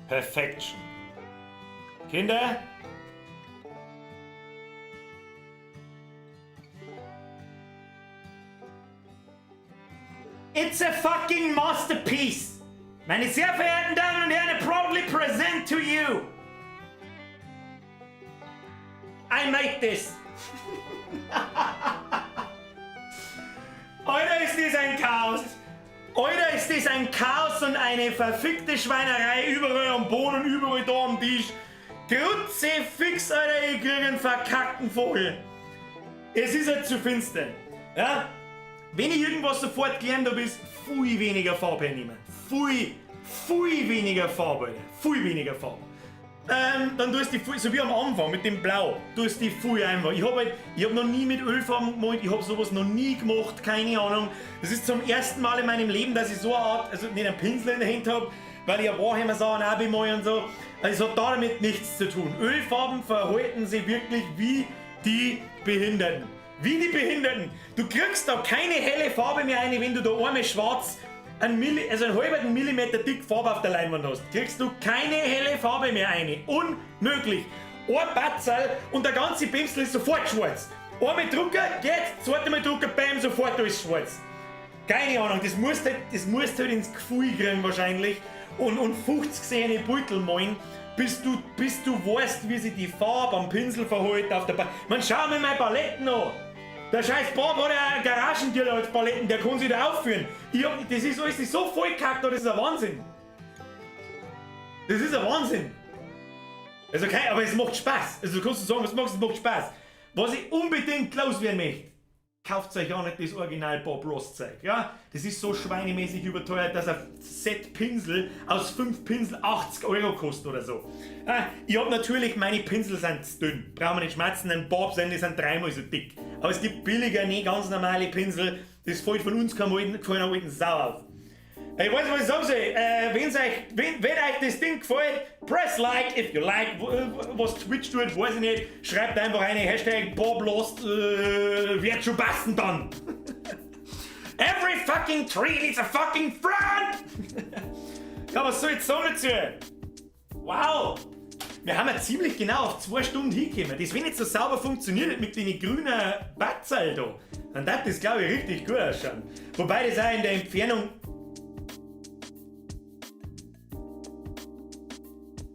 Perfection. Kinder? It's a fucking masterpiece! Meine sehr verehrten Damen und Herren, I proudly present to you. I made this. Alter, ist das ein Chaos. Alter, ist das ein Chaos und eine verfickte Schweinerei überall am Boden und überall da am Tisch. Kruzifix, Alter, ich krieg einen verkackten Vogel. Es ist halt zu finster. Ja? Wenn ich irgendwas sofort gelernt habe, ist viel weniger Farbe nehmen. Viel, viel weniger Farbe, Alter. Viel weniger Farbe. Dann tust du die viel, so wie am Anfang mit dem Blau, tust die viel einfach. Ich hab halt, ich hab noch nie mit Ölfarben gemalt, ich hab sowas noch nie gemacht, keine Ahnung. Das ist zum ersten Mal in meinem Leben, dass ich so eine Art, also nicht einen Pinsel in der Hand hab, weil ich ja Warhammer Sachen auch bemale und so. Also es hat damit nichts zu tun. Ölfarben verhalten sich wirklich wie die Behinderten. Wie die Behinderten. Du kriegst da keine helle Farbe mehr rein, wenn du da einmal schwarz einen Milli-, also einen halben Millimeter dick Farbe auf der Leinwand hast. Kriegst du keine helle Farbe mehr rein. Unmöglich. Ein Batzerl und der ganze Pinsel ist sofort schwarz. Einmal drucken, geht, zweite Mal drucken, bam, sofort alles schwarz. Keine Ahnung, das musst du halt ins Gefühl kriegen wahrscheinlich und 50 seine Beutel malen, bis du weißt, wie sich die Farbe am Pinsel verhält auf der Man, schau mir meine Paletten an! Der scheiß Bob hat ja eine Garagentür als Paletten, der kann sich da aufführen. Das ist alles so vollkackt, das ist ein Wahnsinn. Das ist ein Wahnsinn. Also kein, aber es macht Spaß. Also du kannst sagen, was du magst, es macht Spaß. Was ich unbedingt loswerden möchte, kauft euch auch nicht das Original Bob Ross Zeug. Ja? Das ist so schweinemäßig überteuert, dass ein Set Pinsel aus 5 Pinsel 80 Euro kostet oder so. Ah, ich hab natürlich, meine Pinsel sind zu dünn. Brauchen wir nicht schmerzen, ein Bob sind, die sind dreimal so dick. Aber es gibt billiger, nicht ganz normale Pinsel. Das fällt von uns keiner alten Sau auf. Ich weiß nicht, was ich sagen soll. Wenn euch das Ding gefällt, press like if you like. Was Twitch tut, weiß ich nicht. Schreibt einfach eine Hashtag Bob Lost, wird schon passen dann. Every fucking tree needs a fucking friend! Ja, was soll ich jetzt sagen dazu? Wow! Wir haben ja ziemlich genau auf 2 Stunden hingekommen. Das, wenn jetzt so sauber funktioniert mit den grünen Batzerl da, dann darf das, glaub ich, richtig gut ausschauen. Wobei das auch in der Entfernung...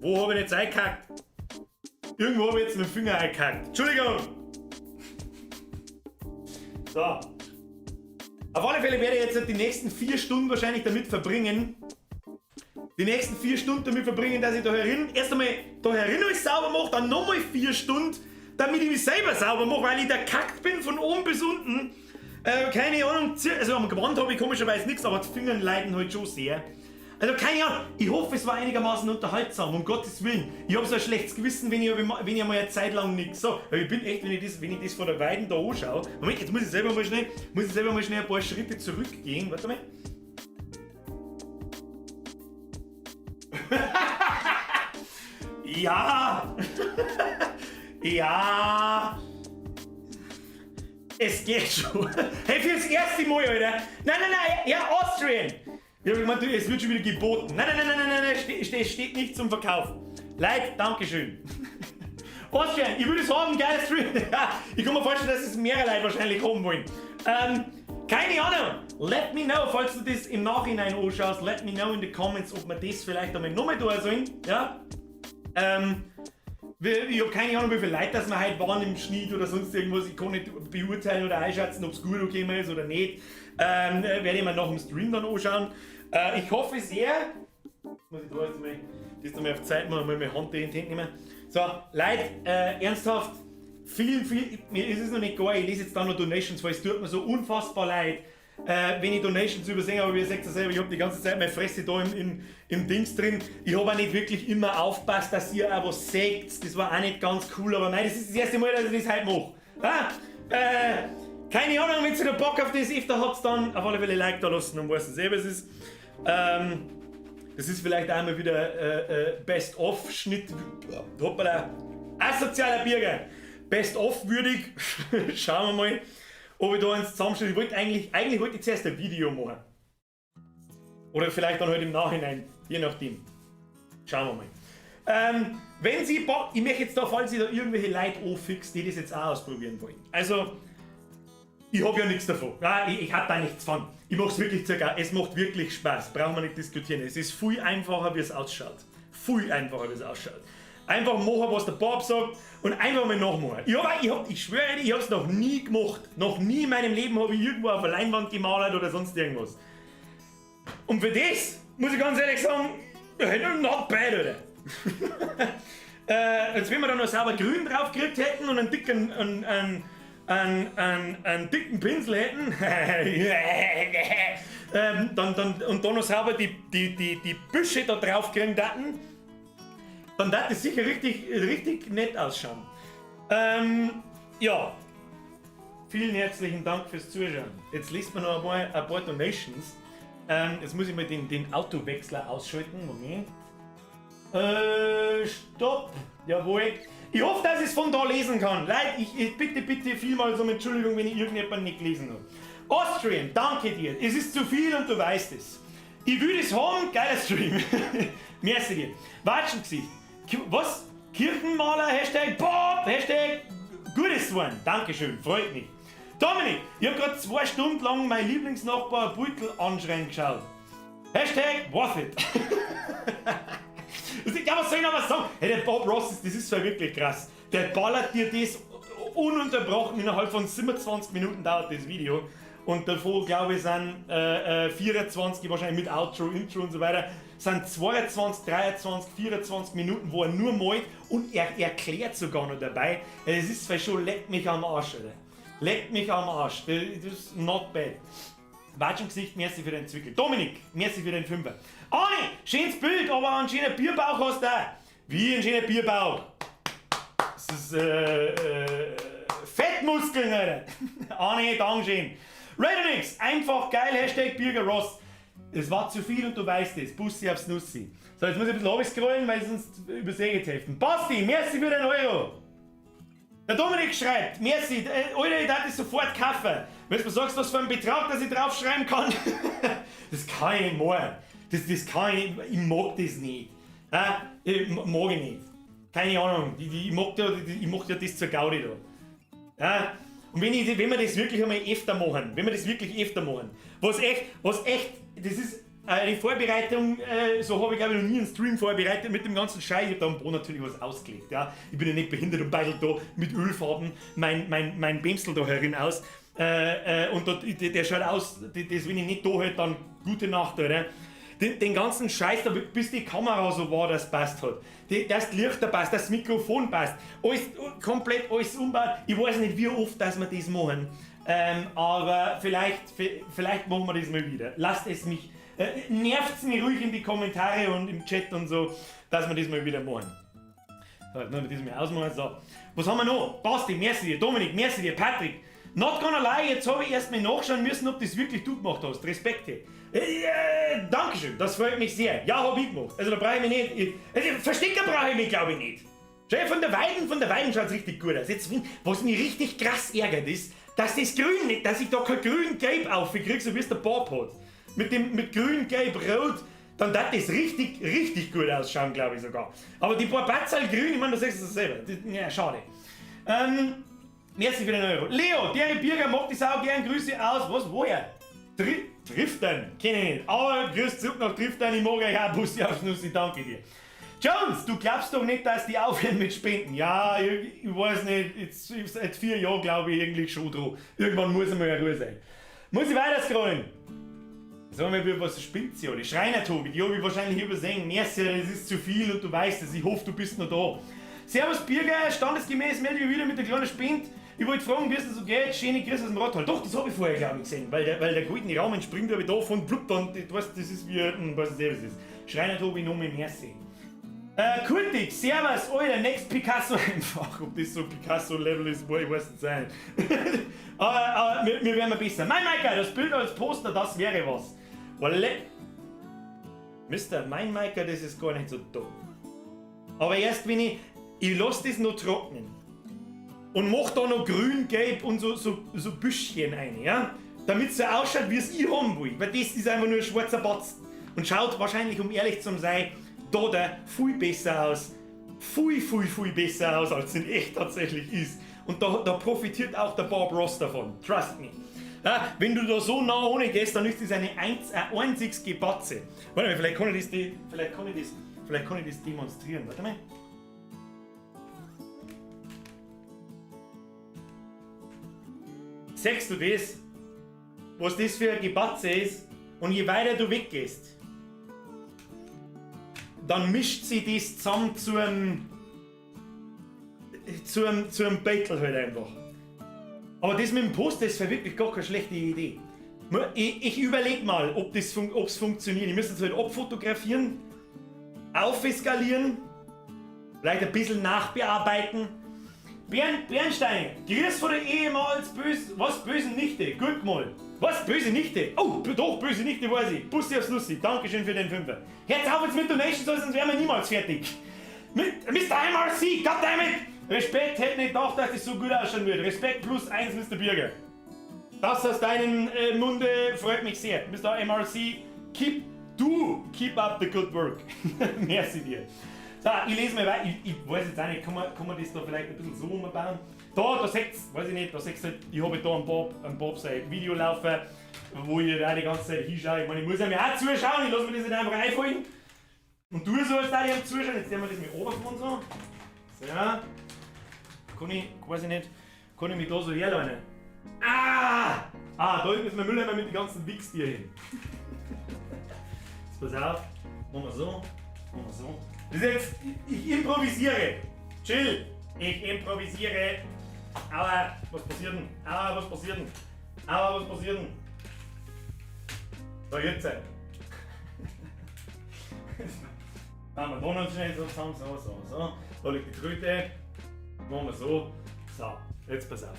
Wo hab ich jetzt eingekackt? Irgendwo hab ich jetzt mit dem Finger eingekackt. Entschuldigung! So. Auf alle Fälle werde ich jetzt die nächsten 4 Stunden wahrscheinlich damit verbringen. Die nächsten 4 Stunden damit verbringen, dass ich da herin, erst einmal da herin alles sauber mache, dann nochmal 4 Stunden, damit ich mich selber sauber mache, weil ich da kackt bin von oben bis unten. Keine Ahnung, also am Gewand habe ich komischerweise nichts, aber die Finger leiden halt schon sehr. Also keine Ahnung, ich hoffe, es war einigermaßen unterhaltsam, um Gottes Willen. Ich hab so ein schlechtes Gewissen, wenn ich einmal eine Zeit lang nix sag. Aber ich bin echt, wenn ich das von der Weiden da anschaue. Moment, jetzt muss ich selber mal schnell, muss ich selber mal schnell ein paar Schritte zurückgehen. Warte mal. Ja! Ja! Es geht schon. Hey, fürs erste Mal, Alter. Nein, nein, nein, ja, Austrian. Ja, ich meine, es wird schon wieder geboten. Nein, nein, nein, nein, nein, nein, steht nicht zum Verkauf. Leid, Dankeschön. Austrian, ich würde sagen, geiler Stream. Ich kann mir vorstellen, dass es mehrere Leute wahrscheinlich haben wollen. Keine Ahnung. Let me know, falls du das im Nachhinein anschaust, let me know in the comments, ob wir das vielleicht einmal nochmal tun sollen. Ja? Ich habe keine Ahnung, wie viele Leute das wir heute waren im Schnitt oder sonst irgendwas. Ich kann nicht beurteilen oder einschätzen, ob es gut gekommen ist oder nicht. Werde ich mir nach dem Stream dann anschauen. Ich hoffe sehr. Muss ich da jetzt mal, das nochmal auf Zeit machen, mal meine Hand in die Hände nehmen. So, Leute, ernsthaft, viel, viel, mir ist es noch nicht gar, ich lese jetzt da noch Donations, weil es tut mir so unfassbar leid, wenn ich Donations übersehe, aber wie ihr seht ja selber, ich habe die ganze Zeit meine Fresse da im Dings drin. Ich habe auch nicht wirklich immer aufgepasst, dass ihr auch was seht. Das war auch nicht ganz cool, aber nein, das ist das erste Mal, dass ich das heute mache. Ah, keine Ahnung, wenn ihr da Bock auf das öfter habt, dann auf alle Fälle Like da lassen und weißt du selber, es ist. Das ist vielleicht einmal wieder Best-of-Schnitt. Hoppala. Asozialer Birger. Best-of würdig. Schauen wir mal, ob ich da eins zusammenstelle. Ich wollte eigentlich, eigentlich wollte ich zuerst ein Video machen. Oder vielleicht dann halt im Nachhinein. Je nachdem. Schauen wir mal. Wenn Sie Bock, ich möchte jetzt da, falls Sie da irgendwelche Leute anfixt, die das jetzt auch ausprobieren wollen. Also, ich habe ja nichts davon. Ja, ich habe da nichts von. Ich mache es wirklich circa. Es macht wirklich Spaß. Brauchen wir nicht diskutieren. Es ist viel einfacher, wie es ausschaut. Viel einfacher, wie es ausschaut. Einfach machen, was der Bob sagt, und einfach mal nachmachen. Ich schwöre dir, ich habe es noch nie gemacht. Noch nie in meinem Leben habe ich irgendwo auf der Leinwand gemalt oder sonst irgendwas. Und für das, muss ich ganz ehrlich sagen, not bad, oder? Als wenn wir da noch sauber grün drauf gekriegt hätten und einen dicken Pinsel hätten, und dann noch sauber die Büsche da drauf kriegen hätten, dann wird das sicher richtig, richtig nett ausschauen. Ja, vielen herzlichen Dank fürs Zuschauen. Jetzt liest man noch einmal ein paar Donations. Jetzt muss ich mal den Autowechsler ausschalten. Moment. Stopp. Jawohl. Ich hoffe, dass ich es von da lesen kann. Leute, ich bitte, bitte vielmals um Entschuldigung, wenn ich irgendjemanden nicht gelesen habe. Austrian, danke dir. Es ist zu viel und du weißt es. Ich würde es haben, geiler Stream. Merci dir. Watschengesicht. Was? Kirchenmaler, #Bob, #gutes one. Dankeschön, freut mich. Dominik, ich habe gerade 2 Stunden lang mein Lieblingsnachbar Beutel anschreien geschaut. #worth it. Ja, was soll ich noch was sagen? Hey, der Bob Ross, das ist zwar wirklich krass. Der ballert dir das ununterbrochen, innerhalb von 27 Minuten dauert das Video. Und davor, glaube ich, sind 24, wahrscheinlich mit Outro, Intro und so weiter, sind 22, 23, 24 Minuten, wo er nur malt, und er erklärt sogar noch dabei. Es ist zwar schon, leck mich am Arsch, Alter. Leck mich am Arsch. Das ist not bad. Watschengesicht, merci für den Zwickel. Dominik, merci für den Fünfer. Arne, schönes Bild, aber einen schönen Bierbauch hast du auch. Wie ein schöner Bierbauch? Das ist Fettmuskeln, Alter. Arne, Dankeschön. Radonix, einfach geil, #BürgerRoss. Es war zu viel und du weißt es. Bussi aufs Nussi. So, jetzt muss ich ein bisschen scrollen, weil sonst übersehe ich die Hälfte. Basti, merci für den Euro. Der Dominik schreibt, merci, Alter, ich darf das sofort kaufen. Wenn du mir sagst, was für einen Betrag, dass ich draufschreiben kann, das kann ich nicht machen. Das kann ich nicht, ich mag das nicht. Ja, ich mag ich nicht. Keine Ahnung, ich mag ja das zur Gaudi da. Ja, und wenn wir das wirklich einmal öfter machen, wenn wir das wirklich öfter machen, was echt, das ist eine Vorbereitung, so habe ich, glaube ich, noch nie einen Stream vorbereitet mit dem ganzen Scheiß. Ich habe da am Boden natürlich was ausgelegt. Ja. Ich bin ja nicht behindert und beitel da mit Ölfarben mein Bemsel da herin aus. Und da, der schaut aus, das, wenn ich nicht da halt, dann gute Nacht, oder? Den ganzen Scheiß, da, bis die Kamera so war, dass es passt hat. Dass die Lichter passt, dass das Mikrofon passt. Alles, komplett alles umbaut. Ich weiß nicht, wie oft dass wir das machen. Aber vielleicht machen wir das mal wieder. Lasst es mich, nervt mich ruhig in die Kommentare und im Chat und so, dass wir das mal wieder machen. So, jetzt müssen wir das mal ausmachen. So. Was haben wir noch? Basti, merci dir. Dominik, merci dir. Patrick. Not gonna lie, jetzt habe ich erst mal nachschauen müssen, ob das wirklich du gemacht hast. Respekt. Dankeschön, das freut mich sehr. Ja, hab ich gemacht. Also da brauche ich mich nicht. Ich, also verstecken brauche ich mich, glaube ich, nicht. Schau, von der Weiden schaut es richtig gut aus. Jetzt, was mich richtig krass ärgert, ist, dass das Grün nicht, dass ich da kein Grün-Gelb aufkriege, so wie es der Bob hat. Mit Grün, Gelb, Rot, dann darf das richtig, richtig gut ausschauen, glaube ich sogar. Aber die paar Batzal Grün, ich meine, du sagst es selber. Das, ja, schade. Merci für den Euro. Leo, der Birger mag die Sau gern. Grüße aus. Was, woher? Triftern? Kenn ich nicht. Aber grüß zurück nach Triftern. Ich mag euch auch. Bussi aufs Nussi, danke dir. Jones, du glaubst doch nicht, dass die aufhören mit Spenden. Ja, ich weiß nicht. Jetzt, seit 4 Jahren glaube ich eigentlich schon dran. Irgendwann muss einmal eine Ruhe sein. Muss ich weiter scrollen? Sag mal, was spinnt sie alle? Schreiner Tobi, die hab ich wahrscheinlich übersehen. Merci, das ist zu viel und du weißt es. Ich hoffe, du bist noch da. Servus Birger, standesgemäß melde ich mich wieder mit der kleinen Spind. Ich wollte fragen, wie es dir so geht. Schöne Grüße aus dem Rattal. Doch, das hab ich vorher, glaub ich, gesehen. Weil der goldene Rahmen springt, hab ich da von blub, dann, du weißt, das ist wie, weiß nicht, was das ist. Schreiner Tobi, nochmal merci. Kultig, servus, Alter, next Picasso einfach. Ob das so Picasso-Level ist, ich weiß nicht sein. Aber wir werden besser. Mein Maika, das Bild als Poster, das wäre was. Wolle. Mister, mein Maika, das ist gar nicht so dumm. Aber erst wenn ich lass das noch trocknen. Und mach da noch grün, gelb und so Büschchen rein, ja? Damit's so ausschaut, wie es ich haben will. Weil das ist einfach nur ein schwarzer Batzen. Und schaut wahrscheinlich, um ehrlich zu sein, da der viel besser aus. Viel, viel, viel besser aus, als es in echt tatsächlich ist. Und da profitiert auch der Bob Ross davon. Trust me. Ja, wenn du da so nah ohne gehst, dann ist das ein einziges Gebatze. Warte mal, vielleicht kann ich das, vielleicht kann ich das, vielleicht kann ich das demonstrieren. Warte mal. Siehst du das? Was das für ein Gebatze ist? Und je weiter du weggehst, dann mischt sie das zusammen zu einem Beutel halt einfach. Aber das mit dem Poster ist wirklich gar keine schlechte Idee. Ich überleg mal, ob das ob's funktioniert. Ich müsste es halt abfotografieren, aufeskalieren, vielleicht ein bisschen nachbearbeiten. Bernstein, grüß von der ehemals bösen, was, bösen Nichte, gut mal. Was, böse Nichte? Oh, doch, böse Nichte weiß ich. Bussi aufs Nussi, Dankeschön für den Fünfer. Herz auf jetzt mit Donations, sonst wären wir niemals fertig. Mit Mister MRC, goddammit! Respekt, hätte nicht gedacht, dass das so gut ausschauen würde. Respekt plus 1, Mister Birger. Das aus deinem Munde freut mich sehr. Mister MRC, keep up the good work. Merci dir. So, ich lese mal weiter. Ich weiß jetzt auch nicht, kann man das da vielleicht ein bisschen so umbauen? Da seht's, weiß ich nicht, da seht's halt, ich habe da einen Bob sein Video laufen, wo ich da die ganze Zeit hinschaue. Ich meine, ich muss ja mir auch zuschauen, ich lasse mir das nicht einfach einfallen. Und du sollst auch nicht zuschauen, jetzt nehmen wir das mit runterfahren so. So. Kann ich, weiß ich nicht, kann ich mich da so herleinen? Ah! Ah, da hinten ist mein Mülleimer mit den ganzen Wichs hier hin. Jetzt pass auf, machen wir so, machen wir so. Das ist jetzt, ich improvisiere. Chill, ich improvisiere. Aber was passiert denn? Aber was passiert denn? Aber was passiert denn? So, jetzt. Machen wir da noch schnell so zusammen, so, so, so. Da liegt die Kröte. Machen wir so. So, jetzt pass auf.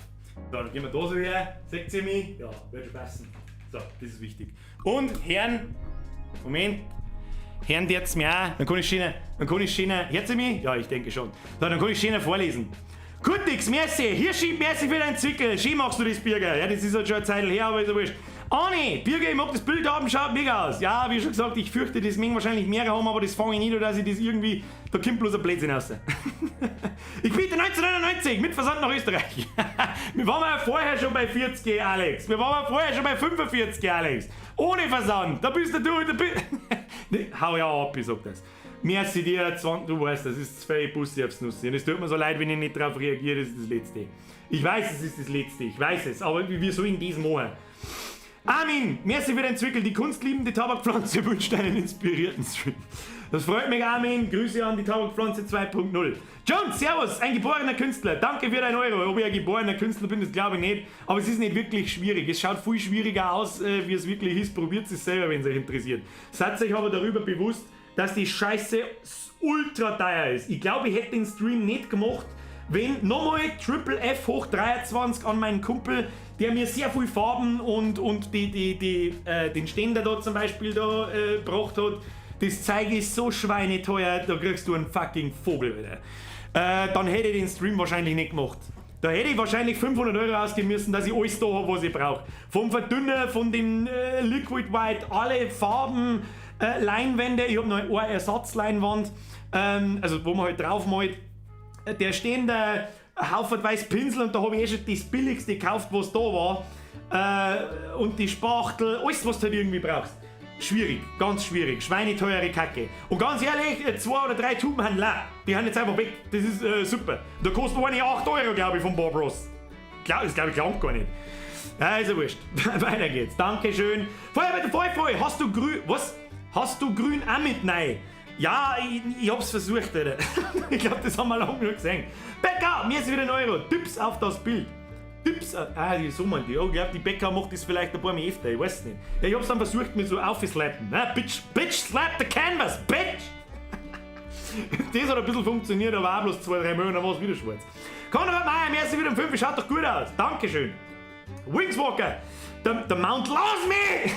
So, dann gehen wir da so her. Seht ihr mich? Ja, wird schon passen. So, das ist wichtig. Und Herrn, Moment. Herrn, der hat's mir auch. Dann kann ich schöner, dann kann ich schöner, hört ihr mich? Ja, ich denke schon. So, dann kann ich schöner vorlesen. Kutix, merci, Hirschi, merci für deinen Zwickel. Schön machst du das, Birger. Ja, das ist halt schon eine Zeit her, aber ist ja wurscht. Anni, Birger, ich mag das Bild haben, schaut mega aus. Ja, wie schon gesagt, ich fürchte, das mögen wahrscheinlich mehrere haben, aber das fange ich nicht, dass ich das irgendwie, da kommt bloß ein Blödsinn raus. Ich biete 1999 mit Versand nach Österreich. Wir waren ja vorher schon bei 40, Alex. Wir waren ja vorher schon bei 45, Alex. Ohne Versand. Da bist du, da bist Nee, hau ja ab, ich sag das. Merci dir, 20, du weißt, das ist zu viel Bussi aufs Nussi. Und es tut mir so leid, wenn ich nicht drauf reagiere, das ist das Letzte. Ich weiß, es ist das Letzte, ich weiß es, aber wir sollen das machen. Armin, merci für den Zwickel. Die kunstliebende Tabakpflanze wünscht einen inspirierten Stream. Das freut mich, Armin. Grüße an die Tabakpflanze 2.0. John, servus, ein geborener Künstler. Danke für dein Euro. Ob ich ein geborener Künstler bin, das glaube ich nicht. Aber es ist nicht wirklich schwierig. Es schaut viel schwieriger aus, wie es wirklich ist. Probiert es selber, wenn es euch interessiert. Seid euch aber darüber bewusst, dass die Scheiße ultra teuer ist. Ich glaube, ich hätte den Stream nicht gemacht, Wenn nochmal Triple F hoch 23 an meinen Kumpel, der mir sehr viel Farben und den Ständer da zum Beispiel da gebracht hat. Das Zeug ist so schweineteuer, da kriegst du einen fucking Vogel wieder. Dann hätte ich den Stream wahrscheinlich nicht gemacht. Da hätte ich wahrscheinlich 500 € ausgeben müssen, dass ich alles da habe, was ich brauche. Vom Verdünner, von dem Liquid White, alle Farben, Leinwände. Ich habe noch eine Ersatzleinwand, also wo man halt drauf malt. Der Ständer, haufenweise Pinsel und da habe ich eh schon das billigste gekauft, was da war. Und die Spachtel, alles, was du halt irgendwie brauchst. Schwierig, ganz schwierig. Schweineteure Kacke. Und ganz ehrlich, zwei oder drei Tuben haben leer. Die haben jetzt einfach weg. Das ist super. Da kostet eine 8 €, glaube ich, von Bob Ross. Glaub, das glaube ich langt gar nicht. Ja, ist ja wurscht. Weiter geht's. Dankeschön. Feuer bei der Voll, hast du grün. Was? Hast du grün auch mit? Nein. Ja, ich hab's versucht, Alter. Ich glaube, das haben wir lange genug gesehen. Becker, mir ist wieder ein Euro. Tipps auf das Bild. Tipps, ah, die, so man die. Oh, ich glaube, die Becker macht das vielleicht ein paar Mal öfter, ich weiß nicht. Ja, ich hab's dann versucht mit so aufzuslappen. Ne? Bitch, bitch, slap the canvas, bitch! Das hat ein bisschen funktioniert, aber auch bloß zwei, drei Mal und dann war es wieder schwarz. Konrad Meyer, merci wieder um 5, schaut doch gut aus. Dankeschön. Wingswalker, der Mount Lass mich!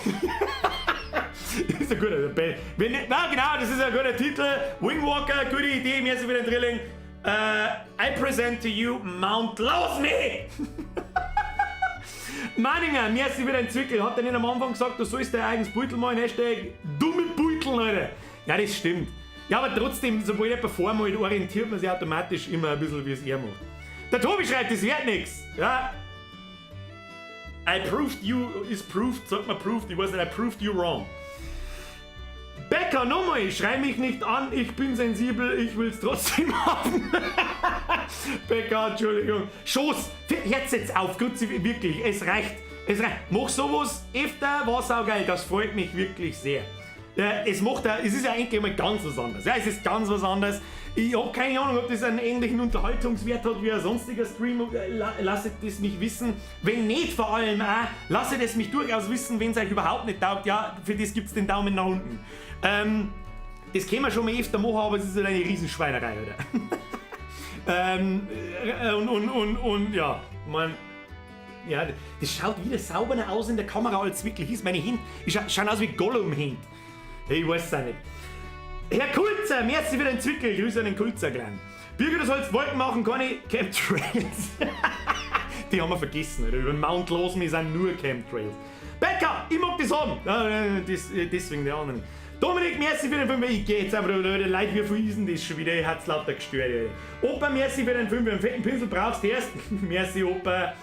Das ist ein guter. Wenn, na genau, das ist ein guter Titel. Wingwalker, gute Idee, merci wieder ein Drilling. I present to you Mount Lass mich! Manninger, merci wieder ein Zwickel. Hat er nicht am Anfang gesagt, du sollst dein eigenes Beutel malen? #Dumme Beutel, Alter. Ja, das stimmt. Ja, aber trotzdem, sobald jemand vormalt, orientiert man sich automatisch immer ein bisschen, wie es er macht. Der Tobi schreibt, das wird nix. Ja. I proved you, is proved, sagt man proved, ich weiß nicht, I proved you wrong. Becker, nochmal, schrei mich nicht an, ich bin sensibel, ich will's trotzdem haben. Becker, Entschuldigung. Schoß, jetzt jetzt auf, Grüezi, wirklich, es reicht. Es reicht. Mach sowas öfter, war saugeil, das freut mich wirklich sehr. Es ist ja eigentlich mal ganz was anderes. Ja, es ist ganz was anderes. Ich habe keine Ahnung, ob das einen ähnlichen Unterhaltungswert hat wie ein sonstiger Stream. Lasst es mich wissen. Wenn nicht, vor allem auch, lasst es mich durchaus wissen, wenn es euch überhaupt nicht taugt. Ja, für das gibt es den Daumen nach unten. Das können wir schon mal öfter machen, aber es ist halt eine Riesenschweinerei, oder? Und ja, man, ja, das schaut wieder sauberer aus in der Kamera, als es wirklich ist. Meine Hände schauen aus wie Gollum-Hände. Ich weiß es auch nicht. Herr Kulzer, merci für den Zwickel. Grüße an den Kulzer, Klein. Birger, du sollst Wolken machen, keine Chemtrails. Die haben wir vergessen. Oder? Über den Mount Losme sind nur Chemtrails. Becker, ich mag das haben. Ja, das, deswegen der anderen. Dominik, merci für den 5. Ich geh jetzt einfach, Leute, Leute, wie viel ist denn das schon wieder? Ich hat's lauter gestört. Alter. Opa, merci für den 5. Einen fetten Pinsel brauchst du erst. Merci, Opa.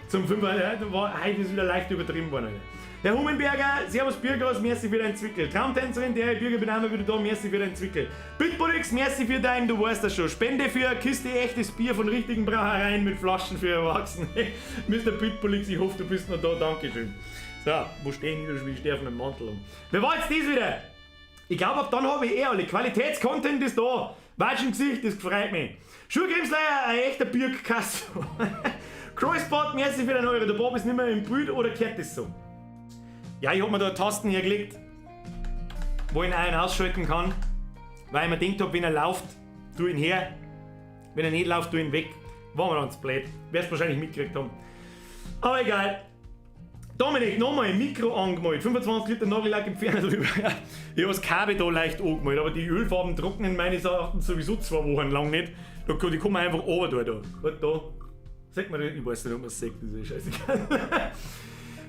Zum 5. War, heute ist wieder leicht übertrieben worden. Alter. Herr Hummenberger, Servus Biergras, merci für deinen Zwickel. Traumtänzerin, der Bürger bin einmal wieder da, merci für deinen Zwickel. Bitbolix, merci für dein, du weißt das schon. Spende für eine Kiste echtes Bier von richtigen Brauereien mit Flaschen für Erwachsene. Mr. Bitbolix, ich hoffe, du bist noch da, Dankeschön. So, wo stehen die da schon? Ich stehe auf meinem Mantel um. Wer war jetzt das wieder? Ich glaube, ab dann habe ich eh alle. Qualitätscontent ist da. Watsch im Gesicht, das freut mich. Schulgrimsleier, ein echter Birkkasso. Crossbot, merci für den Euro. Der Bob ist nicht mehr im Bild oder kehrt das so? Ja, ich hab mir da Tasten hergelegt, wo ich ihn ein- und ausschalten kann, weil ich mir gedacht hab, wenn er läuft, tu ihn her. Wenn er nicht läuft, tu ihn weg. War mir ganz blöd. Wirst wahrscheinlich mitgekriegt haben. Aber egal. Dominik, nochmal Mikro angemalt. 25 Liter Nagellack im drüber. Ja, ich habe das Kabel da leicht angemalt, aber die Ölfarben trocknen meines Erachtens sowieso 2 Wochen lang nicht. Da, die kommen einfach runter da. Da. Da. Sagt man das? Ich weiß nicht, ob man es sieht, das ist scheißegal.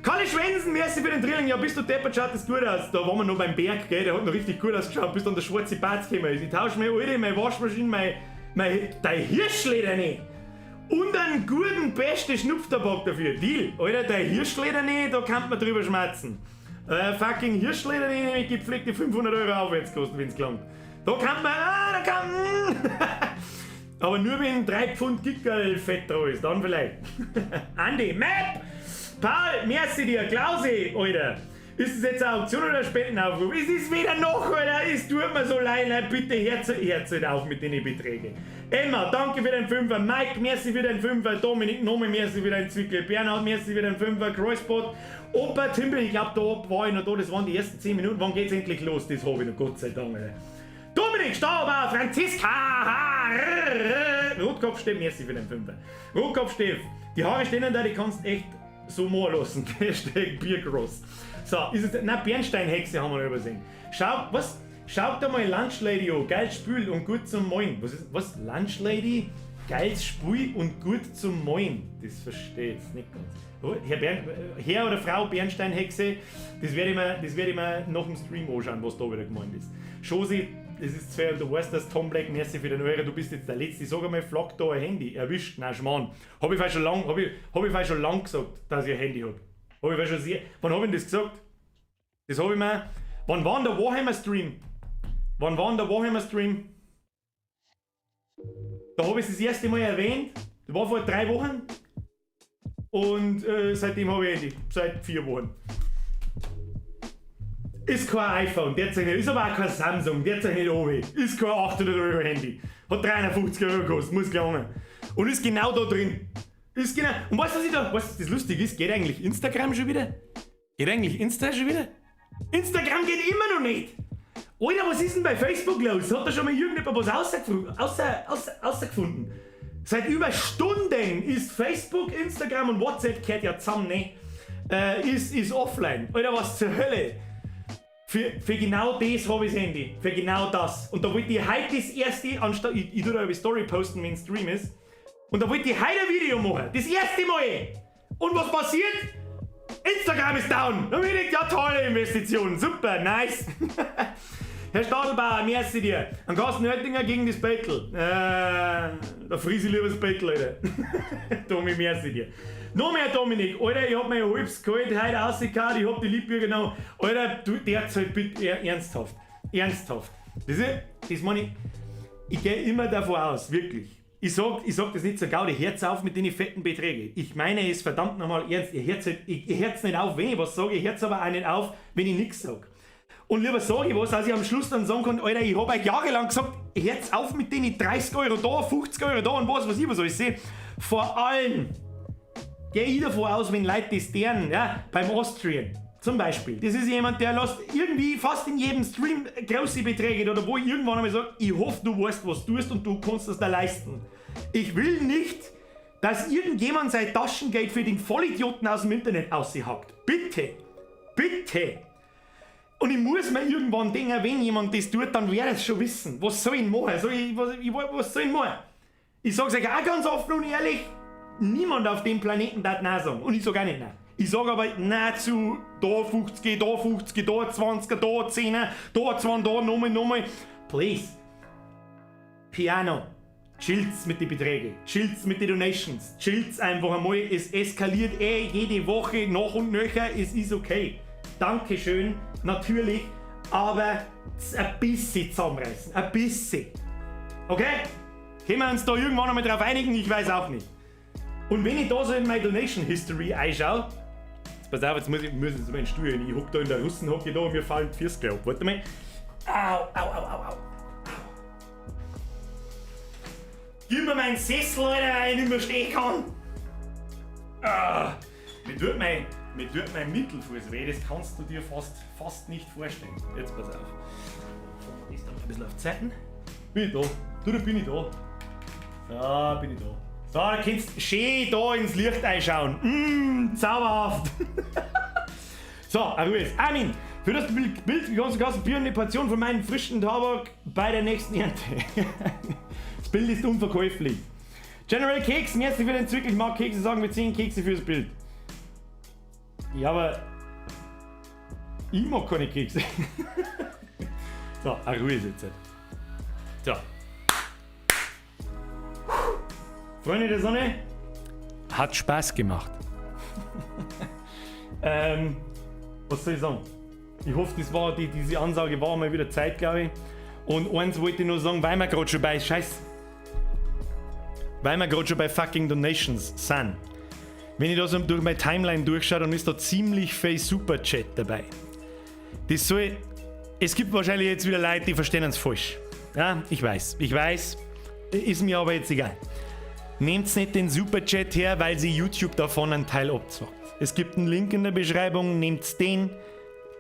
Kalle Schwensen, merci für den Drilling. Ja, bist du deppert, schaut das gut aus. Da waren wir noch beim Berg, gell? Der hat noch richtig gut ausgeschaut, bis dann der schwarze Batz gekommen ist. Ich tausche meine alte, meine Waschmaschine, mein, dein Hirschleder und einen guten, besten Schnupftabak dafür. Deal. Alter, dein Hirschleder nicht, da kann man drüber schmatzen. Fucking Hirschleder nämlich gepflegte 500 € aufwärts kosten, wenn's gelangt. Da kann man, ah, da kann, aber nur wenn 3 Pfund Gickerl-Fett drauf ist, dann vielleicht. Andi, Map! Paul, merci dir, Klausi, Alter. Ist das jetzt eine Auktion oder ein Spendenaufruf? Es ist weder noch, Alter. Es tut mir so leid. Leute, bitte hört auf mit den Beträgen. Emma, danke für den Fünfer. Mike, merci für den Fünfer. Dominik, nochmal merci für den Zwickel. Bernhard, merci für den Fünfer. Kreuzbot. Opa Timpel, ich glaube, da war ich noch da. Das waren die ersten 10 Minuten. Wann geht's endlich los? Das habe ich noch, Gott sei Dank. Alter. Dominik Stauber, Franziska, H, Rotkopf Steff, merci für den Fünfer. Rotkopf Steff, die Haare stehen da, die kannst echt so machen lassen. Hashtag Biergross. So, ist es, na, Bernsteinhexe haben wir noch übersehen. Schau, was? Schaut da mal Lunch Lady an, geiles Spiel und gut zum Malen. Was ist, was? Lunch Lady? Geiles Spiel und gut zum Malen. Das verstehe ich jetzt nicht ganz. Oh, Herr oder Frau Bernsteinhexe, das werde ich mir nach dem Stream anschauen, was da wieder gemeint ist. Josi, das ist fair und du weißt das, Tom Black, merci für den Euro, du bist jetzt der Letzte. Ich sag einmal, flackt da ein Handy. Erwischt, nein, Schmarrn. Hab ich schon lang, hab ich, hab ich schon lang gesagt, dass ich ein Handy hab. Hab ich schon sehr, wann hab ich denn das gesagt? Das hab ich mir, wann war denn der Warhammer Stream? Wann war denn der Warhammer Stream? Da habe ich es das erste Mal erwähnt. Das war vor 3 Wochen. Und seitdem habe ich Handy. Seit 4 Wochen. Ist kein iPhone, derzeit nicht. Ist aber auch kein Samsung, derzeit nicht oben. Ist kein 800 Euro Handy. Hat 350 Euro gekostet, muss gelangen. Und ist genau da drin. Ist genau. Und weißt du, was ich da, weißt du, das lustig ist? Geht eigentlich Instagram schon wieder? Geht eigentlich Insta schon wieder? Instagram geht immer noch nicht! Alter, was ist denn bei Facebook los? Hat da schon mal irgendjemand was ausgefunden? Seit über Stunden ist Facebook, Instagram und WhatsApp gehört ja zusammen, ne? Ist offline. Alter, was zur Hölle? Für genau das habe ich das Handy. Für genau das. Und da wollte ich heute das erste, anstatt, ich tue da eine Story posten, wenn Stream ist. Und da wollte ich heute ein Video machen. Das erste Mal. Und was passiert? Instagram ist down. Da bin ich, ja, tolle Investition. Super, nice. Herr Stadelbauer, merci dir. An Carsten Oettinger gegen das Bettel. Da friss ich lieber das Bettel, Alter. Domi, merci dir. Noch mehr Dominik, Alter, ich hab mein halbes Gehalt heute rausgehauen, ich hab die Liebbürger genommen. Alter, du derzeit bitte ernsthaft. Ernsthaft. Das ist, das meine ich, ich geh immer davon aus, wirklich. Ich sag das nicht zur Gaudi, hört's auf mit den fetten Beträgen. Ich meine es verdammt nochmal ernst. Ihr hört's, halt, ich, ihr hört's nicht auf, wenn ich was sage, ihr hört's aber auch nicht auf, wenn ich nichts sag. Und lieber sage ich was, als ich am Schluss dann sagen kann, Alter, ich hab euch jahrelang gesagt, hört's auf mit den 30 Euro da, 50 Euro da und was weiß ich was alles sehe. Vor allem gehe ich davon aus, wenn Leute das deren, ja, beim Austrian zum Beispiel. Das ist jemand, der lässt irgendwie fast in jedem Stream große Beträge oder wo ich irgendwann einmal sage, ich hoffe, du weißt, was du tust und du kannst das da leisten. Ich will nicht, dass irgendjemand sein Taschengeld für den Vollidioten aus dem Internet aushackt. Bitte. Bitte. Und ich muss mir irgendwann denken, wenn jemand das tut, dann werde ich es schon wissen. Was soll ich denn machen? Soll ich, was, ich, was soll ich denn machen? Ich sag's euch auch ganz offen und ehrlich, niemand auf dem Planeten darf Nein sagen. Und ich sag auch nicht Nein. Ich sag aber Nein zu da 50, da 50, da 20, da 10, da 2, da nochmal, nochmal. Please. Piano. Chillt's mit den Beträgen, chillt's mit den Donations, chillt's einfach einmal. Es eskaliert eh jede Woche noch und nöcher, es ist okay. Dankeschön, natürlich, aber ein bisschen zusammenreißen, ein bisschen. Okay? Können wir uns da irgendwann einmal drauf einigen? Ich weiß auch nicht. Und wenn ich da so in meine Donation History einschaue, jetzt pass auf, jetzt muss ich zu meinen Stuhl hin. Ich hock da in der Russenhocke da und mir fallen die Füße ab. Warte mal. Au, au, au, au, au. Gib mir meinen Sessel, Alter, weil ich nicht mehr stehen kann. Ah, mir tut mein Mittelfuß weh, das kannst du dir fast nicht vorstellen. Jetzt pass auf. Das da mal ein bisschen auf die Seiten. Bin ich da? Du, da bin ich da. So, bin ich da. So, da kannst du schön da ins Licht einschauen. Zauberhaft. So, Ruhe jetzt. Armin, für das Bild bekommst du ein Bier und eine Portion von meinem frischen Tabak bei der nächsten Ernte. Das Bild ist unverkäuflich. General Keks, merci für den Zwickel. Ich mag Kekse, sagen wir 10 Kekse fürs Bild. Ja, aber ich mag keine Kekse. So, Ruhe ist jetzt. So. Freunde der Sonne, hat Spaß gemacht. Was soll ich sagen? Ich hoffe, diese Ansage war mal wieder Zeit, glaube ich. Und eins wollte ich nur sagen, weil wir gerade schon bei Scheiß. Weil wir gerade schon bei fucking Donations sind. Wenn ich da so durch meine Timeline durchschaue, dann ist da ziemlich viel Superchat dabei. Das soll. Es gibt wahrscheinlich jetzt wieder Leute, die verstehen es falsch. Ja, ich weiß, ich weiß. Ist mir aber jetzt egal. Nehmt nicht den Superchat her, weil sie YouTube davon einen Teil abzwackt. Es gibt einen Link in der Beschreibung, nehmt den.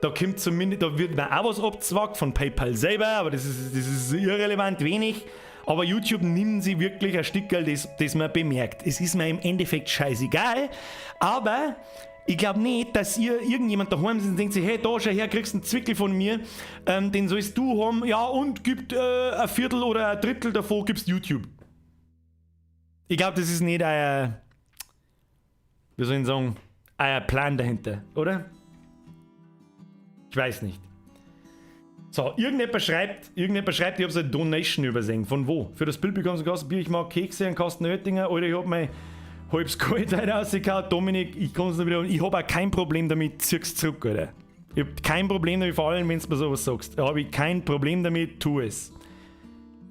Da kommt zumindest, da wird mir auch was abzwackt von PayPal selber, aber das ist irrelevant wenig. Aber YouTube nimmt sie wirklich ein Stückerl, das man bemerkt. Es ist mir im Endeffekt scheißegal, aber ich glaube nicht, dass ihr irgendjemand daheim sitzt und denkt sich, hey, da schau her, kriegst einen Zwickel von mir, den sollst du haben, ja, und gibt ein Viertel oder ein Drittel davon, gibst YouTube. Ich glaube, das ist nicht euer, wie soll ich sagen, euer Plan dahinter, oder? Ich weiß nicht. So, irgendjemand schreibt, ich habe so eine Donation übersehen. Von wo? Für das Bild bekommst du ein Kasten Bier, ich mag Kekse, einen Kasten Oettinger, oder ich hab mein halbes Geld heute rausgehauen. Dominik, ich kann es nicht wieder. Ich habe auch kein Problem damit, zieh's zurück, Alter. Ich habe kein Problem damit, vor allem wenn du mir sowas sagst. Da habe ich kein Problem damit, tu es.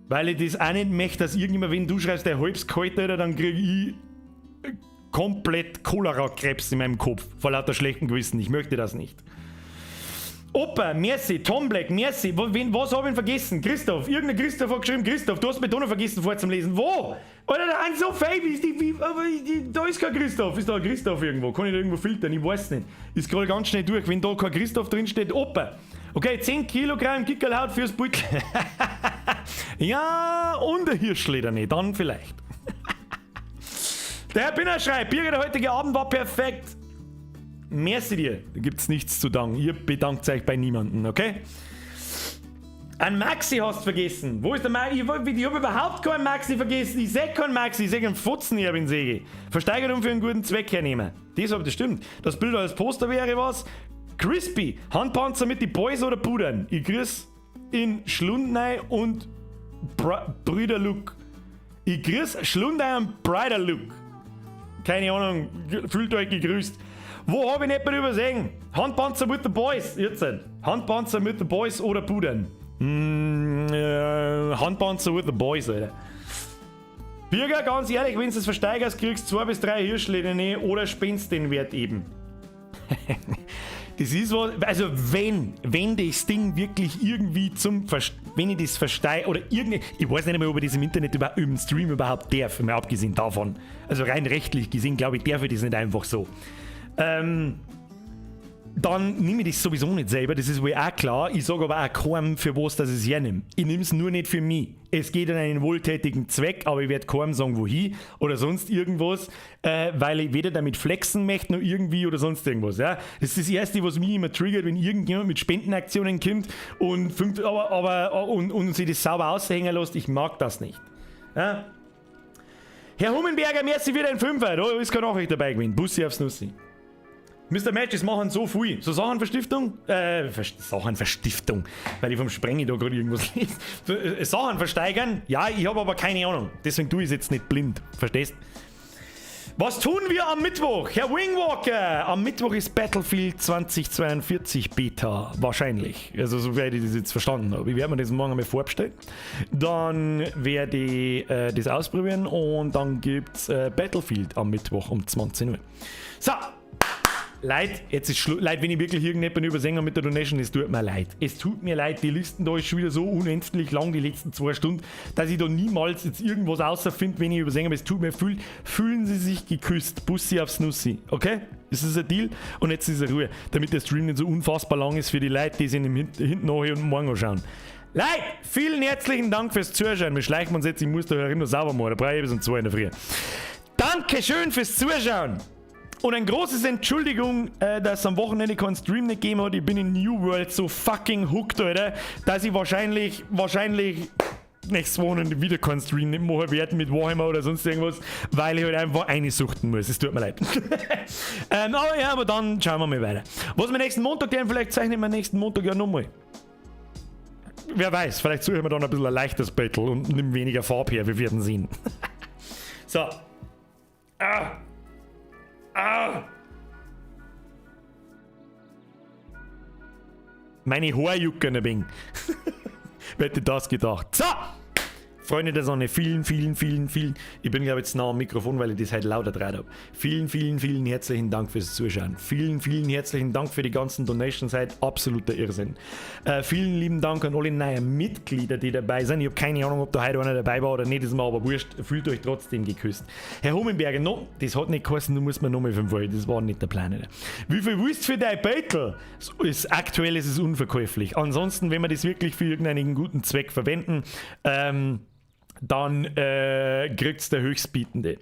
Weil ich das auch nicht möchte, dass irgendjemand, wenn du schreibst, der halbes Gehalt, Alter, dann kriege ich komplett Cholera-Krebs in meinem Kopf vor lauter schlechtem Gewissen. Ich möchte das nicht. Opa, merci, Tom Black, merci. Was habe ich vergessen? Christoph, irgendein Christoph hat geschrieben, Christoph, du hast mich da noch vergessen vorzulesen. Wo? Alter, da sind so viele, da ist kein Christoph. Ist da ein Christoph irgendwo? Kann ich da irgendwo filtern? Ich weiß nicht. Ich scroll ganz schnell durch. Wenn da kein Christoph drin steht, Opa. Okay, 10 Kilogramm Gickerlhaut fürs Beutel. Ja, und ein Hirschleder nicht, dann vielleicht. Der Herr Binner schreibt, Birger, der heutige Abend war perfekt. Merci dir. Da gibt's nichts zu danken. Ihr bedankt euch bei niemandem, okay? Ein Maxi hast du vergessen. Wo ist der Maxi? Ich hab überhaupt keinen Maxi vergessen. Ich seh keinen Maxi, ich seh einen Fotzen, ich hab ihn sehe. Versteigerung für einen guten Zweck hernehmen. Das, das stimmt. Das Bild als Poster wäre was. Crispy. Handpanzer mit die Boys oder Pudern. Ich grüß in Schlundnei und Brüder Luke. Ich grüß Schlundnei und Brider Luke. Keine Ahnung, fühlt euch gegrüßt. Wo habe ich nicht mehr übersehen? Handpanzer with the Boys. Jetzt. Handpanzer mit the Boys oder Pudern. Handpanzer with the Boys, Alter. Birger, ganz ehrlich, wenn du es versteigerst, kriegst du zwei bis drei Hirschleder oder spendest den Wert eben. Das ist was, also wenn das Ding wirklich irgendwie wenn ich das versteige oder irgendwie, ich weiß nicht mehr, ob ich das im Internet im Stream überhaupt darf, mal abgesehen davon. Also rein rechtlich gesehen, glaube ich, darf ich das nicht einfach so. Dann nehme ich das sowieso nicht selber, das ist wohl auch klar. Ich sage aber auch keinem, für was dass ich es hernehme. Ich nehme es nur nicht für mich. Es geht an einen wohltätigen Zweck, aber ich werde keinem sagen, wohin oder sonst irgendwas, weil ich weder damit flexen möchte noch irgendwie oder sonst irgendwas. Ja? Das ist das Erste, was mich immer triggert, wenn irgendjemand mit Spendenaktionen kommt und, fünf, aber, und sich das sauber aushängen lässt. Ich mag das nicht. Ja? Herr Hummenberger, merci für den Fünfer. Da ist keine Nachricht dabei gewesen. Bussi aufs Nussi. Mr. Matches machen so viel. So Sachenverstiftung? Sachenverstiftung, weil ich vom Sprengi da gerade irgendwas lese. Sachen versteigern? Ja, ich habe aber keine Ahnung. Deswegen tue ich es jetzt nicht blind. Verstehst? Was tun wir am Mittwoch? Herr Wingwalker, am Mittwoch ist Battlefield 2042 Beta. Wahrscheinlich. Also, so werde ich das jetzt verstanden habe. Ich werde mir das morgen einmal vorbestellen. Dann werde ich das ausprobieren und dann gibt es Battlefield am Mittwoch um 20 Uhr. So, Leid, jetzt ist Schluss. Leid, wenn ich wirklich irgendjemanden übersehen mit der Donation, es tut mir leid. Es tut mir leid, die Listen da ist schon wieder so unendlich lang, die letzten 2 Stunden, dass ich da niemals jetzt irgendwas außerfinde, wenn ich übersehen habe. Es tut mir fühl, fühlen Sie sich geküsst. Bussi aufs Nussi. Okay? Ist das ein Deal? Und jetzt ist er Ruhe, damit der Stream nicht so unfassbar lang ist für die Leute, die sich hinten nachher und morgen anschauen. Leute, vielen herzlichen Dank fürs Zuschauen. Wir schleichen uns jetzt, ich muss da herin noch sauber machen. Da brauche ich bis um 2 in der Früh. Dankeschön fürs Zuschauen. Und ein großes Entschuldigung, dass es am Wochenende keinen Stream nicht gegeben hat. Ich bin in New World so fucking hooked, Alter, dass ich wahrscheinlich nächstes Wochenende wieder keinen Stream nicht machen werde mit Warhammer oder sonst irgendwas, weil ich halt einfach einsuchten muss. Es tut mir leid. Aber ja, aber dann schauen wir mal weiter. Was wir nächsten Montag tun, vielleicht zeichnen wir nächsten Montag ja nochmal. Wer weiß, vielleicht suchen wir dann ein bisschen ein leichtes Battle und nimm weniger Farbe her, wir werden sehen. So. Ah. Ah. Meine Haare jucken ein wenig. Wer hätte das gedacht? So! Freunde der Sonne, vielen, vielen, vielen, vielen. Ich bin, glaube ich, jetzt nah am Mikrofon, weil ich das heute lauter draht habe. Vielen, vielen, vielen herzlichen Dank fürs Zuschauen. Vielen, vielen herzlichen Dank für die ganzen Donations heute. Absoluter Irrsinn. Vielen lieben Dank an alle neuen Mitglieder, die dabei sind. Ich habe keine Ahnung, ob da heute einer dabei war oder nicht, ist mir aber wurscht. Fühlt euch trotzdem geküsst. Herr Hummenberger, no, das hat nicht geheißen, du musst mir nochmal 5 Euro. Das war nicht der Plan. Nicht. Wie viel willst du für dein Beutel? Ist, aktuell ist es unverkäuflich. Ansonsten, wenn wir das wirklich für irgendeinen guten Zweck verwenden, dann kriegt es der Höchstbietende.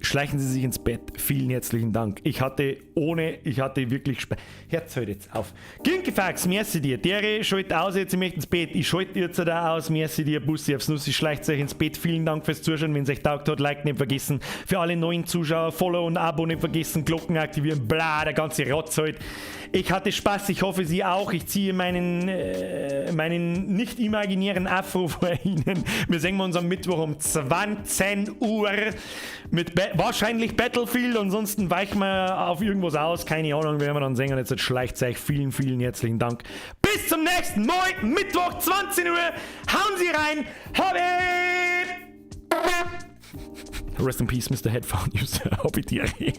Schleichen Sie sich ins Bett. Vielen herzlichen Dank. Ich hatte wirklich Spaß. Hört halt jetzt auf. Ginkefax, merci dir. Dere, schalt aus, jetzt, ich möchte ins Bett. Ich schalte jetzt da aus. Merci dir, Bussi aufs Nussi, schleicht euch ins Bett. Vielen Dank fürs Zuschauen. Wenn es euch taugt hat, Like nicht vergessen. Für alle neuen Zuschauer, Follow und Abo nicht vergessen. Glocken aktivieren, bla, der ganze Rotz halt. Ich hatte Spaß, ich hoffe, Sie auch. Ich ziehe meinen nicht imaginären Afro vor Ihnen. Wir sehen uns am Mittwoch um 20 Uhr mit ba wahrscheinlich Battlefield. Ansonsten weichen wir auf irgendwas aus. Keine Ahnung, werden wir dann sehen. Und jetzt schleicht euch. Vielen, vielen herzlichen Dank. Bis zum nächsten Mal. Mittwoch, 20 Uhr. Hauen Sie rein. Habe! Rest in peace, Mr. Headphone User. Habe die Ehre.